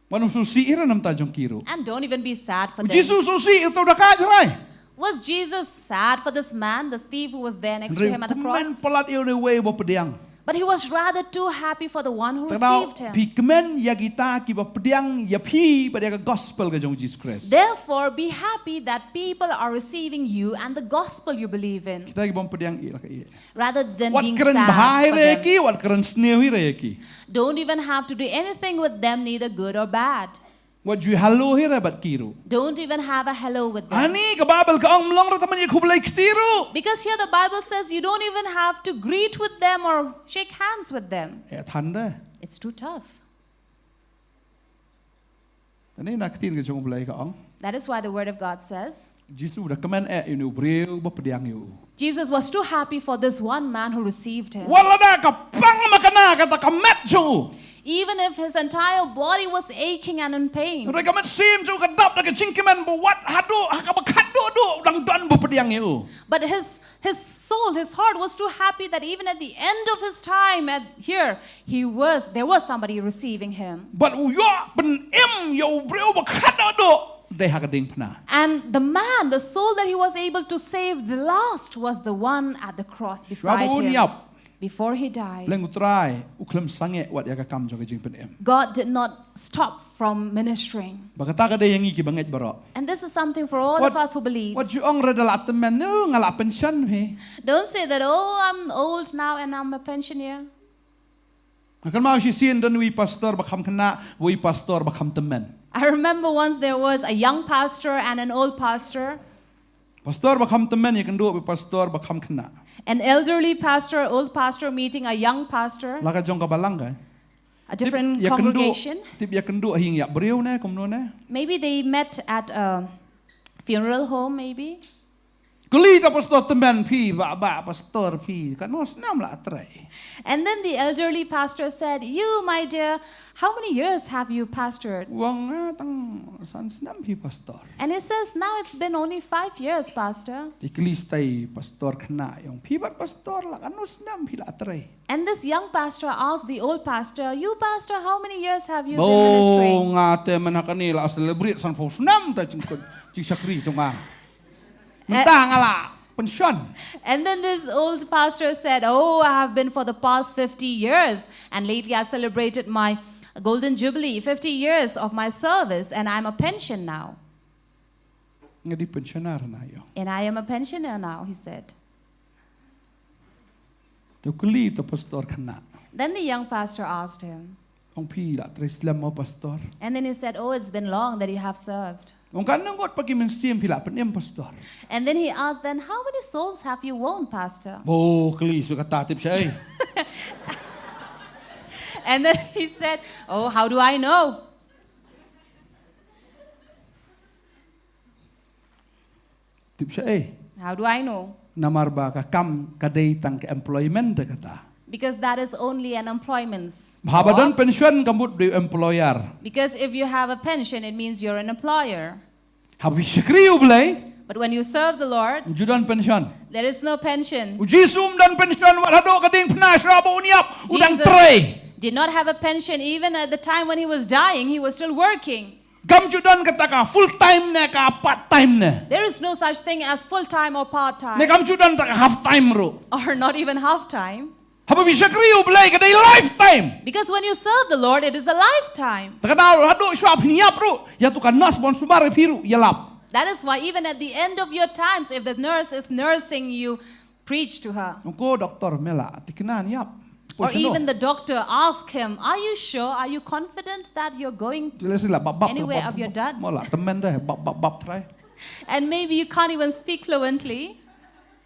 Wat nym sngewsih ïa ki na ka bynta jong ki ruh. And don't even be sad for them. Jisu sngewsih ïa uto u dakaid, hynrei. Was Jesus sad for this man, this thief who was there next to him at the cross? Hynrei u kmen palat ïa uwei uba pdiang. But he was rather too happy for the one who received him. Te phi kmen ïa kita kiba pdiang ïa phi bad ïa ka gospel ka jong u Jisu Khrist. Therefore, be happy that people are receiving you and the gospel you believe in. Kita ki bym pdiang, ïeit la ka ïeit. Rather than being sad for them. Wat kren bha hi re ïa ki, wat kren sniew hi re ïa ki. Don't even have to do anything with them, neither good or bad. Wat ju hello hi re bad ki ruh. Don't even have a hello with them. Ani ka Baibl ka ong ym long re tang ban ïakhublei kti ruh. Because here the Bible says you don't even have to greet with them or shake hands with them. Eh, than de. It's too tough. Kane na ka ktien ka jong U Blei ka ong. That is why the word of God says. Jisu u da kmen eh ïa une u briew ba pdiang ïa u. Jesus was too happy for this one man who received him. Wat lada ka pang makna kata ka met jong u. Even if his entire body was aching and in pain. Hynrei ka mynsiem jong u ka dap da ka jingkmen ba wat haduh ha kaba khatduh duh u dang don ba pdiang ïa u. But his His soul, his heart was too happy that even at the end of his time at here, he was, there was somebody receiving him. Bad u ïoh pynim ïa u briew ba khatduh duh dei ha ka diengphna. And the man, the soul that he was able to save the last was the one at the cross beside him. Shuwa ba un ïap. Before he died. Leng u Trai u khlem sangeh wat ïa ka kam jong ka jingpynim. God did not stop from ministering. Ba kata ka dei ïa ngi ki bangeit baroh. And this is something for all of us who believes. Wat ju ong re da la tymmen, oh, nga la pension hi. Don't say that, "Oh, I'm old now and I'm a pensioner." Nga kynmaw shisien don uwei pastor ba kham khynnah, uwei pastor ba kham tymmen. I remember once there was a young pastor and an old pastor. Pastor ba kham tymmen ïakynduh bad pastor ba kham khynnah. An elderly pastor, old pastor meeting a young pastor. La ka jong ka balang ka. A different congregation. Tip ïakynduh ha ïing ïap briew ne kumno ne. Maybe they met at a funeral home, maybe. Kylli ïa uta u pastor tymmen, phi, bah, bah, pastor phi katno snem la trei? And then the elderly pastor said, "You, my dear, how many years have you pastored?" U ong, "Ah, tang san snem phi pastor." And he says, "Now it's been only five years, Pastor." Te kylli ïa utai pastor khynnah, u ong, "Phi bad pastor la katno snem phi la trei?" And this young pastor asked the old pastor, "You, Pastor, how many years have you been ministering?" Ba nga te mynta kane la celebrate sanphew snem te jingshakri jong nga. Mynta nga la pension. And then this old pastor said, "Oh, I have been for the past fifty years, and lately I celebrated my golden jubilee, fifty years of my service, and I'm a pension now." Nga dei pensioner na ïa. And I am a pensioner now, he said. Te u kylli ïa uta u pastor khynnah. Then the young pastor asked him. U ong, "Phi la trei slem mo pastor?" And then he said, "Oh, it's been long that you have served." U ong, "Katno ngut pat ki mynsiem phi la pynim pastor?" And then he asked, "Then how many souls have you won, Pastor?" Oh, kylli shuh kata, tip shaei. And then he said, "Oh, how do I know?" Tip shaei? How do I know? Namar ba ka kam ka dei tang ka employment te kata. Because that is only an employment. Haba don pension ka mut dei employer. Because if you have a pension, it means you're an employer. Haba phi shakri U Blei. But when you serve the Lord, ju don pension. There is no pension. U Jisu um don pension wat haduh ka diengphna shuwa ba un ïap u dang trei. Jesus did not have a pension even at the time when he was dying, he was still working. Kam ju don kata ka full time ne ka part time ne. There is no such thing as full time or part time. Ne kam ju don kata ka half time ruh. Or not even half time. Haba phi shakri U Blei ka dei lifetime. Because when you serve the Lord, it is a lifetime. Te ka daw haduh shuwa phin ïap ruh, ïa tu ka nurse ban sumar ïa phi ruh ïalap. That is why even at the end of your times, if the nurse is nursing you, preach to her. Ko doktor, me la thikna ïap. Or even the doctor ask him, are you sure? Are you confident that you're going anywhere of your dad? Mo la, tymmen de, bap bap bap trai. And maybe you can't even speak fluently.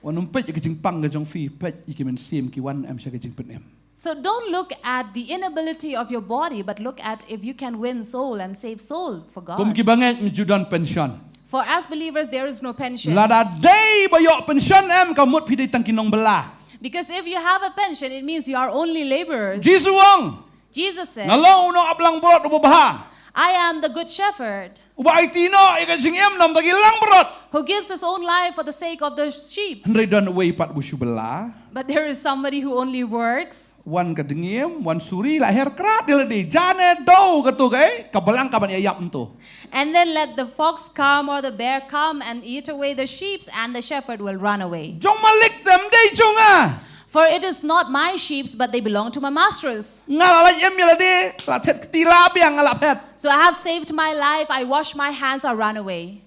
Wan ym peit ïa ka jingpang ka jong phi, peit ïa ki mynsiem ki wan em sha ka jingpynim. So don't look at the inability of your body, but look at if you can win soul and save soul for God. Kum ki bangeit ym ju don pension. For as believers, there is no pension. Lada dei ba ïoh pension em, ka mut phi dei tang ki nongbylla. Because if you have a pension, it means you are only laborers. Jisu ong, Jesus said, nga long u nongap langbrot uba bha. I am the good shepherd. Uba aiti noh ïa ka jingim namar ki langbrot. Who gives his own life for the sake of the sheep. Hynrei don uwei pat uba shu bylla. But there is somebody who only works. Wan ka dngiem, wan suri, la her krat ïa lade, jane do kato ka, eh, ka blang ka ban ïa ïap nto. And then let the fox come or the bear come and eat away the sheep, and the shepherd will run away. Jong malik te ym dei jong nga. For it is not my sheep, but they belong to my masters. Nga la lait im ïa lade, la thet kti la biang nga la phet. So I have saved my life, I wash my hands, I run away.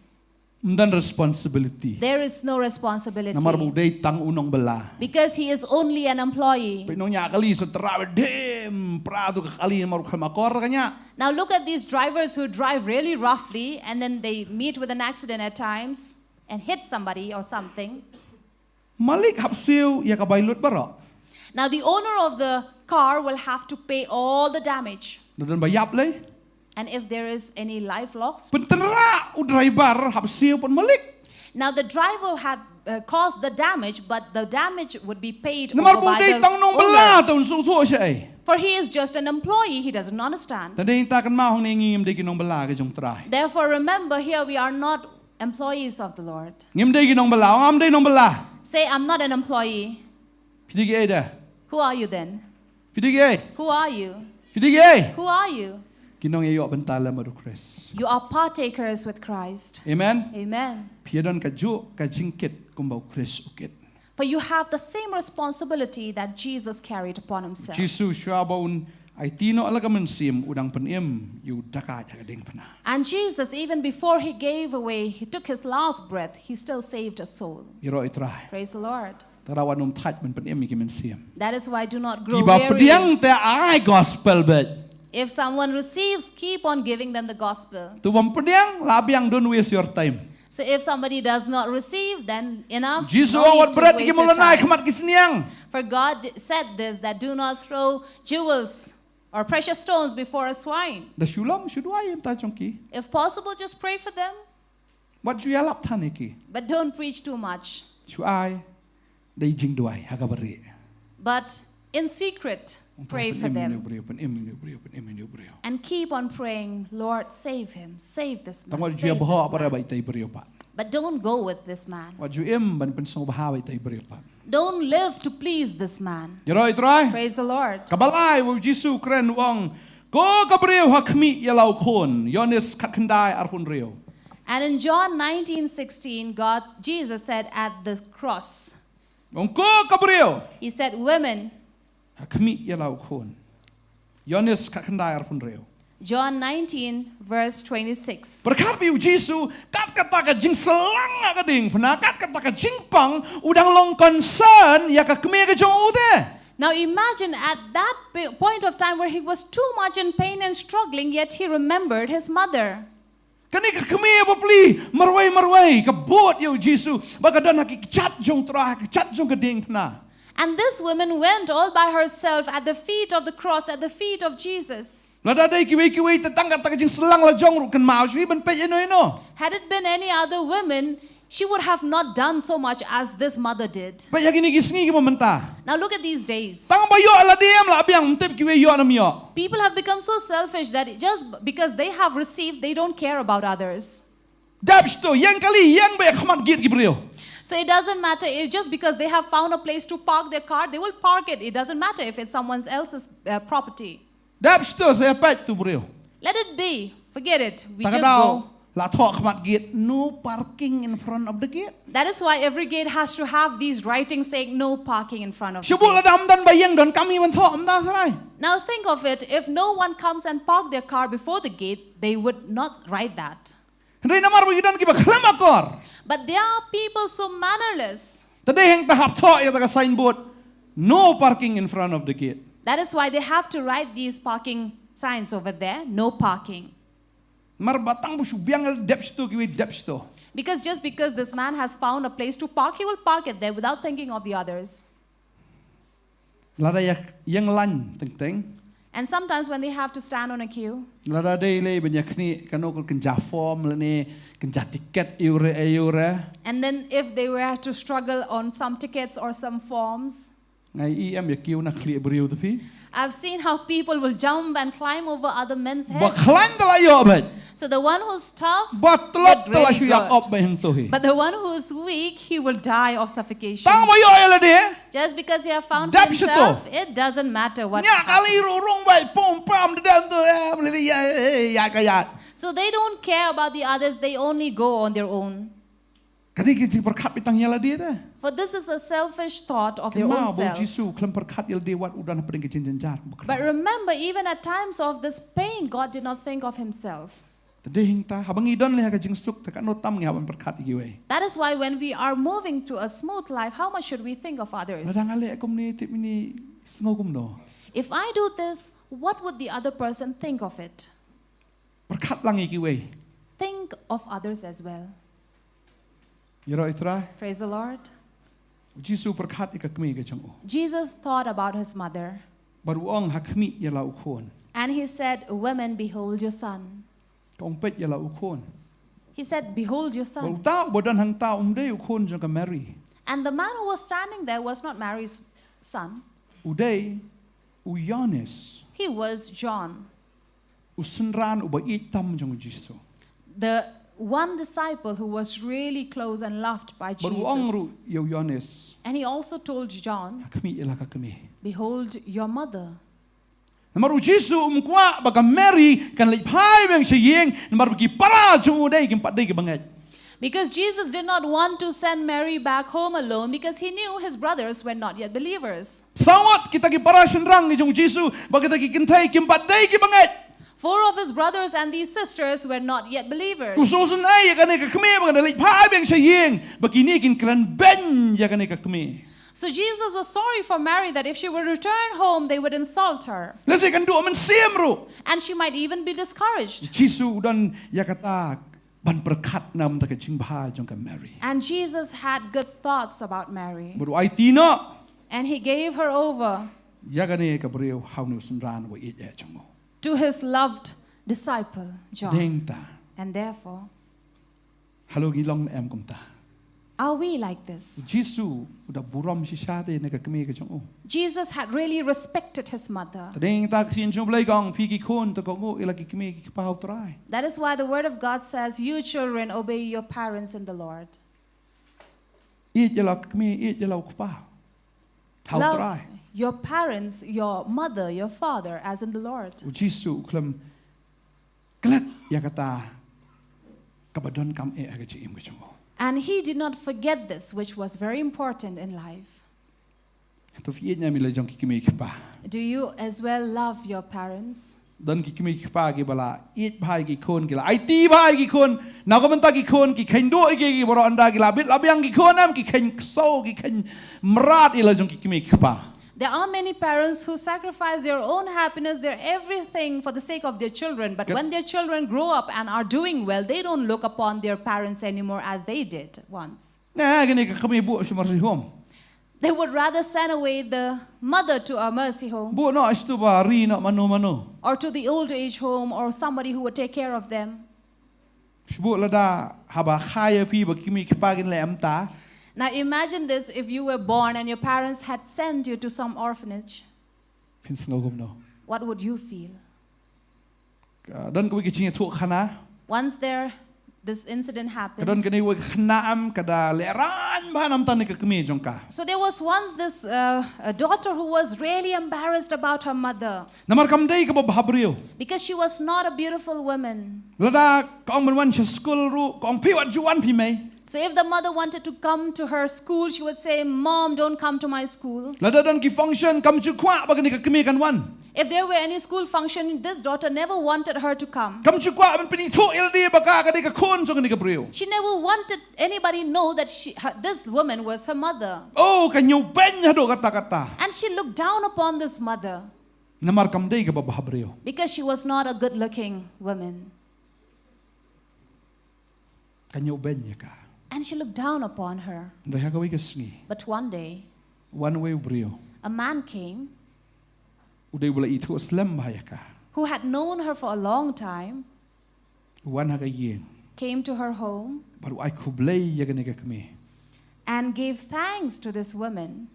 Ym don responsibility. There is no responsibility. Namar ba u dei tang u nongbylla. Because he is only an employee. Peit nongñiah kali sa tra ba dem pra tu ka kali namar u khlem akor ka ñiah. Now look at these drivers who drive really roughly and then they meet with an accident at times and hit somebody or something. Malik hap siew ïa ka bai lut baroh. Now the owner of the car will have to pay all the damage. Lada don ba ïap lei. And if there is any life lost. Pyntynrah u driver hap siew pat malik. Now the driver had uh, caused the damage, but the damage would be paid over by the owner. Namar ba u dei tang nongbylla, te un sngewthuh shaei. For he is just an employee, he doesn't understand. Te dei ta kynmaw hangne ngi ngim dei ki nongbylla ka jong Trai. Therefore remember, here we are not employees of the Lord. Ngim dei ki nongbylla, ong ngam dei nongbylla. Say, I'm not an employee. Phi dei kiei de? Who are you then? Phi dei kiei? Who are you? Phi dei kiei? Who are you? Ki nongïaïoh bynta lem bad u Khrist. You are partakers with Christ. Amen. Amen. Phi ïa don kajuh ka jingkit kumba u Khrist u kit. For you have the same responsibility that Jesus carried upon himself. Jisu shuwa ba un aiti noh la ka mynsiem u dang pynim ïa u dakaid ha ka diengphna. And Jesus, even before he gave away, he took his last breath, he still saved a soul. Ïaroh ïa u Trai. Praise the Lord. Te kata wat nym thait ban pynim ïa ki mynsiem. That is why do not grow weary. Kiba pdiang te ai gospel beit. If someone receives, keep on giving them the gospel. To bym pdiang, la biang, don't waste your time. So if somebody does not receive, then enough. Jisu ong wat bret ïa ki mulonai ha khmat ki sniang. For God said this, that do not throw jewels or precious stones before a swine. Da shu long shu duwai ïa ki mynta jong ki. If possible, just pray for them. Wat ju ïalap than ïa ki. But don't preach too much. Shu ai da i jingduwai ha kaba rieh. But in secret, pray for them. Pynim ïa u briew, pynim ïa u briew, pynim ïa u briew. And keep on praying, Lord, save him, save this man. Tang wat ju ïabha bha ïa ita i briew pat. But don't go with this man. Wat ju im ban pynsngewbha bha ïa ita i briew pat. Don't live to please this man. Ïaroh ïa u Trai. Praise the Lord. Kaba lai, u Jisu u kren u ong, ko ka briew ha khmih ïa la u khun. Ïoannis khatkhyndai arphew hynriew. And in John nineteen sixteen, God, Jesus said at the cross, ong ko ka briew. He said, women. Ha khmih ïa la u khun. Ïoannis khatkhyndai arphew hynriew. John nineteen, verse twenty-six. Pyrkhat ïa u Jisu, kat kata ka jingshlang ha ka diengphna, kat kata ka jingpang, u dang long concern ïa ka kmie ka jong u te. Now imagine at that point of time where he was too much in pain and struggling, yet he remembered his mother. Kane ka kmie bapli, marwei marwei, ka bud ïa u Jisu, ba ka don ha ki kjat jong u Trai, ki kjat jong ka diengphna. And this woman went all by herself at the feet of the cross, at the feet of Jesus. Lada dei kiwei kiwei te tang kata ka jingshlang la jong ruh kynmaw shuh ban peit ïano ïano. Had it been any other woman, she would have not done so much as this mother did. Peit ha kine ki sngi kiba mynta. Now look at these days. Tang ba ïoh la dei em la biang, ym tip kiwei ïoh ne ym ïoh. People have become so selfish that just because they have received, they don't care about others. Dep shto, ïeng kali, ïeng beit ha khmat gate ki briew. So it doesn't matter if just because they have found a place to park their car, they will park it. It doesn't matter if it's someone else's uh, property. Dep shto, sa ïa peit tu briew. Let it be. Forget it. We just go. La thoh khmat gate, "No parking in front of the gate." That is why every gate has to have these writings saying no parking in front of the Shu buh gate. Lada ym don ba ïeng donkam hi ban thoh, ym da srai. Now think of it, if no one comes and park their car before the gate, they would not write that. Hynrei namar ba ki don kiba khlem akor, But there are people so mannerless. Te dei hangta hap thoh ïa kata ka signboard, "No parking in front of the gate." That is why they have to write these parking signs over there, no parking. Namar ba tang ba shu biang, dep shto kiwei, dep shto. Because just because this man has found a place to park, he will park it there without thinking of the others. Lada ïa, ïeng lain teng teng. And sometimes when they have to stand on a queue, Lada dei lei ban ïa khnieh kano ka kynja form lane kynja tiket ïa u re ïa u re. And then if they were to struggle on some tickets or some forms, Nga ïohi em ïa kiew na khlieh briew te phi. I've seen how people will jump and climb over other men's Ba heads. khlaiñ te la ïoh beit. So the one who's tough Ba tlot did te la really shu ïap good. Op beit hangto hi. But the one who's weak, he will die of suffocation. Tang ba ïoh ïa lade. Just because he has found Dep himself, it doesn't matter what Ïa kali happens. Ru rung beit pum pam de dem tu em lili ïa ïa ka ïa. So they don't care about the others, they only go on their own. Kane ka jingpyrkhat beit tang ïa lade te. For this is a selfish thought of their Kynmaw own ba u self. Jisu khlem pyrkhat ïa lade wat u don hapdeng ka jingjynjar. But remember, even at times of this pain, God did not think of himself. Te dei hangta haba ngi don lei ha ka jingsuk te katno tam ngi hap ban pyrkhat ïa kiwei. That is why when we are moving through a smooth life, how much should we think of others? Lada nga leh kumne te mynne sngew kumno. If I do this, what would the other person think of it? Pyrkhat lang ïa kiwei. Think of others as well. Ïaroh ïa u Trai. Praise the Lord. U Jisu u pyrkhat ïa ka kmie ka jong u. Jesus thought about his mother, Bad u ong ha khmih ïa la u khun. And he said, "Women, behold your son." Ka ong peit ïa la u khun. He said, "Behold your Bad son." uta uba don hangta um dei u khun jong ka Mary. And the man who was standing there was not Mary's son. U dei u Ïoannis. He was John, U synran uba ïeit tam jong u Jisu. The one disciple who was really close and loved by Bad u ong ruh Jesus. ïa u Ïoannis. And he also told John, Ha khmih ïa la ka kmie. "Behold your mother." Namar u Jisu um kwah ba ka Mary kan leit phai biang sha ïing, namar ba ki para jong u dei kim pat dei kiba ngeit. Because Jesus did not want to send Mary back home alone because he knew his brothers were not yet believers. Sawat kita ki para shynrang ki jong u Jisu, ba kita ki kynthei kim pat dei kiba ngeit. Four of his brothers and these sisters were not yet believers. U sngewsynei ïa kane ka kmie ba kan da leit phai biang sha ïing, ba kine kin kren beiñ ïa kane ka kmie. So Jesus was sorry for Mary that if she were to return home, they would insult her. Lehse kan duh mynsiem ruh. And she might even be discouraged. Jisu u don ïa kata ban pyrkhat namar ka jingbha jong ka Mary. And Jesus had good thoughts about Mary. Bad u aiti noh. And he gave her over Ïa kane ka briew ha une u synran uba ïeit eh jong u. to his loved disciple, John. Dei hangta. And therefore, Halor ngi long ne em kumta. Are we like this? Jisu u da burom shisha te ïa kane ka kmie ka jong u. Jesus had really respected his mother. Te dei hangta ka ktien jong u Blei ka ong, phi ki khun to kohnguh ïa la ki kmie ki kpa ha u Trai. That is why the word of God says, "You children, obey your parents in the Lord." Ïeit ïa la ka kmie, ïeit ïa la u kpa ha u Love Trai. your parents, your mother, your father, as in the Lord. U Jisu u khlem klet ïa kata kaba donkam eh ha ka jingim ka jong u. And he did not forget this, which was very important in life. To phi ïeit ne em ïa la jong ki kmie ki kpa? Do you as well love your parents? Don ki kmie ki kpa kiba la ïeit bha ïa ki khun, ki la aiti bha ïa ki khun. Na ka bynta ki khun, ki kheiñ duh ïa ki, ki baroh ynda ki la bit la biang ki khun em, ki kheiñ ksew, ki kheiñ mrad ïa la jong ki kmie ki kpa. There are many parents who sacrifice their own happiness, their everything for the sake of their children. But Yep. When their children grow up and are doing well, they don't look upon their parents anymore as they did once. Nah, kane ka kmie buh sha nursing home. They would rather send away the mother to a mercy home Buh noh sha tu ba ri noh mano mano. or to the old age home or somebody who would take care of them. Shu buh lada haba kha ïa phi ba ki kmie ki kpa kin leh em ta. Now imagine this, if you were born and your parents had sent you to some orphanage, Phin sngew kumno? What would you feel? Ka don kawei ka jingïathuh khana. Once there This incident happened. Ka don kane kawei ka khynnah em ka da lehraiñ bha namar kane ka kmie jong ka. So there was once this uh, a daughter who was really embarrassed about her mother. Namar kam dei kaba bhabriew. Because she was not a beautiful woman. Lada ka ong ban wan sha skul ruh, ka ong phi wat ju wan phi mei. So if the mother wanted to come to her school, she would say, "Mom, don't come to my school." Lada don ki function, kam ju kwah ba kane ka kmie kan wan. If there were any school function, this daughter never wanted her to come. Kam ju kwah ban pynithuh ïa lade ba ka ka dei ka khun jong kane ka briew. She never wanted anybody know that she, her, this woman was her mother. Oh, ka ñiewbeiñ haduh katta katta. And she looked down upon this mother. Namar kam dei kaba bhabriew. Because she was not a good-looking woman. Ka ñiewbeiñ ïa ka. And she looked down upon her. Hynrei ha kawei ka sngi. But one day, wan uwei u briew. A man came. U dei uba la ithuh slem bha ïa ka. Who had known her for a long time. Wan ha ka ïing. Came to her home. Bad u ai khublei ïa kane ka kmie. And gave thanks to this woman.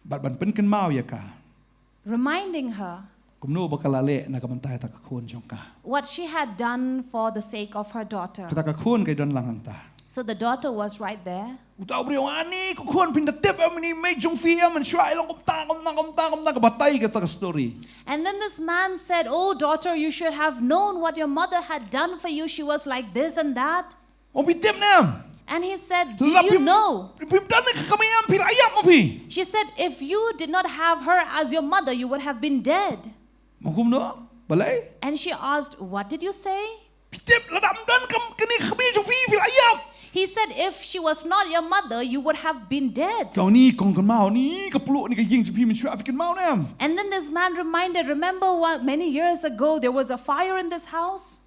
Bad ban pynkynmaw ïa ka. Reminding her. Kumno ba ka la leh na ka bynta ïa ka khun jong ka. What she had done for the sake of her daughter. Kata ka khun ka don lang hangta. So the daughter was right there. Uta u briew, ani ko khun, phi da tip em, ini mei jong phi em, mynshuwa i long kumta kumta kumta kumta, ka batai kata ka story. And then this man said, "Oh daughter, you should have known what your mother had done for you. She was like this and that." Ong phi tip ne em? And he said, "Did you know?" Phim don ka kmie em, phi la ïap mo phi. She said, "If you did not have her as your mother, you would have been dead." Mo kumno? Balei? And she asked, "What did you say?" Phi tip, lada ym don ka kmie jong phi, phi la ïap. He said, "If she was not your mother, you would have been dead." Ka ong, ni kong kynmaw, ni ka pluh, ni ka ïing jong phi, mynshuwa phi kynmaw ne em? And then this man reminded, "Remember what, many years ago there was a fire in this house?"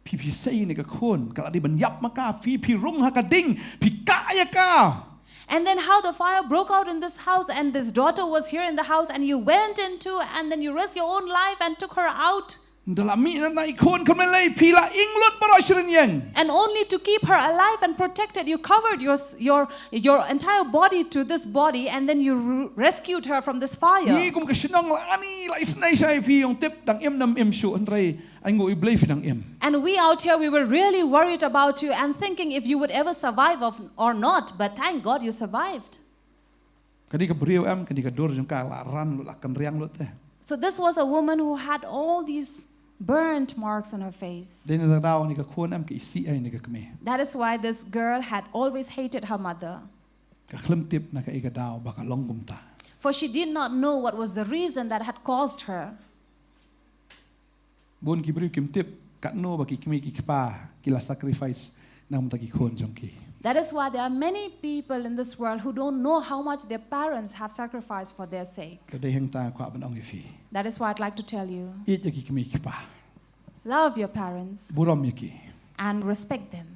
Phi, phi sei ne ka khun, ka la dei ban ïap ma ka, phi, phi rung ha ka ding, phi kah ïa ka. And then how the fire broke out in this house and this daughter was here in the house and you went into and then you risked your own life and took her out. Ynda la mih na i khun, kumno lei, phi la ing lut baroh shi rynïeng. And only to keep her alive and protected, you covered your, s- your, your entire body to this body and then you r- rescued her from this fire. Ni kum ka shnong la ani la isnei shai, phi ong tip dang im ne ym im shuh, hynrei ai nguh ïa U Blei phi dang im. And we out here, we were really worried about you and thinking if you would ever survive of, or not, but thank God you survived. Kane ka briew em, kane ka dur jong ka la ran lut, la kynriang lut te. So this was a woman who had all these burnt marks on her face. Dei na kata ka daw kane ka khun em ka isih ïa kane ka kmie. That is why this girl had always hated her mother. Ka khlem tip na kaei ka daw ba ka long kumta. For she did not know what was the reason that had caused her. Bun ki briew kim tip katno ba ki kmie ki kpa ki la sacrifice na ka bynta ki khun jong ki. That is why there are many people in this world who don't know how much their parents have sacrificed for their sake. Te dei hangta kwah ban ong ïa phi. That is why I'd like to tell you. Ïeit ïa ki kmie ki kpa. Love your parents. Burom ïa ki. And respect them.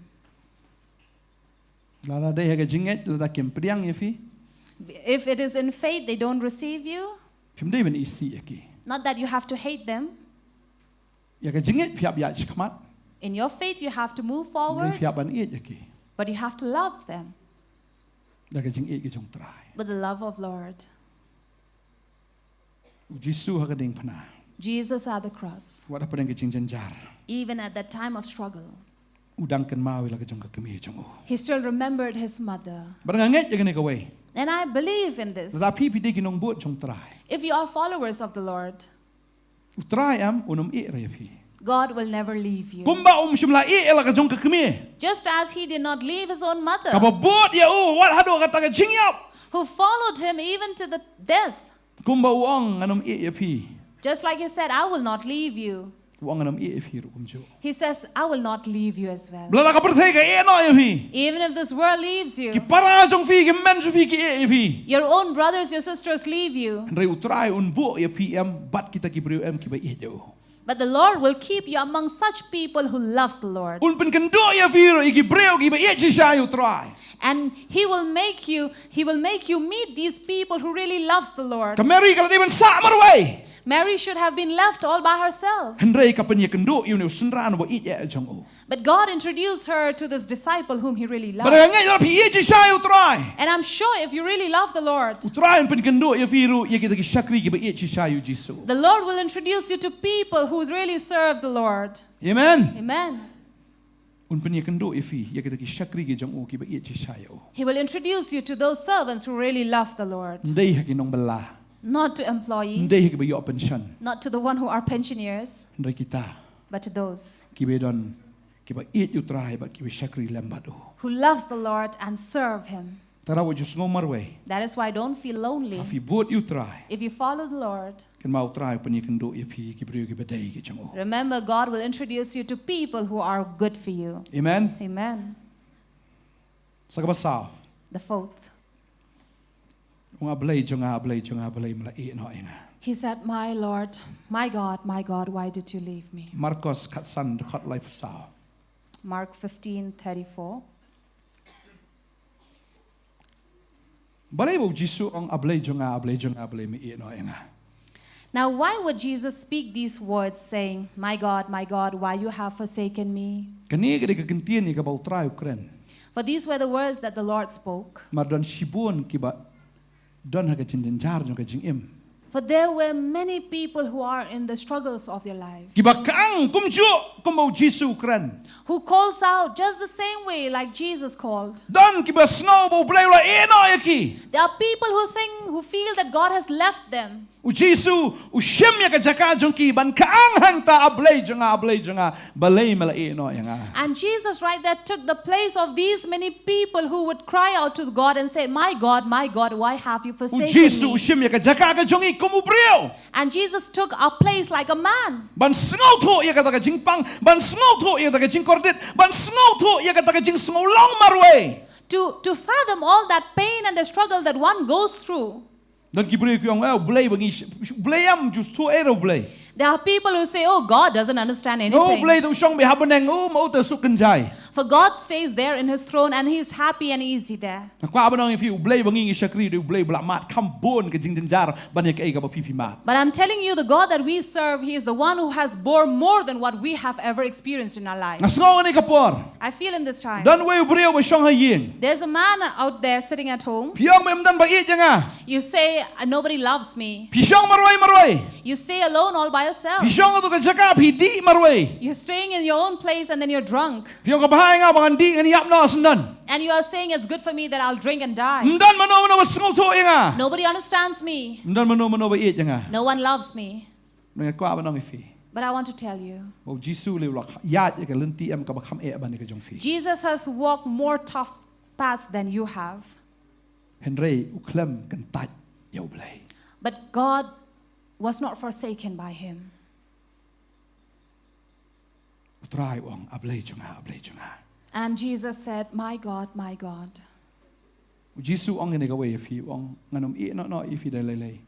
Lada dei ha ka jingngeit, lada kim pdiang ïa phi. If it is in faith they don't receive you, phim dei ban isih ïa ki. Not that you have to hate them. Ïa ka jingngeit phi hap ïaid shakhmat. In your faith you have to move forward. Hynrei phi hap ban ïeit ïa ki. But you have to love them. Da ka jingïeit ka jong U Trai. With the love of Lord. U Jisu ha ka diengphna. Jesus at the cross. Wat hapdeng ka jingjynjar. Even at that time of struggle. U dang kynmaw ïa la ka jong ka kmie jong u. He still remembered his mother. Bad nga ngeit ïa kane kawei. And I believe in this. Lada phi phi dei ki nongbud jong U Trai. If you are followers of the Lord. U Trai em un ym ïeh re ïa phi. God will never leave you. Kumba um shym la ïeh ïa la ka jong ka kmie. Just as he did not leave his own mother. Kaba bud ïa u wat haduh kata ka jingïap. Who followed him even to the death. Kumba u ong ngan ym ïeh ïa phi. Just like he said, "I will not leave you." U ong ngan ym ïeh ïa phi ruh kumjuh. He says, "I will not leave you as well." Lada ka pyrthei ka ïeh noh ïa phi. Even if this world leaves you, ki para jong phi, ki hynmen jong phi ki ïeh ïa phi. Your own brothers, your sisters leave you. Hynrei U Trai un buh ïa phi em bad kita ki briew em kiba ïeit ïa u. But the Lord will keep you among such people who loves the Lord. Un pynkynduh ïa phi ruh ïa ki briew kiba ïeit shisha ïa U Trai. And he will make you, he will make you meet these people who really loves the Lord. Ka Mary ka la dei ban sah marwei. Mary should have been left all by herself. Hynrei ka pynïakynduh ïa une u synran uba ïeit eh jong u. But God introduced her to this disciple whom he really loved. Bad nga ngeit lada phi ïeit shisha ïa U Trai. And I'm sure if you really love the Lord, U Trai un pynkynduh ïa phi ruh ïa kita ki shakri kiba ïeit shisha ïa U Jisu. The Lord will introduce you to people who really serve the Lord. Amen. Amen. Un pynïakynduh ïa phi ïa kita ki shakri ki jong u kiba ïeit shisha ïa u. He will introduce you to those servants who really love the Lord. Ym dei ha ki nongbylla. Not to employees. Ym dei ha kiba ïoh pension. Not to the one who are pensioners. Hynrei kita. But to those. Kiba don kiba ïeit ïa u Trai bad kiba shakri lem bad u. Who loves the Lord and serve him. Te haba ju sngew marwei. That is why don't feel lonely. Haba phi bud ïa u Trai. If you follow the Lord. Kynmaw u Trai u pynïakynduh ïa phi ki briew kiba dei ki jong u. Remember, God will introduce you to people who are good for you. Amen. Amen. Sa kaba saw. The fourth. U ong, A Blei jong nga, A Blei jong nga, balei me la ïeh noh ïa nga? He said, My Lord, my God, my God, why did you leave me? Markos khatsan dkhot laiphew saw. Mark fifteen thirty-four. Balei ba u Jisu u ong, A Blei jong nga, A Blei jong nga, balei me ïeh noh ïa nga? Now, why would Jesus speak these words, saying, My God, my God, why you have forsaken me? Kane ka dei ka kyntien ïa kaba u Trai u kren. For these were the words that the Lord spoke. Namar don shibun kiba don ha ka jingjynjar jong ka jingim. For there were many people who are in the struggles of their life. Kiba kang kumjuh kumba u Jisu u kren. Who calls out just the same way like Jesus called. Don kiba sngew ba U Blei u la ïeh noh ïa ki. There are people who think, who feel that God has left them. U Jisu u shim ïa ka jaka jong ki ban kang hangta, A Blei jong nga, A Blei jong nga, balei me la ïeh noh ïa nga. And Jesus right there took the place of these many people who would cry out to God and say, My God, my God, why have you forsaken me? U Jisu u shim ïa ka jaka ka jong ngi kum u briew. And Jesus took our place like a man. Ban sngewthuh ïa kata ka jingpang, ban sngewthuh ïa kata ka jingkordit, ban sngewthuh ïa kata ka jingsngew long marwei. To, to fathom all that pain and the struggle that one goes through. Don ki briew ki ong, eh, U Blei ba ngi, Blei em, ju sngewthuh ei re U Blei. There are people who say, Oh, God doesn't understand anything. No, U Blei te u shong beit ha bneng, u ma u te suk kynjai. For God stays there in his throne and he is happy and easy there. Nga kwah ban ong ïa phi, U Blei ba ngi ngi shakri u dei U Blei ba la mad kham bun ka jingjynjar ban ïa kaei kaba phi phi mad. But I'm telling you, the God that we serve, he is the one who has bore more than what we have ever experienced in our life. Nga sngew kane ka por. I feel in this time. Don uwei u briew ba shong ha ïing. There's a man out there sitting at home. Phi ong ba ym don ba ïeit ïa nga. You say, "Uh, nobody loves me." Phi shong marwei marwei. You stay alone all by yourself. Phi shong ha tu ka jaka phi dih marwei. You're staying in your own place and then you're drunk. Phi ong ka bha ïa nga ba ngan dih ngan ïap noh syndon. And you are saying, "It's good for me that I'll drink and die." Ym don mano mano ba sngewthuh ïa nga. Nobody understands me. Ym don mano mano ba ïeit ïa nga. No one loves me. Nga kwah ban ong ïa phi. But I want to tell you. Ba u Jisu u la ïaid ïa ka lynti em kaba kham eh ban ïa ka jong phi. Jesus has walked more tough paths than you have. Hynrei u khlem kyntait ïa U Blei. But God was not forsaken by him. U Trai u ong, A Blei jong nga, A Blei jong nga. And Jesus said, "My God, my God." U Jisu u ong ïa kane kawei ïa phi, u ong, ngan ym ïeh noh noh ïa phi da lei lei.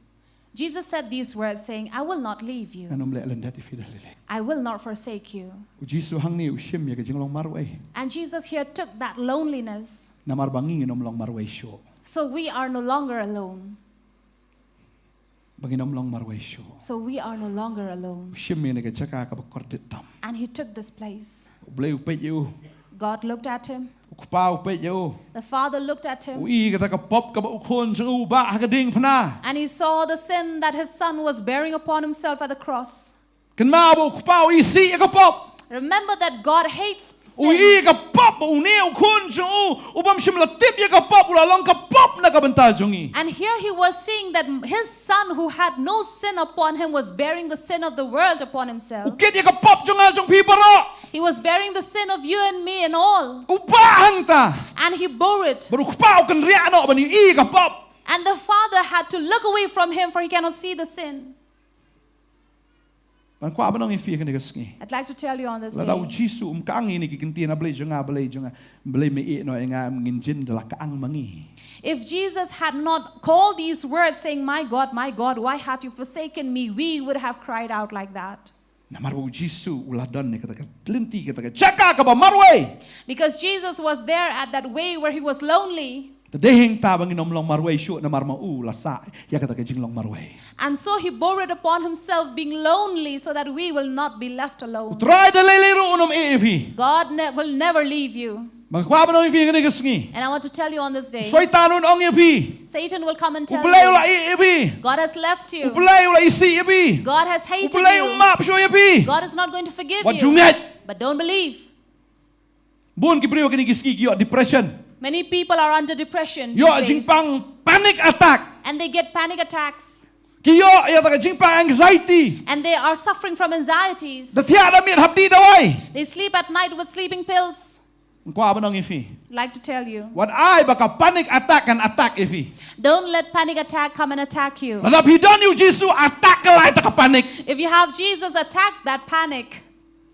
Jesus said these words, saying, "I will not leave you. Ngan ym leh lyndet ïa phi da lei lei." I will not forsake you. U Jisu hangne u shim ïa ka jinglong marwei. And Jesus here took that loneliness. Namar ba ngi ngin ym long marwei shuh. So we are no longer alone. Ba ngin ym long marwei shuh. So we are no longer alone. U shim ïa kane ka jaka kaba kordit tam. And he took this place. U Blei u peit ïa u. God looked at him. U kpa u peit ïa u. The father looked at him. U i kata ka pop kaba u khun jong u u bah ha ka diengphna. And he saw the sin that his son was bearing upon himself at the cross. Kynmaw ba u kpa u isih ïa ka pop. Remember that God hates sin. U i ïa ka pop, ba une u khun jong u, u bym shym la tip ïa ka pop, u la long ka pop na ka bynta jong ngi. And here he was seeing that his son who had no sin upon him was bearing the sin of the world upon himself. U kit ïa ka pop jong nga jong phi baroh. He was bearing the sin of you and me and all. U bah hangta. And he bore it. Bad u kpa u kynriah noh ban ïohi ïa ka pop. And the father had to look away from him, for he cannot see the sin. Nga kwah ban ong ïa phi ha kane ka sngi. I'd like to tell you on this day. Lada u Jisu um kang ïa kine ki kyntien, A Blei jong nga, A Blei jong nga, balei me ïeh noh ïa nga, ngin jin da la kang ma ngi. If Jesus had not called these words saying, "My God, my God, why have you forsaken me?" we would have cried out like that. Namar ba u Jisu u la don ïa kata ka lynti, kata ka jaka kaba marwei. Because Jesus was there at that way where he was lonely. Te dei hangta ba ngin ym long marwei shuh namar ma u la sah ïa kata ka jinglong marwei. And so he bore it upon himself being lonely so that we will not be left alone. U Trai da lei lei ruh un ym ïeh ïa phi. God ne- will never leave you. Ba nga kwah ban ong ïa phi ha kane ka sngi. And I want to tell you on this day. U Soitan un ong ïa phi. Satan will come and tell you. U Blei u la ïeh ïa phi. God has left you. U Blei u la isih ïa phi. God has hated you. U Blei um map shuh ïa phi. God is not going to forgive you. Wat ju miat. But don't believe. Bun ki briew kine ki sngi ki ïoh depression. Many people are under depression these Ïoh days. Jingpang panic attack. And they get panic attacks. Ki ïoh ïa kata ka jingpang anxiety. And they are suffering from anxieties. Da thiah da miet hap dih dawai. They sleep at night with sleeping pills. Kwah ban ong ïa phi. Like to tell you. Wat ai ba ka panic attack kan attack ïa phi. Don't let panic attack come and attack you. Lada phi don ïa u Jisu attack ka lai ta ka panic. If you have Jesus, attack that panic.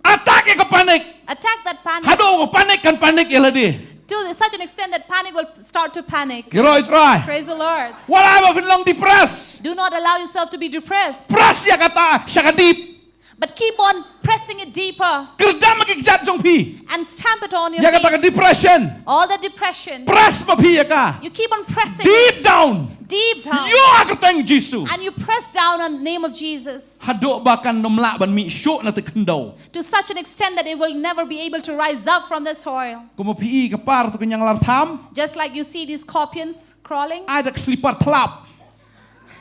Attack ïa ka panic. Attack that panic. Haduh ka panic kan panic ïa lade. To such an extent that panic will start to panic. Ïaroh ïa u Trai. Praise the Lord. Wat ai ba phin long depressed. Do not allow yourself to be depressed. Press ïa kata sha ka deep. But keep on pressing it deeper. Kyrdam ïa ki kjat jong phi. And stamp it on your feet. Ïa kata ka depression. All the depression. Press ma phi ïa ka. You keep on pressing deep down. Deep down. Ïoh ha ka kyrteng Jisu. And you press down on the name of Jesus. Haduh ba kan ym lah ban mih shuh na kata ka khyndew. To such an extent that it will never be able to rise up from the soil. Kum ma phi i ka par to ka ñianglar tham. Just like you see these scorpions crawling. Ai da ka slipar tlap.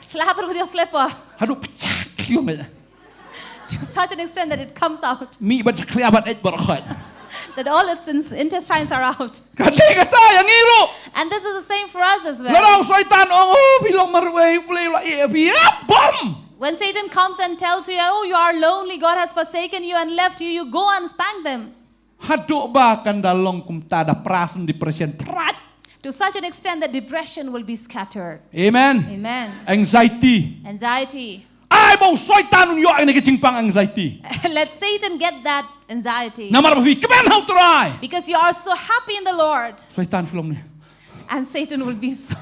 Slap it with your slipper. Haduh pchak ïa me. To such an extent that it comes out. Mih bad jakhlia bad eit bad khot. That all its in- intestines are out. Ka dei kata ïa ngi ruh. And this is the same for us as well. Lada u Soitan ong, oh, phi long marwei, U Blei u la ïeh ïa phi, ïa bom. When Satan comes and tells you, oh, you are lonely, God has forsaken you and left you, you go and spank them. Haduh ba kan da long kumta da pra shen depression. Prat. To such an extent that depression will be scattered. Amen. Amen. Anxiety. Anxiety. Ai ba u Soitan un ïoh ïa kane ka jingpang anxiety. Let Satan get that anxiety. Namar ba phi kmen ha u Trai. Because you are so happy in the Lord. Soitan phi long ne. And Satan will be so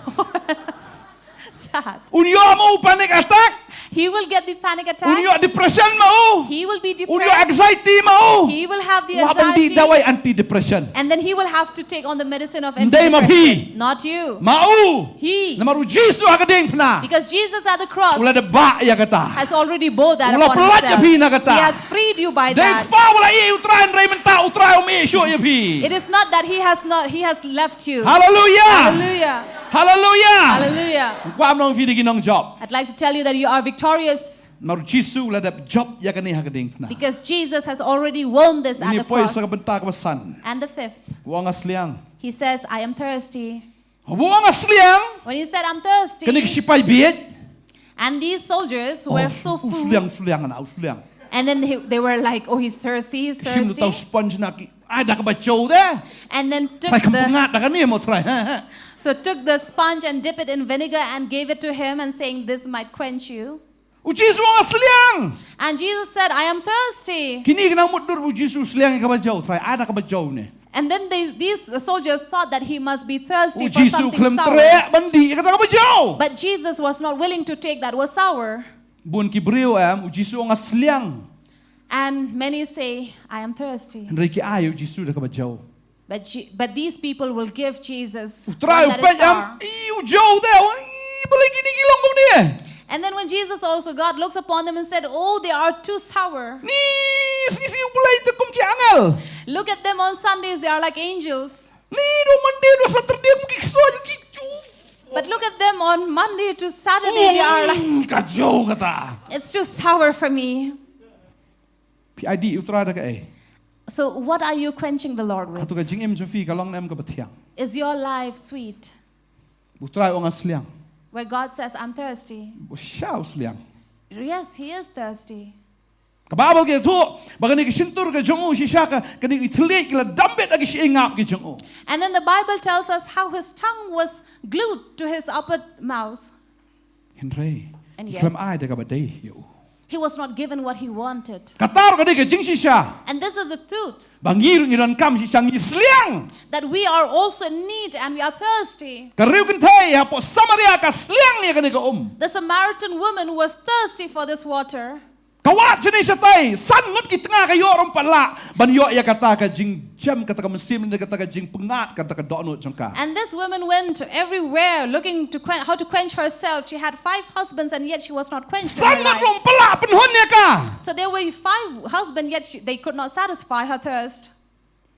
sad. Un ïoh ma u panic attack. He will get the panic attacks. Un ïoh depression ma u. He will be depressed. Un ïoh anxiety ma u. He will have the anxiety. Wah ban dih dawai anti depression. And then he will have to take on the medicine of anti depression. Ym dei ma phi. Not you. Ma u. He. Namar u Jisu ha ka diengphna. Because Jesus at the cross. U la dep bah ïa kata. Has already bore that upon himself. U la pynlait ïa phi na kata. He has freed you by that. Dei kpa u la ïeh ïa u Trai hynrei mynta u Trai um ïeh shuh ïa phi. It is not that he has not he has left you. Hallelujah. Hallelujah. Hallelujah. Hallelujah. Kwah ban ong ïa phi da ki nongjop. I'd like to tell you that you are victorious. Namar u Jisu u la dep jop ïa kane ha ka diengphna. Because Jesus has already won this at the cross. Ngin ïa poi sa ka bynta kaba san. And the fifth. U ong nga sliang. He says, I am thirsty. U ong nga sliang. When he said, I'm thirsty. Kane ka sipai bieit. And these soldiers were oh, so fooled. U sliang, u sliang na, u sliang. And then he, they were like, oh, he's thirsty, he's thirsty. Shim tau sponge na ki. Ai da kaba jaw de. And then took the. Trai kam pyngat da kane mo trai. So took the sponge and dip it in vinegar and gave it to him and saying, this might quench you. U Jisu ong nga sliang. And Jesus said, I am thirsty. Kine ki nang mutdur, u Jisu sliang ïa kaba jaw, trai ai da kaba jaw ne. And then they, these soldiers thought that he must be thirsty for something sour. U Jisu khlem treh ban dih ïa kata kaba jaw. But Jesus was not willing to take that was sour. Bun ki briew em, u Jisu ong nga sliang. And many say, I am thirsty. Hynrei ki ai ïa u Jisu da kaba jaw. But, Je- but these people will give Jesus. U Trai u peit em, i u jaw de, i balei kine ki long kumne. And then when Jesus also, God looks upon them and said, oh, they are too sour. Ni, sngi sngi u Blei te kum ki angel. Look at them on Sundays, they are like angels. Ni, do Monday do Saturday kum ki kso ki jaw. But look at them on Monday to Saturday, they are like, mm, ka jaw kata. It's too sour for me. Phi ai dih u Trai da kaei? So what are you quenching the Lord with? Hato ka jingim jong phi ka long ne em kaba thiang? Is your life sweet? U Trai u ong nga sliang. Where God says, I'm thirsty. Shisha u sliang. Yes, he is thirsty. Ka Baibl ka ïathuh ba kane ka shyntur ka jong u shisha ka, kane ka thylliej ka la dam beit ha ki shyieng ap ki jong u. And then the Bible tells us how his tongue was glued to his upper mouth. Hynrei ki khlem ai da kaba dei ïa u. He was not given what he wanted. Kata ruh ka dei ka jingshisha. And this is the truth. Ba ngi ruh ngi donkam shisha, ngi sliang. That we are also in need and we are thirsty. Ka riewkynthei hapoh Samaria ka sliang ïa kane ka um. The Samaritan woman was thirsty for this water. Ka wad shane shatai, san ngut ki tnga ka ïoh ruh ym pat lah ban ïoh ïa kata ka jingjem, kata ka mynsiem, kata ka jingpyngngad, kata ka dohnud jong ka. And this woman went everywhere looking to quen- how to quench herself. She had five husbands and yet she was not quenched in her life. San ngut ruh ym pat lah pynhun ïa ka. So there were five husbands yet she, they could not satisfy her thirst.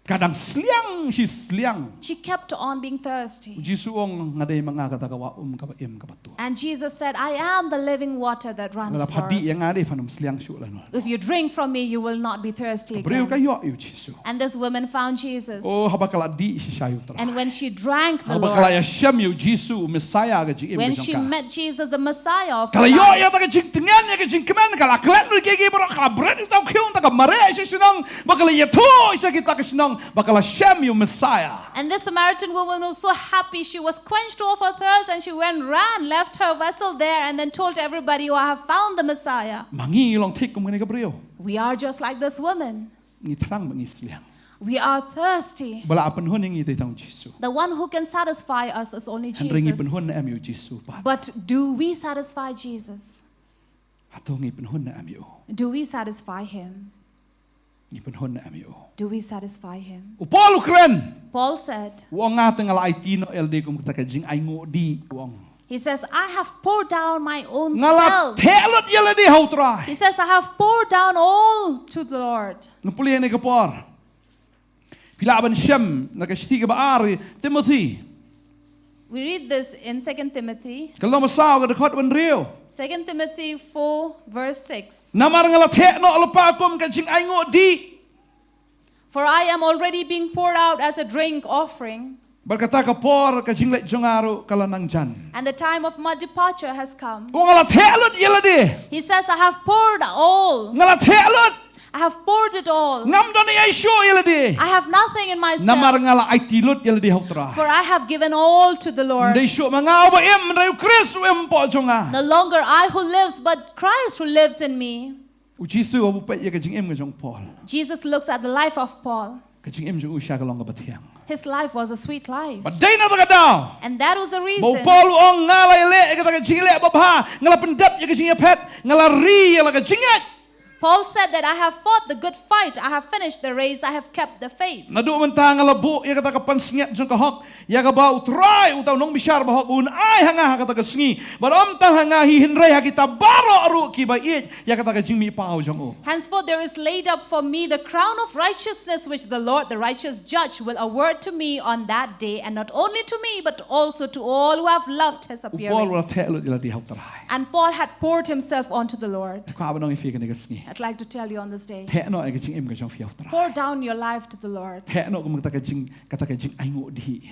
Ka dang sliang shi sliang. She kept on being thirsty. U Jisu u ong, nga dei ma nga kata ka wah um kaba im kaba tuh. And Jesus said, I am the living water that runs Lada pha dih for ïa nga dei phan ym sliang shuh lano. If you drink from me, you will not be thirsty Briew ka again. Ïoh ïa u Jisu. And this woman found Jesus. Oh, haba ka la dih shisha ïa u Trai. And when she drank the Haba ka la ïa Lord, shem ïa u Jisu u Messiah ka jingim when ka she jong ka. Met Jesus, the Messiah of Ka la her ïoh life, ïa ta ka jingtngen ïa ka jingkmen, ka la klet lut ïa ki baroh, ka la bret ïa u tawkhiew, ta ka mareh sha shnong, ba ka la ïathuh sha kita ka shnong, ba ka la shem ïa u Messiah. And this Samaritan woman was so happy. She was quenched of her thirst and she went, ran, left her vessel there, and then told everybody, oh, I have found the Messiah. Ma ngi long thik kum kane ka briew. We are just like this woman. Ngi thrang ba ngi sliang. We are thirsty. Ba la pynhun ïa ngi te tang Jisu. The one who can satisfy us is only Hynrei ngi Jesus. Pynhun ne em ïa u Jisu pat. But do we satisfy Jesus? Hato ngi pynhun ne em ïa u? Do we satisfy him? Ngi pynhun ne em ïa u? Do we satisfy him? U Paul u kren. Paul said, U ong nga te nga la aiti noh ïa lade kum kata ka jingainguh dih, u ong. He says, I have poured down my own Nga la self. Theh lut ïa lade ha u Trai. He says, I have poured down all to the Lord. Ngan pule ïa kane ka por. Phi lah ban shem na ka shithi kaba ar Timothy. We read this in Second Timothy. Ka lynnong ba saw ka dkhot ba hynriew. Second Timothy four, verse six. Namar nga la theh noh lypa kum ka jingainguh dih. For I am already being poured out as a drink offering. Bad kata ka por ka jingleit jong nga ruh ka la nang jan. And the time of my departure has come. U ong nga la theh lut ïa lade. He says, I have poured all. Nga la theh lut. I have poured it all. Ngam don ei ei shuh ïa lade. I have nothing in myself. Namar nga la aiti lut ïa lade ha u Trai. For I have given all to the Lord. Ym dei shuh ma nga uba im, hynrei u Khrist u im hapoh jong nga. No longer I who lives, but Christ who lives in me. U Jisu haba u peit ïa ka jingim ka jong u Paul. Jesus looks at the life of Paul. Ka jingim jong u sha ka long kaba thiang. His life was a sweet life. Bad dei na kata ka daw. And that was the Ba u reason. Paul u ong nga la ïaleh ïa kata ka jingleh babha, nga la pyndep ïa ka jingïaphet, nga la ri ïa la ka jingngeit. Paul said that I have fought the good fight, I have finished the race, I have kept the faith. Naduh mynta nga la buh ïa kata ka pansngiat jong ka hok, ïa kaba u Trai uta u nongbishar bahok un ai ha nga ha kata ka sngi. Bad ym tang ha nga hi hynrei ha kita baroh ruh kiba ïeit ïa kata ka jingmihpaw jong u. Henceforth there is laid up for me the crown of righteousness which the Lord, the righteous judge, will award to me on that day, and not only to me, but also to all who have loved his U Paul appearing. u la theh lut ïa lade ha u Trai. And Paul had poured himself onto the Lord. Ka ba nong ïa phi kane ka sngi. I'd like to tell you on this day. Theh noh ïa ka jingim ka jong phi ha u Trai. Pour down your life to the Lord. Theh noh kum kata ka jing, kata ka jingainguh dih.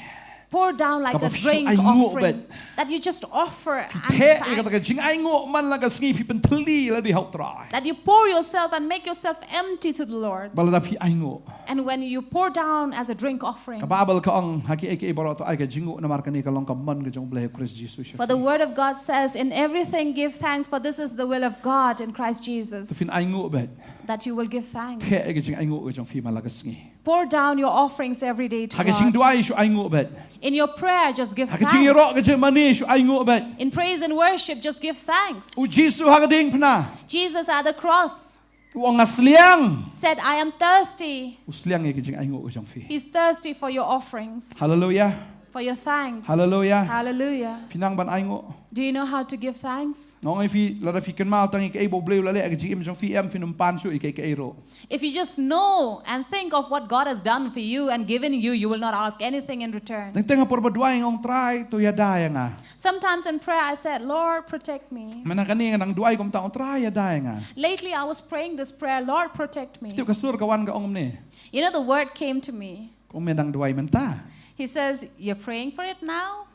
Pour down like Kaba a phi drink ainguh offering bad. That you just offer and Theh ïa thank. Kata ka jingainguh man la ka sngi phi pynthylli ïa lade ha u Trai. That you pour yourself and make yourself empty to the Lord. Ba lada phi ainguh. And when you pour down as a drink offering. Ka Baibl ka ong ha kiei kiei baroh to ai ka jingnguh namar kane ka long ka mon ka jong U Blei ha u Khrist Jisu. For the word of God says, in everything give thanks, for this is the will of God in Christ To Jesus. Phin ainguh bad. That you will give thanks. Theh ïa ka jingainguh ka jong phi man la ka sngi. Pour down your offerings every day to Ha ka God. Jingduwai shu ainguh bad. In your prayer, just give Ha ka jingïaroh thanks. Ka jingmane shu ainguh bad. In praise and worship, just give thanks. U Jisu ha ka diengphna. Jesus at the cross U ong nga sliang. Said, I am thirsty. U sliang ïa ka jingainguh ka jong phi. He's thirsty for your offerings, Haleluya. For your thanks. Haleluya. Hallelujah. Phi nang ban ainguh. Do you know how to give thanks? Nga ong ïa phi lada phi kynmaw tang ïa kaei ba U Blei u la leh ha ka jingim jong phi, em phin ym pan shuh ïa kaei kaei ruh. If you just know and think of what God has done for you and given you, you will not ask anything in return. Teng teng ha por ba duwai nga ong Trai to ïada ïa nga. Sometimes in prayer I said, Lord, protect me. Mynta kane nga nang duwai kumta, ong Trai ïada ïa nga. Lately I was praying this prayer, Lord, protect me. Tip ka sur ka wan ka ong kumne. You know, the word came to me. Ka ong me dang duwai mynta. He says, you're praying for it now?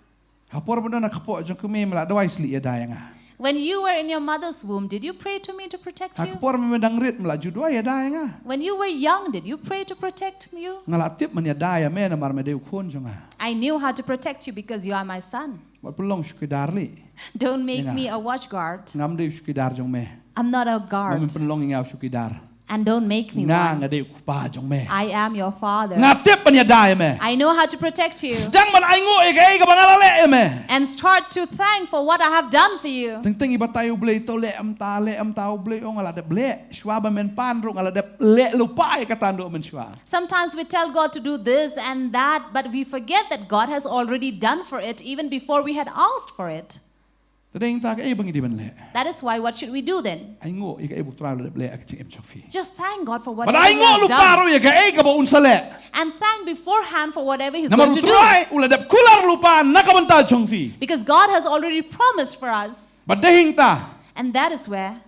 Ha por ba don ha kpoh jong ka kmie me la duwai slieh ïada ïa nga. When you were in your mother's womb, did you pray to me to protect Ha you? ka por ba me dang rit me la ju duwai ïada ïa nga. When you were young, did you pray to protect you? Nga la tip men ïada ïa me namar me dei u khun jong nga. I knew how to protect you because you are my son. Wat pynlong u chowkidar leh. Don't make Nga. Me a watch guard. Ngam dei u chowkidar jong me. I'm not a Ngam guard. Pynlong ïa nga u chowkidar. And don't make me Nga one. Nga dei u kpa jong me. I am your father. Nga tip ban ïada ïa me. I know how to protect you. Sdang ban ainguh ïa kaei kaba nga la leh ïa me. And start to thank for what I have done for you. Teng teng i batai U Blei to leh em ta, leh em ta, U Blei u ong nga la dep leh. Shuwa ba men pan ruh nga la dep leh lypa ïa kata naduh mynshuwa. Sometimes we tell God to do this and that, but we forget that God has already done for it even before we had asked for it. Te dei hangta kaei ba ngi dei ban leh? That is why, what should we do then? Ainguh ïa kaei ba U Trai u la dep leh ha ka jingim jong phi. Just thank God for whatever He has done. Bad ainguh lypa ruh ïa kaei kaba un sa leh. And thank beforehand for whatever He's going to do. Namar U Trai u la dep kular lypa na ka bynta jong phi. Because God has already promised for us. Bad dei hangta. And that is where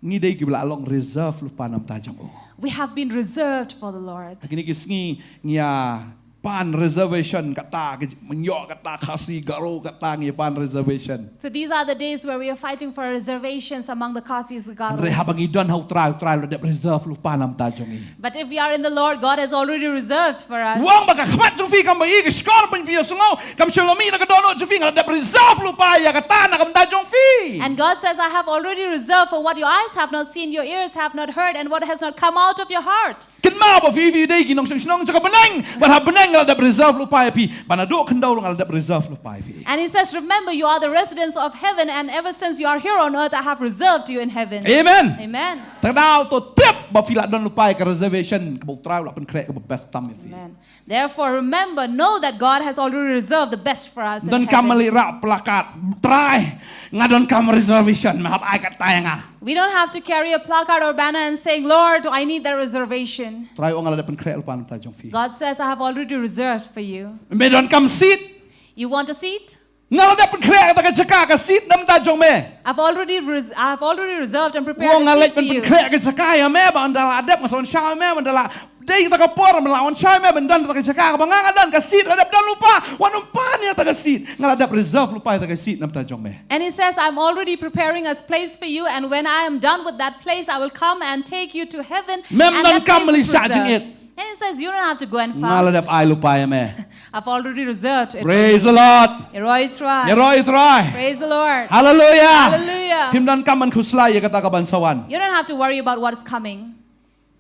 Ngi dei kiba la long reserve lypa na bynta jong u. We have been reserved for the Lord. Kine ki sngi ngi ïa pan reservation kata ki Mynsiem kata Khasi Garo kata ngi ïa pan reservation. So these are the days where we are fighting for reservations among the Khasis, the Garos. Hynrei haba ngi don ha U Trai, U Trai u la dep reserve lypa na bynta jong ngi. But if we are in the Lord, God has already reserved for us. U ong ba ka khmat jong phi kam ïohi, ka shkor phi ïohsngew, kam shym la mih na ka dohnud jong phi, nga la dep reserve lypa ïa kata na ka bynta jong phi. And God says, I have already reserved for what your eyes have not seen, your ears have not heard, and what has not come out of your heart. Kynmaw ba phi, phi dei ki nongshong shnong jong ka bneng, bad ha bneng nga la dep reserve lypa ïa phi, bad naduh khyndew ruh nga la dep reserve lypa ïa phi. And He says, remember, you are the residents of heaven, and ever since you are here on earth, I have reserved you in heaven. Amen. Amen. Te kata to tip ba phi la don lypa ïa ka reservation kaba U Trai u la pynkhreh kaba best tam ïa phi. Amen. Therefore, remember, know that God has already reserved the best for us in heaven. Donkam leh rah placard, Trai, nga donkam reservation, me hap ai kata ïa nga. We don't have to carry a placard or banner and saying, Lord, I need that reservation. Trai u ong nga la dep pynkhreh lypa na bynta jong phi. God says, I have already reserved for you. Me donkam seat. You want a seat? Nga la dep pynkhreh kata ka jaka, ka seat na bynta jong me. I've already res- I've already reserved and prepared a seat for you. U ong nga la dep pynkhreh ka jaka ïa me, ba ynda la dep nga sa wan shaw ïa me, ba ynda la dei kata ka por, me la wan shaw ïa me, ba ynda don kata ka jaka kaba nga nga don, ka seat la dep don lypa, wan ym pan ïa kata ka seat. Nga la dep reserve lypa ïa kata ka seat na bynta jong me. And He says, I'm already preparing a place for you, and when I am done with that place, I will come and take you to heaven, and that place is reserved. Mem donkam leit shah jingit. And He says, you don't have to go and fast. Nga la dep ai lypa ïa me. I've already reserved it. Praise the Lord. Ïaroh ïa U Trai. Ïaroh ïa U Trai. Praise the Lord. Hallelujah. Hallelujah. Phim donkam ban khuslai ïa kata kaban sa wan. You don't have to worry about what is coming.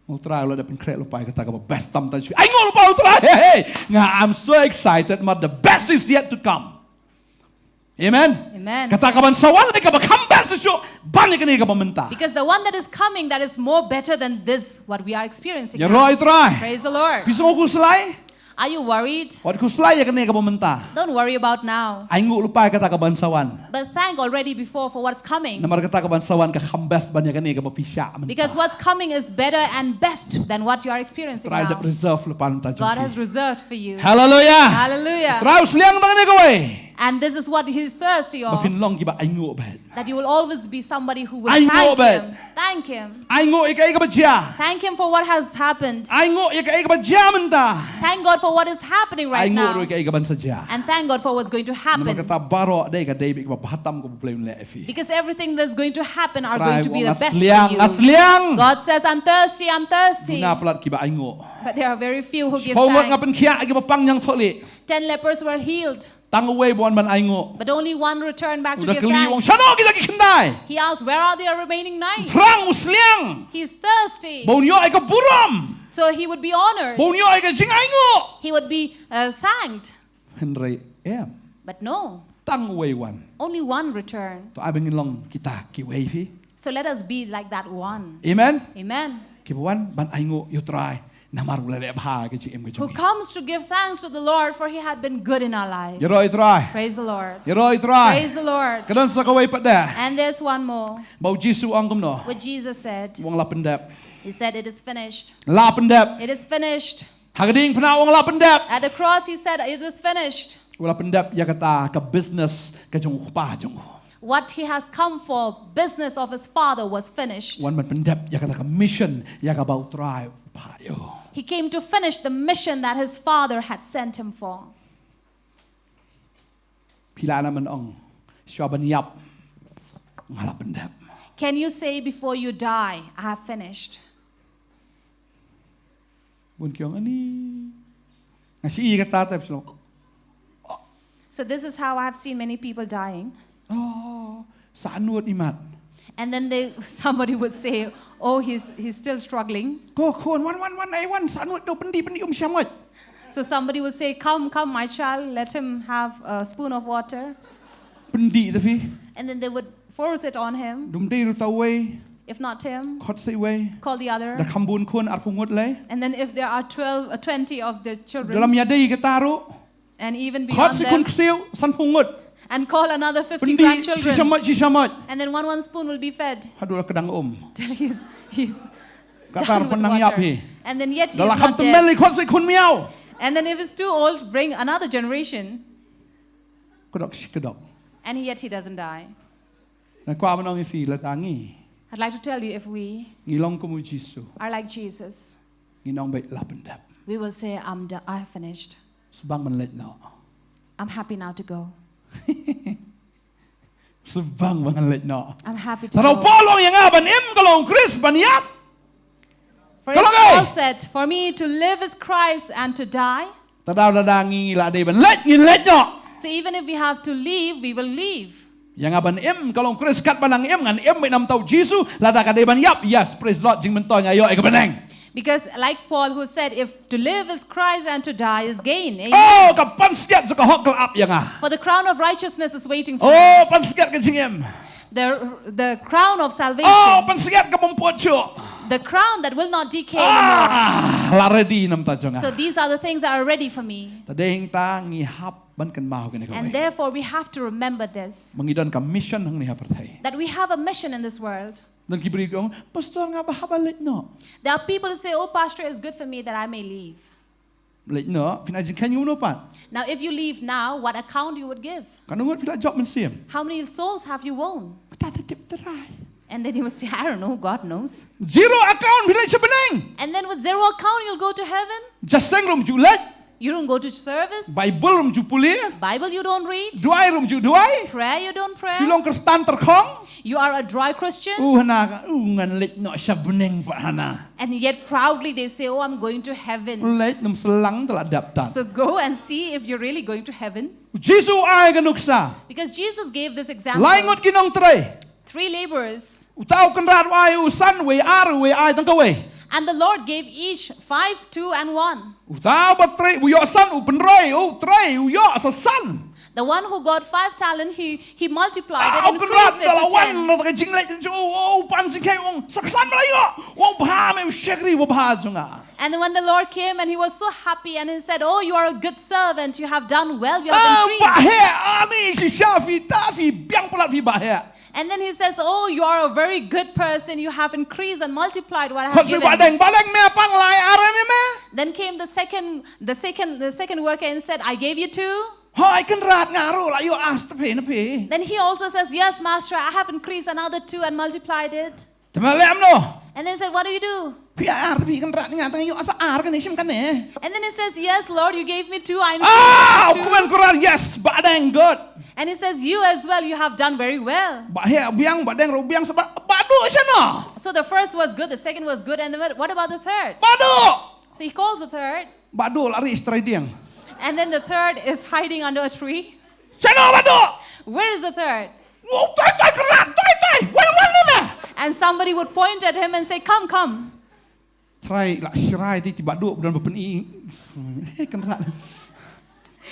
U Trai u la dep pynkhreh lypa ïa kata kaba best tam tam. Ainguh lypa U Trai. Hey, hey. Nga, I'm so excited, but the best is yet to come. Amen. Amen. Kata kaban sa wan dei kaba kham best shuh ban ïa kane kaba mynta. Because the one that is coming, that is more better than this, what we are experiencing now. Ïaroh ïa U Trai. Praise the Lord. Phi sngew khuslai? Are you worried? Wat khuslai ïa kane kaba mynta. Don't worry about now. Ainguh lypa ïa kata kaban sa wan. But thank already before for what's coming. Namar kata kaban sa wan ka kham best ban ïa kane kaba phi shah mynta. Because what's coming is better and best than what you are experiencing now. U Trai u la dep reserve lypa na bynta jong phi. God has reserved for you. Hallelujah. Hallelujah. U Trai u sliang tang ïa kane kawei. And this is what He's thirsty of. Ba phin long kiba ainguh bad. That you will always be somebody who will thank Him. Ainguh bad. Thank Him. Ainguh ïa kaei kaba jia. Thank Him for what has happened. Ainguh ïa kaei kaba jia mynta. Thank God for what is happening right now. Ainguh ruh ïa kaei kaban sa jia. And thank God for what's going to happen. Namar kata baroh dei ka dei bad kaba bha tam kaba U Blei un leh ïa phi. Because everything that's going to happen are going to be the best for you. U Trai u ong nga sliang, nga sliang. God says, I'm thirsty, I'm thirsty. Duna palat kiba ainguh. But there are very few who give thanks. Shiphew ngut nga pynkhiah ïa kiba pang ñiangthohlieh. Ten lepers were healed. Tang uwei ba wan ban ainguh. But only one returned back to give thanks. U da kylli, u ong, shano kita ki khyndai? He asked, where are the remaining nine? U thrang, u sliang. He's thirsty. Ba un ïoh ïa ka burom. So he would be honored. Ba un ïoh ïa ka jingainguh. He would be uh, thanked. Hynrei em. But no. Tang uwei wan. Only one returned. To ai ba ngin long kita kiwei phi. So let us be like that one. Amen. Amen. Kiba wan ban ainguh ïa U Trai. Namar u la leh bha ïa ka jingim ka jong ngi. Who comes to give thanks to the Lord, for He had been good in our life. Ïaroh ïa U Trai. Praise the Lord. Ïaroh ïa U Trai. Praise the Lord. Ka don sa kawei pat de. And there's one more. Ba U Jisu u ong kumno? What Jesus said. U ong la pyndep. He said, it is finished. La pyndep. It is finished. Ha ka diengphna u ong la pyndep. At the cross, He said, it is finished. U la pyndep ïa kata ka business ka jong u kpa jong u. What he has come for, business of his father was finished. U wan ban pyndep ïa kata ka mission ïa kaba U Trai u phah ïa u. He came to finish the mission that his father had sent him for. Phi lah nang ban ong, shuwa ban ïap, nga la pyndep. Can you say before you die, I have finished? Bun ki ong ani. Nga shu i kata te shu. So this is how I have seen many people dying. Oh, sahnud imat. And then they, somebody would say, oh, he's, he's still struggling. Ko khun, wan, wan, wan, ai wan, sahnud, to pyndi, pyndi, um shamot. So somebody would say, come, come, my child, let him have a spoon of water. Pyndi ta phi. And then they would force it on him. Dum dei ruh ta uwei. If not him, khot sa uwei. Call the other. Da kham bun khun arphew ngut lei. And then if there are twelve, uh, twenty of the children, da lam ïadei kata ruh. And even beyond them. Khot sa khun ksiew sanphew ngut. and call another fifty Pyndih shi grandchildren. Shamoit shi shamoit. And then one one spoon will be fed Haduh ka dang um. till he's, he's Ka tar done with pynang ïap water. Hi. And then yet he Da la is kham not tymmen dead. Li khot sa khun miaw. And then if it's too old, bring another generation. Kdok shi kdok. And yet he doesn't die. Nga kwah ban ong ïa phi lada ngi. I'd like to tell you, if we Ngi long kum u Jisu. Are like Jesus, Ngi ong beit la pyndep. We will say, I'm, do- I finished. Sbang ban leit noh. I'm happy now to go. Sbang ban leit noh. I'm happy to Tara u go. Paul u ong ïa nga ban im ka long Khrist, ban ïap. For Ka long Paul ei. Said, for me to live is Christ and to die. Tara lada ngi la dei ban leit, ngin leit noh. So even if we have to leave, we will leave. Ïa nga ban im ka long Khrist, katba nang im ngan im beit namar u Jisu, lada ka dei ban ïap. Yes, praise the Lord, jingmyntoi nga ïoh ïa ka bneng. Because like Paul who said, if to live is Christ and to die is gain. Amen. Oh, ka pansngiat jong ka hok ka la ap ïa nga. For the crown of righteousness is waiting for me. Oh, pansngiat ka jingim. The, the crown of salvation. Oh, pansngiat ka bym put shuh. The crown that will not decay anymore. Ah, la ready namar jong nga. So these are the things that are ready for me. Te dei hangta ngi hap ban kynmaw kane kawei. And therefore we have to remember this. Ba ngi don ka mission hangne ha pyrthei. That we have a mission in this world. Don ki briew ki ong, Pastor, nga ba haba leit noh. There are people who say, oh, Pastor, it's good for me that I may leave. Leit noh, phin ai jingkheiñ kumno pat? Now, if you leave now, what account you would give? Katno ngut phi la jop mynsiem? How many souls have you won? Kata te tip Trai. And then you will say, I don't know, God knows. Zero account phi leit sha bneng. And then with zero account, you'll go to heaven? Jingïaseng ruh ym ju leit. You don't go to service. Baibl ruh ym ju pule. Bible you don't read. Duwai ruh ym ju duwai. Prayer you don't pray. Shu long Khristan tyrkhong. You are a dry Christian. Uh, hana, uh, ngan leit noh sha bneng pat hana. And yet proudly they say, oh, I'm going to heaven. Leit, nym shu lang te la dep tad. So go and see if you're really going to heaven. Jisu ai ka nuksa. Because Jesus gave this example. Lai ngut ki nongtrei. Three laborers. Uta u kynrad u ai u san, uwei ar, uwei ai tang kawei. And the Lord gave each five, two, and one. Uta uba trei, u ïoh san, u pynroi, u trei, u ïoh sa san. The one who got five talent, he, he multiplied it, Ah, u kynrad increased it da la to wan ten. na ka jingleit jong u, u pan jingkheiñ u ong, sa ka san ba la ïoh. U ong bha me u shakri uba bha jong nga. And then when the Lord came and he was so happy and he said, oh, you are a good servant, you have done well, you have increased. Ah, bad heh, ani shisha phi ta phi biang palat phi bad heh. And then he says, oh, you are a very good person, you have increased and multiplied what I have given. Khot sa u Bahdeng, Bahdeng me pat lai ar em me. Then came the second, the second, the second worker and said, I gave you two. Hooid kynrad, nga ruh la ïoh ar sa phi na phi. Then he also says, yes, master, I have increased another two and multiplied it. Te me leh kumno? And then he said, what do you do? Phi ai ar sa phi kynrad, nga tang ïoh sa ar kane shim kane. And then he says, yes, Lord, you gave me two, I increased it to two. Ah, u kmen kynrad, yes, Bahdeng, good. And he says, you as well, you have done very well. Bad heh u biang, Bahdeng ruh u biang, sa Bah, Bahduh shano? So the first was good, the second was good, and then what, what about the third? Bahduh. So he calls the third. Bahduh la rieh sha trai dieng. And then the third is hiding under a tree. Shano Bahduh? Where is the third? Wow, tai tai kynrad, tai tai. Wan wan ne me. And somebody would point at him and say, come, come. Trai la shrai ti, ti Bahduh ba don ba pyni. Hei kynrad.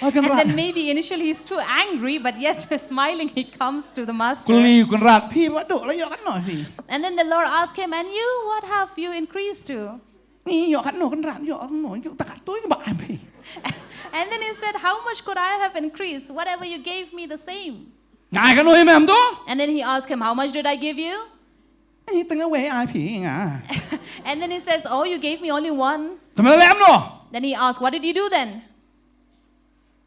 Oh, kynrad. And then maybe initially he's too angry, but yet smiling he comes to the master. Kylli u kynrad, phi Bahduh la ïoh katno phi? And then the Lord asked him, and you, what have you increased to? Ngi ïoh katno kynrad, ïoh katno, ïoh ta katto ïa ba ai phi. And then he said, how much could I have increased? Whatever you gave me, the same. Nga ai katno ïa me, em to? And then he asked him, how much did I give you? Ai tang wei ai phi nga. And then he says, oh, you gave me only one. Te me leh kumno? Then he asked, what did you do then?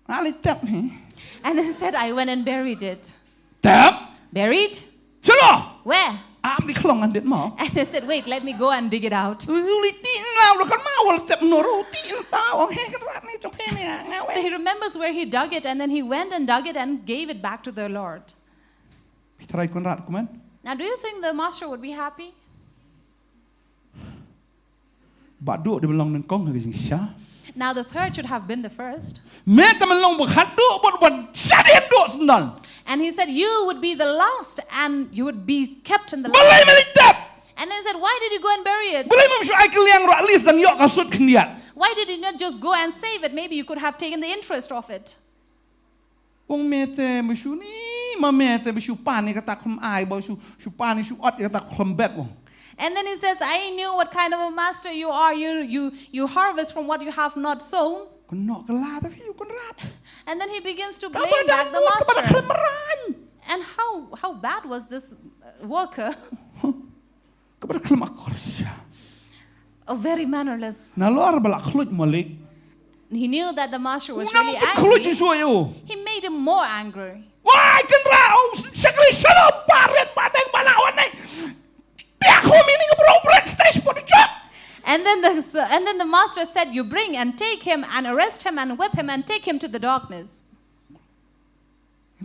Nga leit tep hi. And then he said, I went and buried it. Tep? Buried? Shano? Where? Am di khlong ngan dit mo. And they said, wait, let me go and dig it out. U leit tih na u kan ma wal tep no ru tih na ta ong he kynrad ni jong phi ne nga wei. So he remembers where he dug it, and then he went and dug it and gave it back to the Lord. Phi trai kynrad kumne? Now, do you think the master would be happy? Bahduh dei ban long nyngkong ha ka jingshisha. Now the third should have been the first. Me te me long ba khadduh bad ba shadien duh syndon. And he said, you would be the last and you would be kept in the last. Balei me leit tep? And then he said, why did you go and bury it? Balei me ym shu ai kylliang ruh, at least dang ïoh ka sut khyndiat. Why did you not just go and save it? Maybe you could have taken the interest of it. Ong me te ba shu ni, ma me te ba shu pan ïa kata khlem ai, ba shu, shu pan ïa shu ot ïa kata khlem bet ong. And then he says, I knew what kind of a master you are. You, you, you harvest from what you have not sown. Kynnoh kylla te phi u Kynrad. And then he begins to Kaba blame da back the mut, kaba da master. khlem mrain. And how, how bad was this uh, worker? Kaba da khlem akor sha. Oh, very mannerless. Nalor ba la khluit malik. He knew that the master was Unam really pit khluit angry. Jisu ïa u. He made him more angry. Wai Kynrad, u shakri shano barit badeng bala wan ne. Te khum ïa ini ka bro bret stage pot jok. And then the and then the master said, "You bring and take him and arrest him and whip him and take him to the darkness."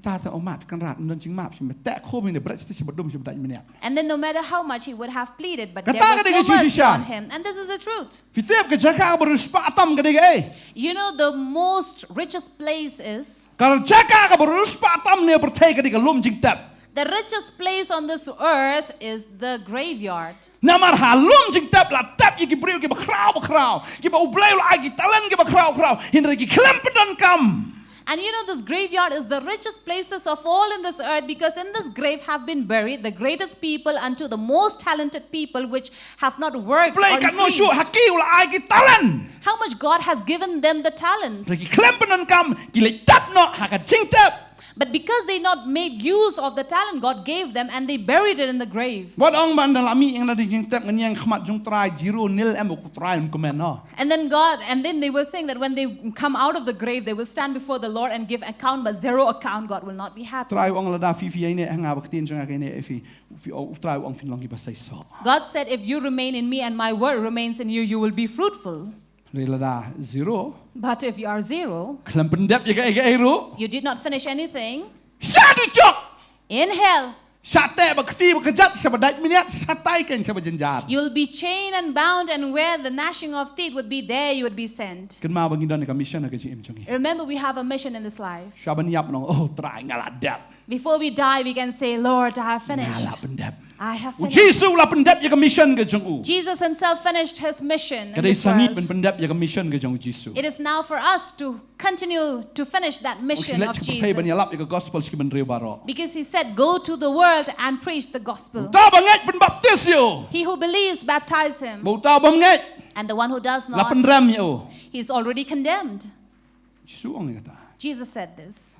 Ta ta u map Kynrad, ym don jingmap, shim te khum ïa ini bret stage ba dum shim dai minit. And then no matter how much he would have pleaded, but there Kata was ka dei no ka Jisu mercy sha. On him. And this is the truth. Phi tip ka jaka kaba riewspah tam ka dei kaei? You know the most richest place is Ka jaka kaba riewspah tam ne pyrthei ka dei ka lum jingtep. The richest place on this earth is the graveyard. Namar ha lum jingtep la tep ïa ki briew kiba khraw ba khraw. Kiba U Blei u la ai ki talent kiba khraw khraw. Hynrei ki khlem pyndonkam. And you know, this graveyard is the richest places of all in this earth, because in this grave have been buried the greatest people unto the most talented people which have not worked Blei or katno shuh ha increased. Ki u la ai ki talent. How much God has given them the talents. Hynrei ki khlem pyndonkam, ki leit tep noh ha ka jingtep. But because they not made use of the talent God gave them and they buried it in the grave. Wat ong ban da la mih ïa nga na ka jingtep, ngan ïeng khmat jong Trai, zero, nil, em, u Trai um kmen noh. And then God, and then they were saying that when they come out of the grave, they will stand before the Lord and give account, but zero account, God will not be happy. Trai u ong lada phi phi ïa ine ha nga ba ktien jong nga ka ine, phi, phi, u Trai u ong phin long kiba seisoh. God said, "If you remain in me and my word remains in you, you will be fruitful." Hynrei lada zero. But if you are zero, khlem pyndep ïa kaei kaei ruh. You did not finish anything. Shah dujok. In hell. Shah teh ba kti ba kjat, shah ba dait mynïat, shah tai keiñ, shah ba jynjar. You'll be chained and bound, and where the gnashing of teeth would be, there you would be sent. Kynmaw ba ngi don ka mission ha ka jingim jong ngi. Remember, we have a mission in this life. Shah ban ïap nong, oh Trai nga la dep. Before we die, we can say, "Lord, I have finished." Nga la pyndep. I have finished. U Jisu u la pyndep ïa ka mission ka jong u. Jesus himself finished his mission in this world. Ka dei sa ngi ban pyndep ïa ka mission ka jong u Jisu. It is now for us to continue to finish that mission of Jesus. Ban ïalap ïa ka gospel sha ki bynriew baroh. Because he said, "Go to the world and preach the gospel." Uta ba ngeit pynbaptis ïa u. He who believes, baptize him. Bad uta u bym ngeit. And the one who does not, la pynrem ïa u. He is already condemned. Jisu ong ïa kata. Jesus said this.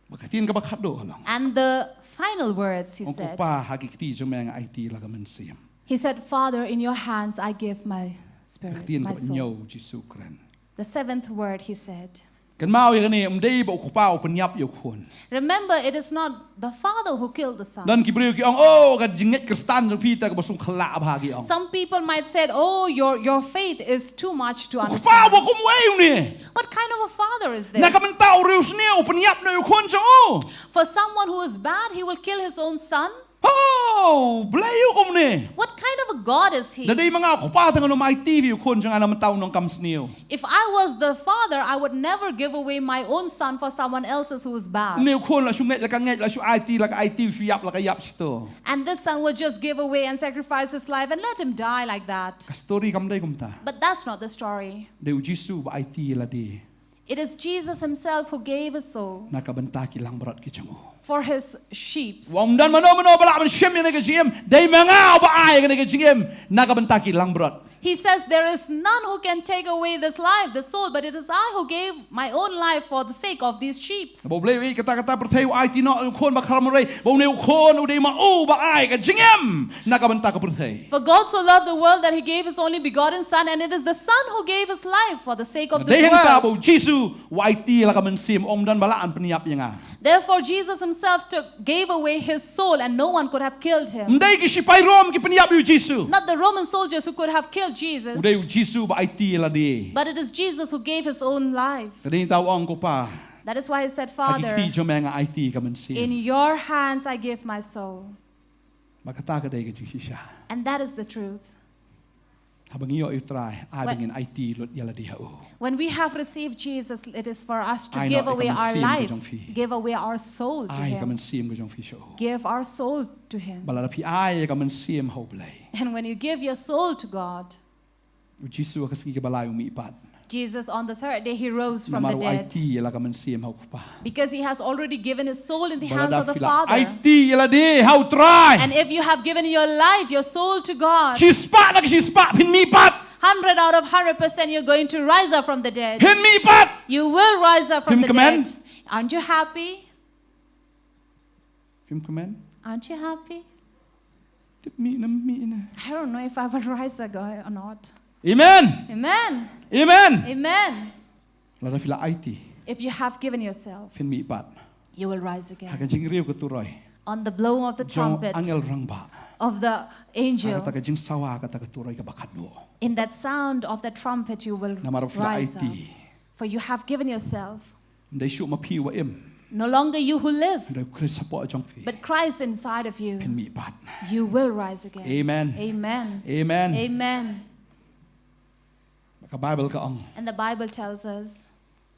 Bad ka ktien kaba khatduh ka long. And the final words he said. Ong ko Pa, ha ki kti jong me nga aiti ïa la ka mynsiem. He said, "Father, in your hands I give my spirit, my soul." Ka ktien kaba hynñiew Jisu u kren. The seventh word he said. Kynmaw ïa kane, ym dei ba u kpa u pynïap ïa u khun. Remember, it is not the father who killed the son. Don ki briew ki ong, oh, ka jingngeit Khristan jong phi te kaba sngewkhlah bha, ki ong. Some people might said, "Oh, your, your faith is too much to understand." U kpa uba kum uei une? What kind of a father is this? Na ka bynta u riewsniew u pynïap noh ïa u khun jong u. For someone who is bad, he will kill his own son. Oh, Blei u kumne. What kind of a God is he? Da dei ma nga u kpa te ngan ym aiti ïa u khun jong nga na ka bynta u nongkam sniew. If I was the father, I would never give away my own son for someone else's who is bad. Une u khun la shu ngeit la ka ngeit, la shu aiti la ka aiti, u shu ïap la ka ïap shito. And this son would just give away and sacrifice his life and let him die like that. Ka story kam dei kumta. But that's not the story. Dei u Jisu ba aiti ïa lade. It is Jesus himself who gave his soul. Na ka bynta ki langbrot ki jong u. For his sheep. Ym don mano mano ba lah ban shim ïa kane ka jingim. Dei ma nga uba ai ïa kane ka jingim na ka bynta ki langbrot. He says, "There is none who can take away this life, the soul, but it is I who gave my own life for the sake of these sheep." Ba U Blei u ïeit katta katta pyrthei, u aiti noh u khun ba khlem rei. Ba une u khun u dei ma u ba ai ka jingim na ka bynta ka pyrthei. For God so loved the world that he gave his only begotten Son, and it is the Son who gave his life for the sake of this world. Dei hangta ba u Jisu u aiti ïa la ka mynsiem, ym don ba lah ban pynïap ïa nga. Therefore Jesus himself took, gave away his soul, and no one could have killed him. Ym dei ki shipai Rom ki pynïap ïa u Jisu. Not the Roman soldiers who could have killed Jesus. U dei u Jisu ba aiti ïa lade. But it is Jesus who gave his own life. Ka dei hangta u ong ko Pa. That is why he said, "Father, ha ki kti jong me nga aiti ïa ka mynsiem. In your hands I give my soul." Bad kata ka dei ka jingshisha. And that is the truth. Haba ngi ïoh ïa u Trai, ai ba ngin aiti lut ïa lade ha u. When we have received Jesus, it is for us to give away our life, give away our soul to him. Ai ka mynsiem ka jong phi sha u. Give our soul to him. Bad lada phi ai ïa ka mynsiem ha U Blei. And when you give your soul to God, U Jisu ha ka sngi kaba lai u mih pat. Jesus on the third day he rose from the dead. Namar u aiti ïa la ka mynsiem ha u Kpa. Because he has already given his soul in the hands of the Father. Bad lada phi la aiti ïa lade ha u Trai. And if you have given your life, your soul to God, shispah na ki shispah phin mih pat. Hundred out of hundred percent, you're going to rise up from the dead. Phin mih pat. You will rise up from Phim the kmen? Dead. Aren't you happy? Phim kmen? Aren't you happy? Tip mih ne ym mih ne. I don't know if I will rise again or not. Amen. Amen. Amen. Amen. Lada phi la aiti. If you have given yourself, Phin mih pat. You will rise again. Ha ka jingriew ka turoi. On the blowing of the trumpet. Jong angel rangbah. Of the angel. Ha kata ka jingsawa kata ka turoi kaba khatduh. In that sound of the trumpet, you will rise up. Namar phi la aiti. For you have given yourself. Ym dei shuh ma phi uba im. No longer you who live, Hynrei Khrist hapoh jong phi. But Christ inside of you. Phin mih pat. You will rise again. Amen. Amen. Amen. Amen. Ka Bible ka ong. And the Bible tells us,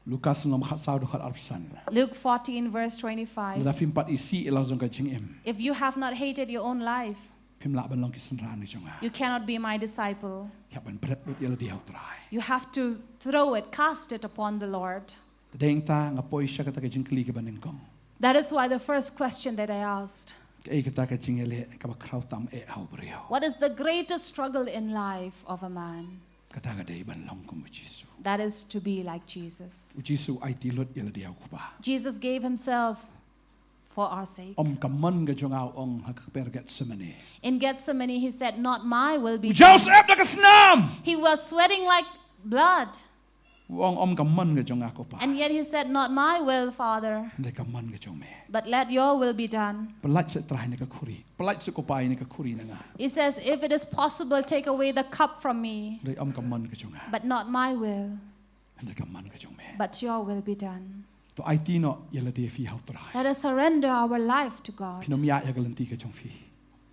Lukas lynnong khatsaw dkhot arphew san. Luke fourteen, verse twenty-five. Lada phim pat isih ïa la jong ka jingim, If you have not hated your own life, phim lah ban long ki synran ki jong nga. You cannot be my disciple. Ki hap ban bret lut ïa lade ha u Trai. You have to throw it, cast it upon the Lord. Te dei nangta nga poi sha kata ka jingkylli kaba nyngkong. That is why the first question that I asked, Kaei kata ka jingïaleh kaba khraw tam eh ha u briew? What is the greatest struggle in life of a man? Kata ka dei ban long kum u Jisu. That is to be like Jesus. U Jisu u aiti lut ïa lade ha u Kpa. Jesus gave himself for our sake. Ym ka mon ka jong nga, u ong ha ka kper Gethsemane. In Gethsemane, he said, "Not my will be done." U Joseph da ka snam. He was sweating like blood. U ong, ym ka mon ka jong nga ko Pa. And yet he said, "Not my will, Father, Hynrei ka mon ka jong me. But let your will be done." Pyllait seh Trai ïa kane ka khuri. Pyllait seh ko Pa ïa kane ka khuri na nga. He says, "If it is possible, take away the cup from me. Hynrei ym ka mon ka jong nga. But not my will, Hynrei ka mon ka jong me." But your will be done. To aiti noh ïa lade phi ha u Trai. Let us surrender our life to God. Phin ym ïaid ha ka lynti ka jong phi.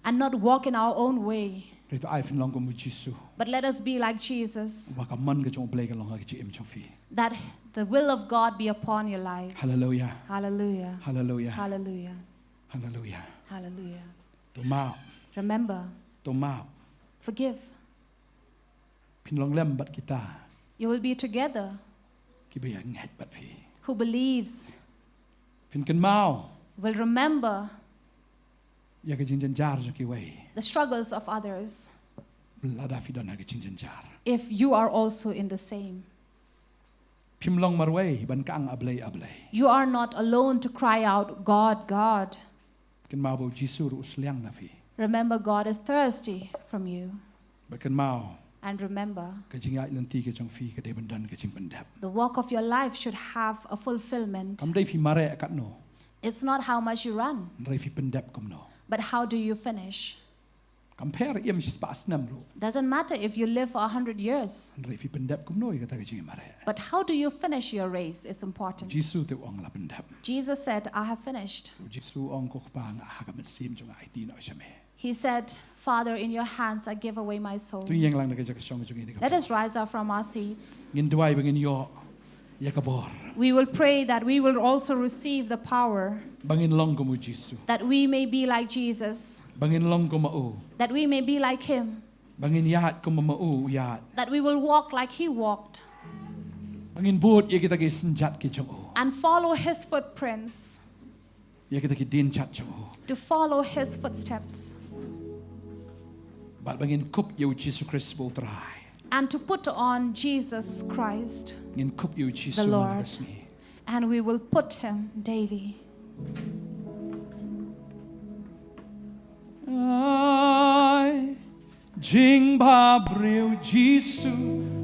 And not walk in our own way. Hynrei to ai phin long kum u Jisu. But let us be like Jesus. Ba ka mon ka jong u Blei ka long ha ka jingim jong phi. That the will of God be upon your life. Hallelujah. Hallelujah. Hallelujah. Hallelujah. Hallelujah. Hallelujah. To map. Remember. To map. Forgive. Phin long lem bad kita. You will be together. Kiba ïa ngeit bad phi. Who believes. Phin kynmaw. Will remember. Ïa ka jingjynjar jong kiwei. The struggles of others. Lada phi don ha ka jingjynjar. If you are also in the same. Phim long marwei ban kang A Blei, A Blei. You are not alone to cry out, "God, God." Kynmaw ba u Jisu ruh u sliang na phi. Remember, God is thirsty from you. Bad kynmaw. And remember, ka jingïaid lynti ka jong phi ka dei ban don ka jingpyndep. The walk of your life should have a fulfillment. Kam dei phi mareh katno. It's not how much you run, Hynrei phi pyndep kumno. But how do you finish? Kam pher im shispah snem ruh. Doesn't matter if you live for a hundred years. Hynrei phi pyndep kumno ïa kata ka jingïamareh. But how do you finish your race? It's important. Jisu te u ong la pyndep. Jesus said, "I have finished." U Jisu u ong ko Kpa nga ha ka mynsiem jong nga aiti noh sha me. He said, "Father, in your hands I give away my soul." To ïeng lang na ka jaka shong jong ngi. Let us rise up from our seats. Ngin duwai ba ngin ïoh ïa ka bor. We will pray that we will also receive the power. Ba ngin long kum u Jisu. That we may be like Jesus. Ba ngin long kum u. That we may be like him. Ba ngin ïaid kum u ïaid. That we will walk like he walked. Ba ngin bud ïa kita ki synjat ki jong u. And follow his footprints. Ïa kita ki dienjat jong u. To follow his footsteps. Bad ba ngin kup ïa u Jisu Khrist ba u Trai. And to put on Jesus Christ, Ngin kup ïa u Jisu the Lord, man ka sngi. And we will put him daily. Ai jingbhabriew Jisu,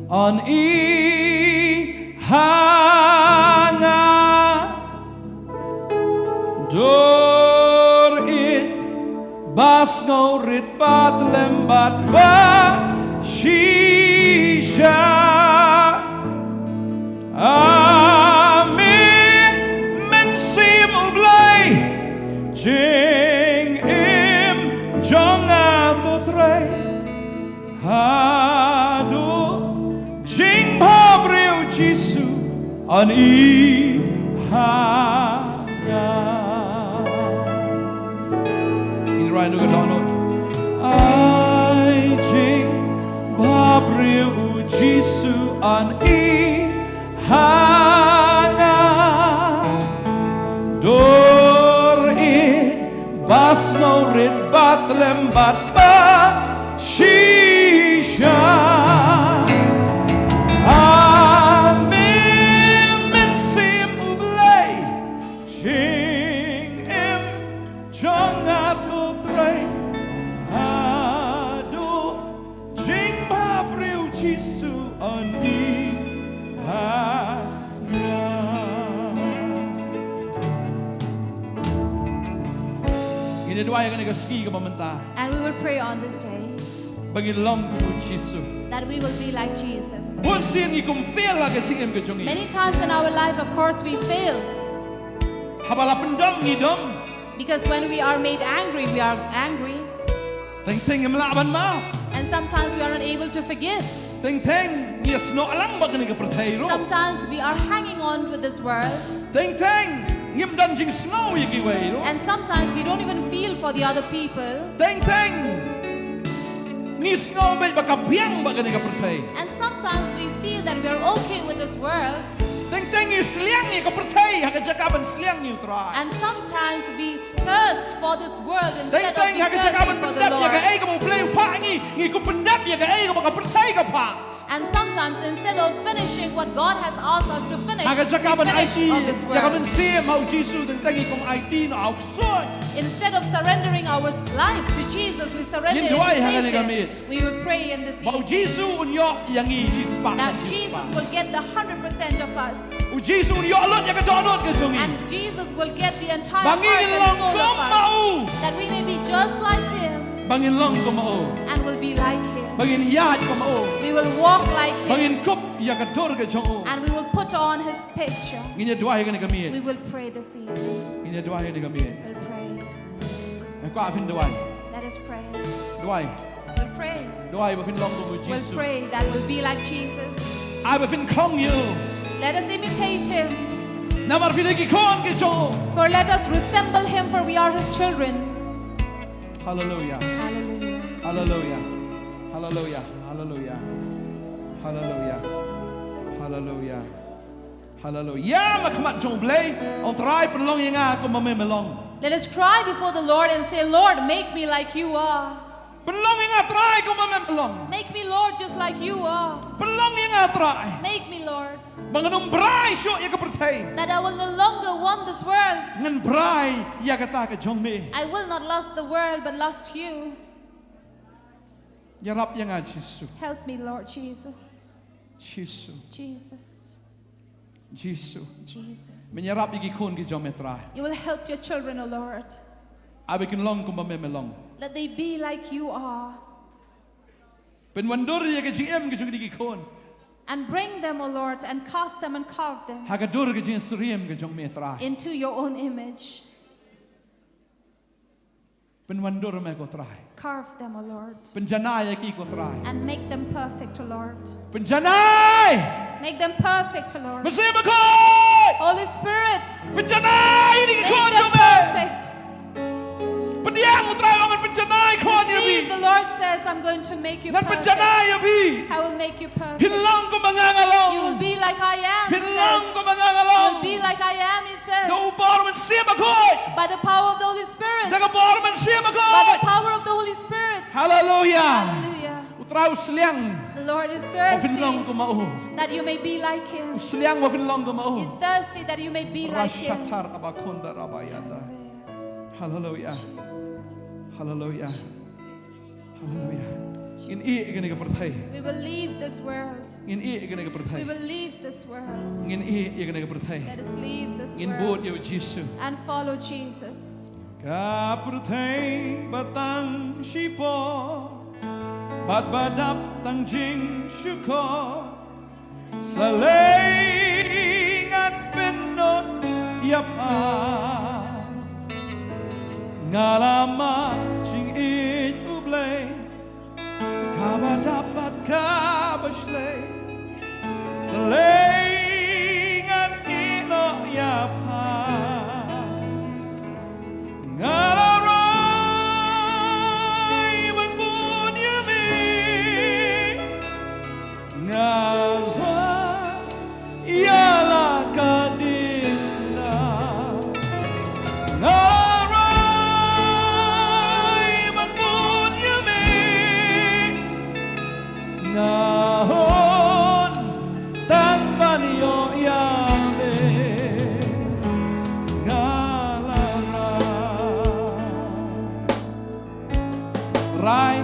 yn ïeit ha nga. Dur ïeit ba sngewrit bad lem bad ba shisha. Amen. Mynsiem U Blei, jingim jong nga to trei haduh. Jingbhabriew Jisu, yn ïeit ha nga. Ngin rwai na ka dohnud. Ai jingbhabriew Jisu, yn ïeit ha nga. Dur ïeit ba sngewrit bad lem bad ba shisha. Ngin duwai ha kane ka sngi kaba mynta. And we will pray on this day Ba ngin long kum u Jisu. that we will be like Jesus. Bun sien ngi kum fail ha ka jingim ka jong ngi. Many times in our life, of course, we fail. Haba la pyndom ngi dom. Because when we are made angry, we are angry. Teng teng ngim lah ban map. And sometimes we are not able to forgive. Teng teng ngi snoh lang bad kane ka pyrthei ruh. Sometimes we are hanging on with this world. Teng teng ngim don jingsngew ïa kiwei ruh. And sometimes we don't even feel for the other people. Teng teng ngi sngew beit ba ka biang bad kane ka pyrthei. And sometimes we feel that we are okay with this world. Teng teng ngi sliang ïa ka pyrthei ha ka jaka ban sliang ïa u Trai. And sometimes we thirst for this world Teng instead of teng we ha ka jaka ban thirsting for the pyndep ïa Lord. kaei kaba u Blei u phah ngi, ngi kum pyndep ïa kaei kaba ka pyrthei ka phah. And sometimes, instead of finishing what God has asked us to finish, Ha ka jaka we ban finish aiti on this ïa ka world. mynsiem ha u Jisu, teng teng ngi kum aiti noh ha u ksuid. Instead of surrendering our life to Jesus, we surrender Ngin it to duwai ha kane ka Satan. miet. We will pray in this Ba u evening Jisu un ïoh ïa ngi shispah. That Jesus will get the hundred percent of us. U Jisu un ïoh lut ïa ka dohnud ka jong ngi. And Jesus will get the entire Ba ngin heart and long soul of kum ma us. u. That we may be just like Him Ba ngin long kum ma u. and will be like Him. Ba ngin ïaid kum ma u. We will walk like Ba Him. ngin kup ïa ka dur ka jong u. And we will put on His picture. Ngin ïa duwai ha kane ka We miet. will pray this evening. Ngin ïa duwai ha kane ka miet. We'll pray. Nga kwah phin duwai. Let us pray. Duwai. We'll pray. Duwai ba phin long kum u We'll Jisu. Pray that we'll be like Jesus. Ai ba phin khong ïa u. Let us imitate Him. Namar phi dei ki khun ki jong u. For let us resemble Him, for we are His children. Hallelujah. Hallelujah. Hallelujah. Hallelujah. Hallelujah. Hallelujah. Hallelujah. Hallelujah. Ïam ha khmat jong u Blei, ong Trai pynlong ïa nga kumba me me long. Let us cry before the Lord and say, Lord, make me like you are. Pynlong ïa nga Trai kumba me me long. Make me, Lord, just like you are. Pynlong ïa nga Trai. Make me, Lord. Ba ngan ym brai shuh ïa ka pyrthei. That I will no longer want this world. Ngan brai ïa kata ka jong me. I will not lust the world, but lust you. Ïarap ïa nga Jisu. Help me, Lord Jesus. Jisu. Jesus. Jisu. Jesus. Men ïarap ïa ki khun ki jong me Trai. You will help your children, O Lord. Ai ba kin long kumba me me long. Let they be like you are. Pynwandur ïa ka jingim ka jong kine ki khun. And bring them, O Lord, and cast them and carve them Ha ka dur ka jingsyriem ka jong me Trai. Into your own image. Pynwandur me ko Trai. Carve them, O Lord. Pynjanai ïa ki ko Trai. And make them perfect, O Lord. Pynjanai! Make them perfect, O Lord. Mynsiem Bakhuid! Holy Spirit, Pynjanai ïa ki make khun them jong me. Perfect. Pdiang u Trai ba ngan pynjanai khun ïa phi. Receive, the Lord says, I'm going to make you Ngan perfect. Pynjanai ïa phi. I will make you perfect. Phin long kumba nga nga long. You will be like I am, Phin he long says. Kumba nga nga long. You'll be like I am, he says. Da u bor Mynsiem Bakhuid. By the power of the Holy Spirit. Da ka bor Mynsiem By Bakhuid. The power of the Holy Spirit. Hallelujah. Hallelujah. U Trai u sliang. The Lord is Ba phin long thirsty kumba u. That you may be like him. U sliang ba phin long kumba u. Is thirsty that you may be like him. Rashatar abakonda rabayanda. Hallelujah. Hallelujah. Hallelujah. Ngin ïeh ïa kane ka pyrthei. We will leave this world. Ngin ïeh ïa kane ka pyrthei. We will leave this world. Ngin ïeh ïa kane ka pyrthei. Let us leave this Ngin bud ïa u world Jisu. And follow Jesus. Ka pyrthei ba tang shipor bad ba dap tang jingshukor. Sa lei ngan pynnud ïa pha. Nga la mad jingïeit U Blei. Kaba dap bad kaba shlei. Sa lei ngan ïehnoh ïa pha. Nga la rai ban bud ïa me. Nga la ïaleh ka ding na. Nga la rai ban bud ïa me. Nga hun tang ban ïoh ïa me. Nga la rai. Rai.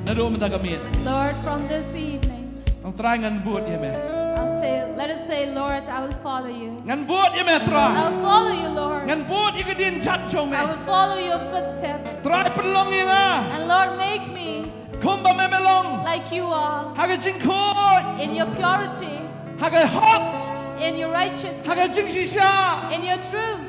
Naduh mynta ka miet. Lord, from this evening, Ong Trai ngan bud ïa me. I'll say, let us say, Lord, I will follow you. Ngan bud ïa me Trai. I'll follow you, Lord. Bud ïa ka dien jat jong me. I will follow your footsteps. Trai pynlong ïa nga. And Lord, make me Kumba me me long. Like you are. Ha ka jingkhuid. In your purity. Ha ka hok. In your righteousness. Ha ka jingshisha. In your truth.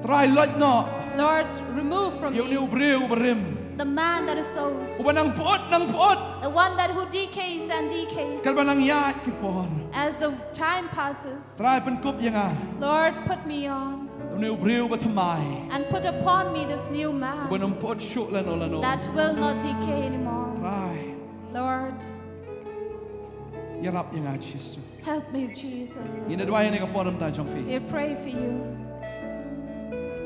Trai loit noh. Lord, remove from me. Ïa une u briew uba rim. The man that is old. Uba nang pyut, nang pyut. The one that who decays and decays. Katba nang ïaid ki por. As the time passes. Trai pynkup ïa nga. Lord, put me on. Une u briew uba thymmai. And put upon me this new man. Uban ym pyut shuh lano lano. That will not decay anymore. Trai. Lord. Ïarap ïa nga Jisu. Help me, Jesus. Ngin ïa duwai ha kane ka por namar jong phi. We pray for you.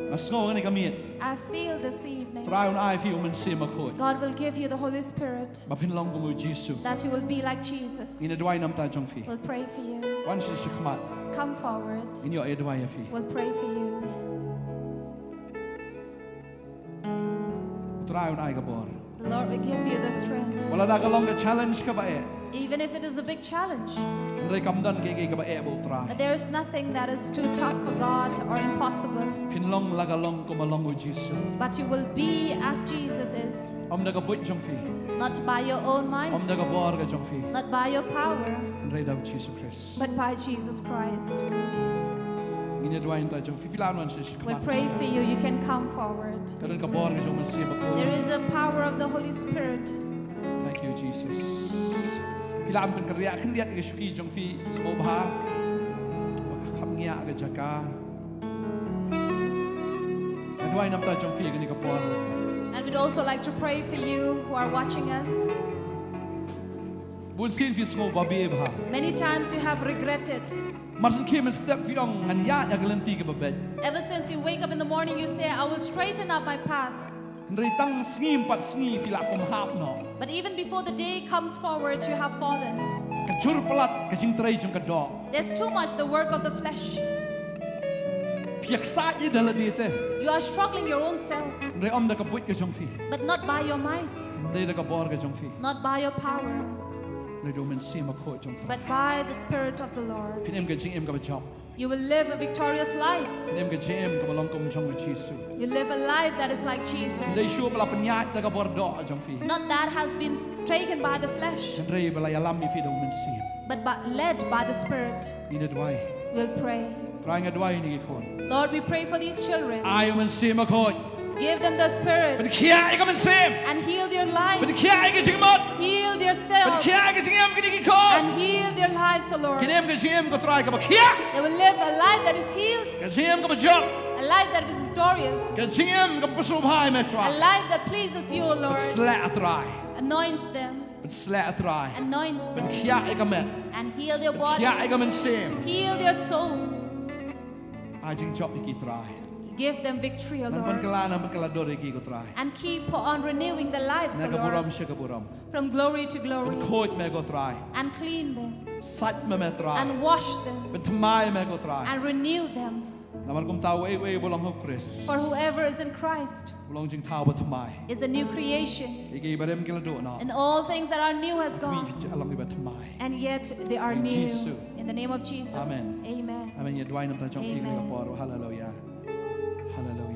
Nga sngew ha kane ka miet. I feel this evening. Trai un ai phi u Mynsiem Bakhuid. God will give you the Holy Spirit. Ba phin long kum u Jisu. That you will be like Jesus. Ngin ïa duwai namar jong phi. We'll pray for you. Wan sha shakhmat. Come forward. Ngin ïa duwai ïa phi. We'll pray for you. U Trai un ai ka bor. The Lord will give you the strength. Wat la da ka long ka challenge kaba eh. Even if it is a big challenge. Hynrei kam don kaei kaei kaba eh bad u Trai. But there is nothing that is too tough for God or impossible. Phin long la ka long kumba long u Jisu. But you will be as Jesus is. Ym da ka buit jong phi. Not by your own might. Ym da ka bor ka jong phi. Not by your power. Hynrei da u Jisu Khrist. But by Jesus Christ. Ngin ïa duwai namar jong phi, phi lah ban wan sha shakhmat. We'll pray for you. You can come forward. Ka don ka bor ka jong u Mynsiem Bakhuid. There is a power of the Holy Spirit. Thank you, Jesus. Phi lah ban pynkynriah khyndiat ïa ka shuki jong phi sngewbha. Ba ka kham ngiah ka jaka. Nga duwai namar jong phi ha kane ka por. And we'd also like to pray for you who are watching us. Bun sien phi sngew babe bha. Many times you have regretted. Mar syn khie mynstep phi ong ngan ïaid ha ka lynti kaba beit. Ever since you wake up in the morning, you say, "I will straighten up my path." Hynrei tang sngi ym pat sngi phi la kum hap noh. But even before the day comes forward, you have fallen. Ka jur palat ka jingtrei jong ka doh. There's too much the work of the flesh. Phi ïaksaid ïa da lade te. You are struggling your own self. Hynrei ym da ka buit ka jong phi. But not by your might. Ym dei da ka bor ka jong phi. Not by your power. Hynrei da u Mynsiem Bakhuid jong phi. But by the Spirit of the Lord. Phin im ka jingim kaba jop. You will live a victorious life. Phin im ka jingim kaba long kum jong u Jisu. You live a life that is like Jesus. Ym dei shuh ba la pynïaid da ka bor doh jong phi. Not that has been taken by the flesh. Hynrei ba la ïalam ïa phi da u Mynsiem. But by, led by the Spirit. Ngin ïa duwai. We'll pray. Trai nga duwai ïa kine ki khun. Lord, we pray for these children. Ai u Mynsiem Bakhuid. Give them the Spirit. Pynkhiah ïa ka mynsiem. And heal their life. Pynkhiah ïa ka jingmut. Heal their thoughts. Pynkhiah ïa ka jingim kine ki khun. And heal their lives, O Lord. Kin im ka jingim ko Trai kaba khiah. They will live a life that is healed. Ka jingim kaba jop. A life that is victorious. Ka jingim kaba pynshai me Trai. A life that pleases you, O Lord. Pynshlur Trai. Anoint them. Pynshlur Trai. Anoint them. Pynkhiah ïa ka met. And heal their bodies. Pynkhiah ïa ka mynsiem. Heal their soul. Ai jingjop ïa ki Trai. Give them victory, O Lord. Nang pynkylla, nang pynkylla dur ïa ki ko Trai. And keep on renewing the lives, O Lord. Na ka burom sha ka burom. From glory to glory. Pynkhuid me ko Trai. And clean them. Sait me me Trai. And wash them. Pynthymmai me ko Trai. And renew them. Namar kumta uei uei uba long ha u Khrist. For whoever is in Christ. U long jingthaw bathymmai. Is a new creation. Ïa kiei barim ki la duh noh. And all things that are new has gone. Hynrei ki long kiba thymmai. And yet they are new. Ïa u Jisu. In the name of Jesus. Amen. Amen. Amen. Ïa duwai namar jong phi. Amen. Haleluya. Haleluya.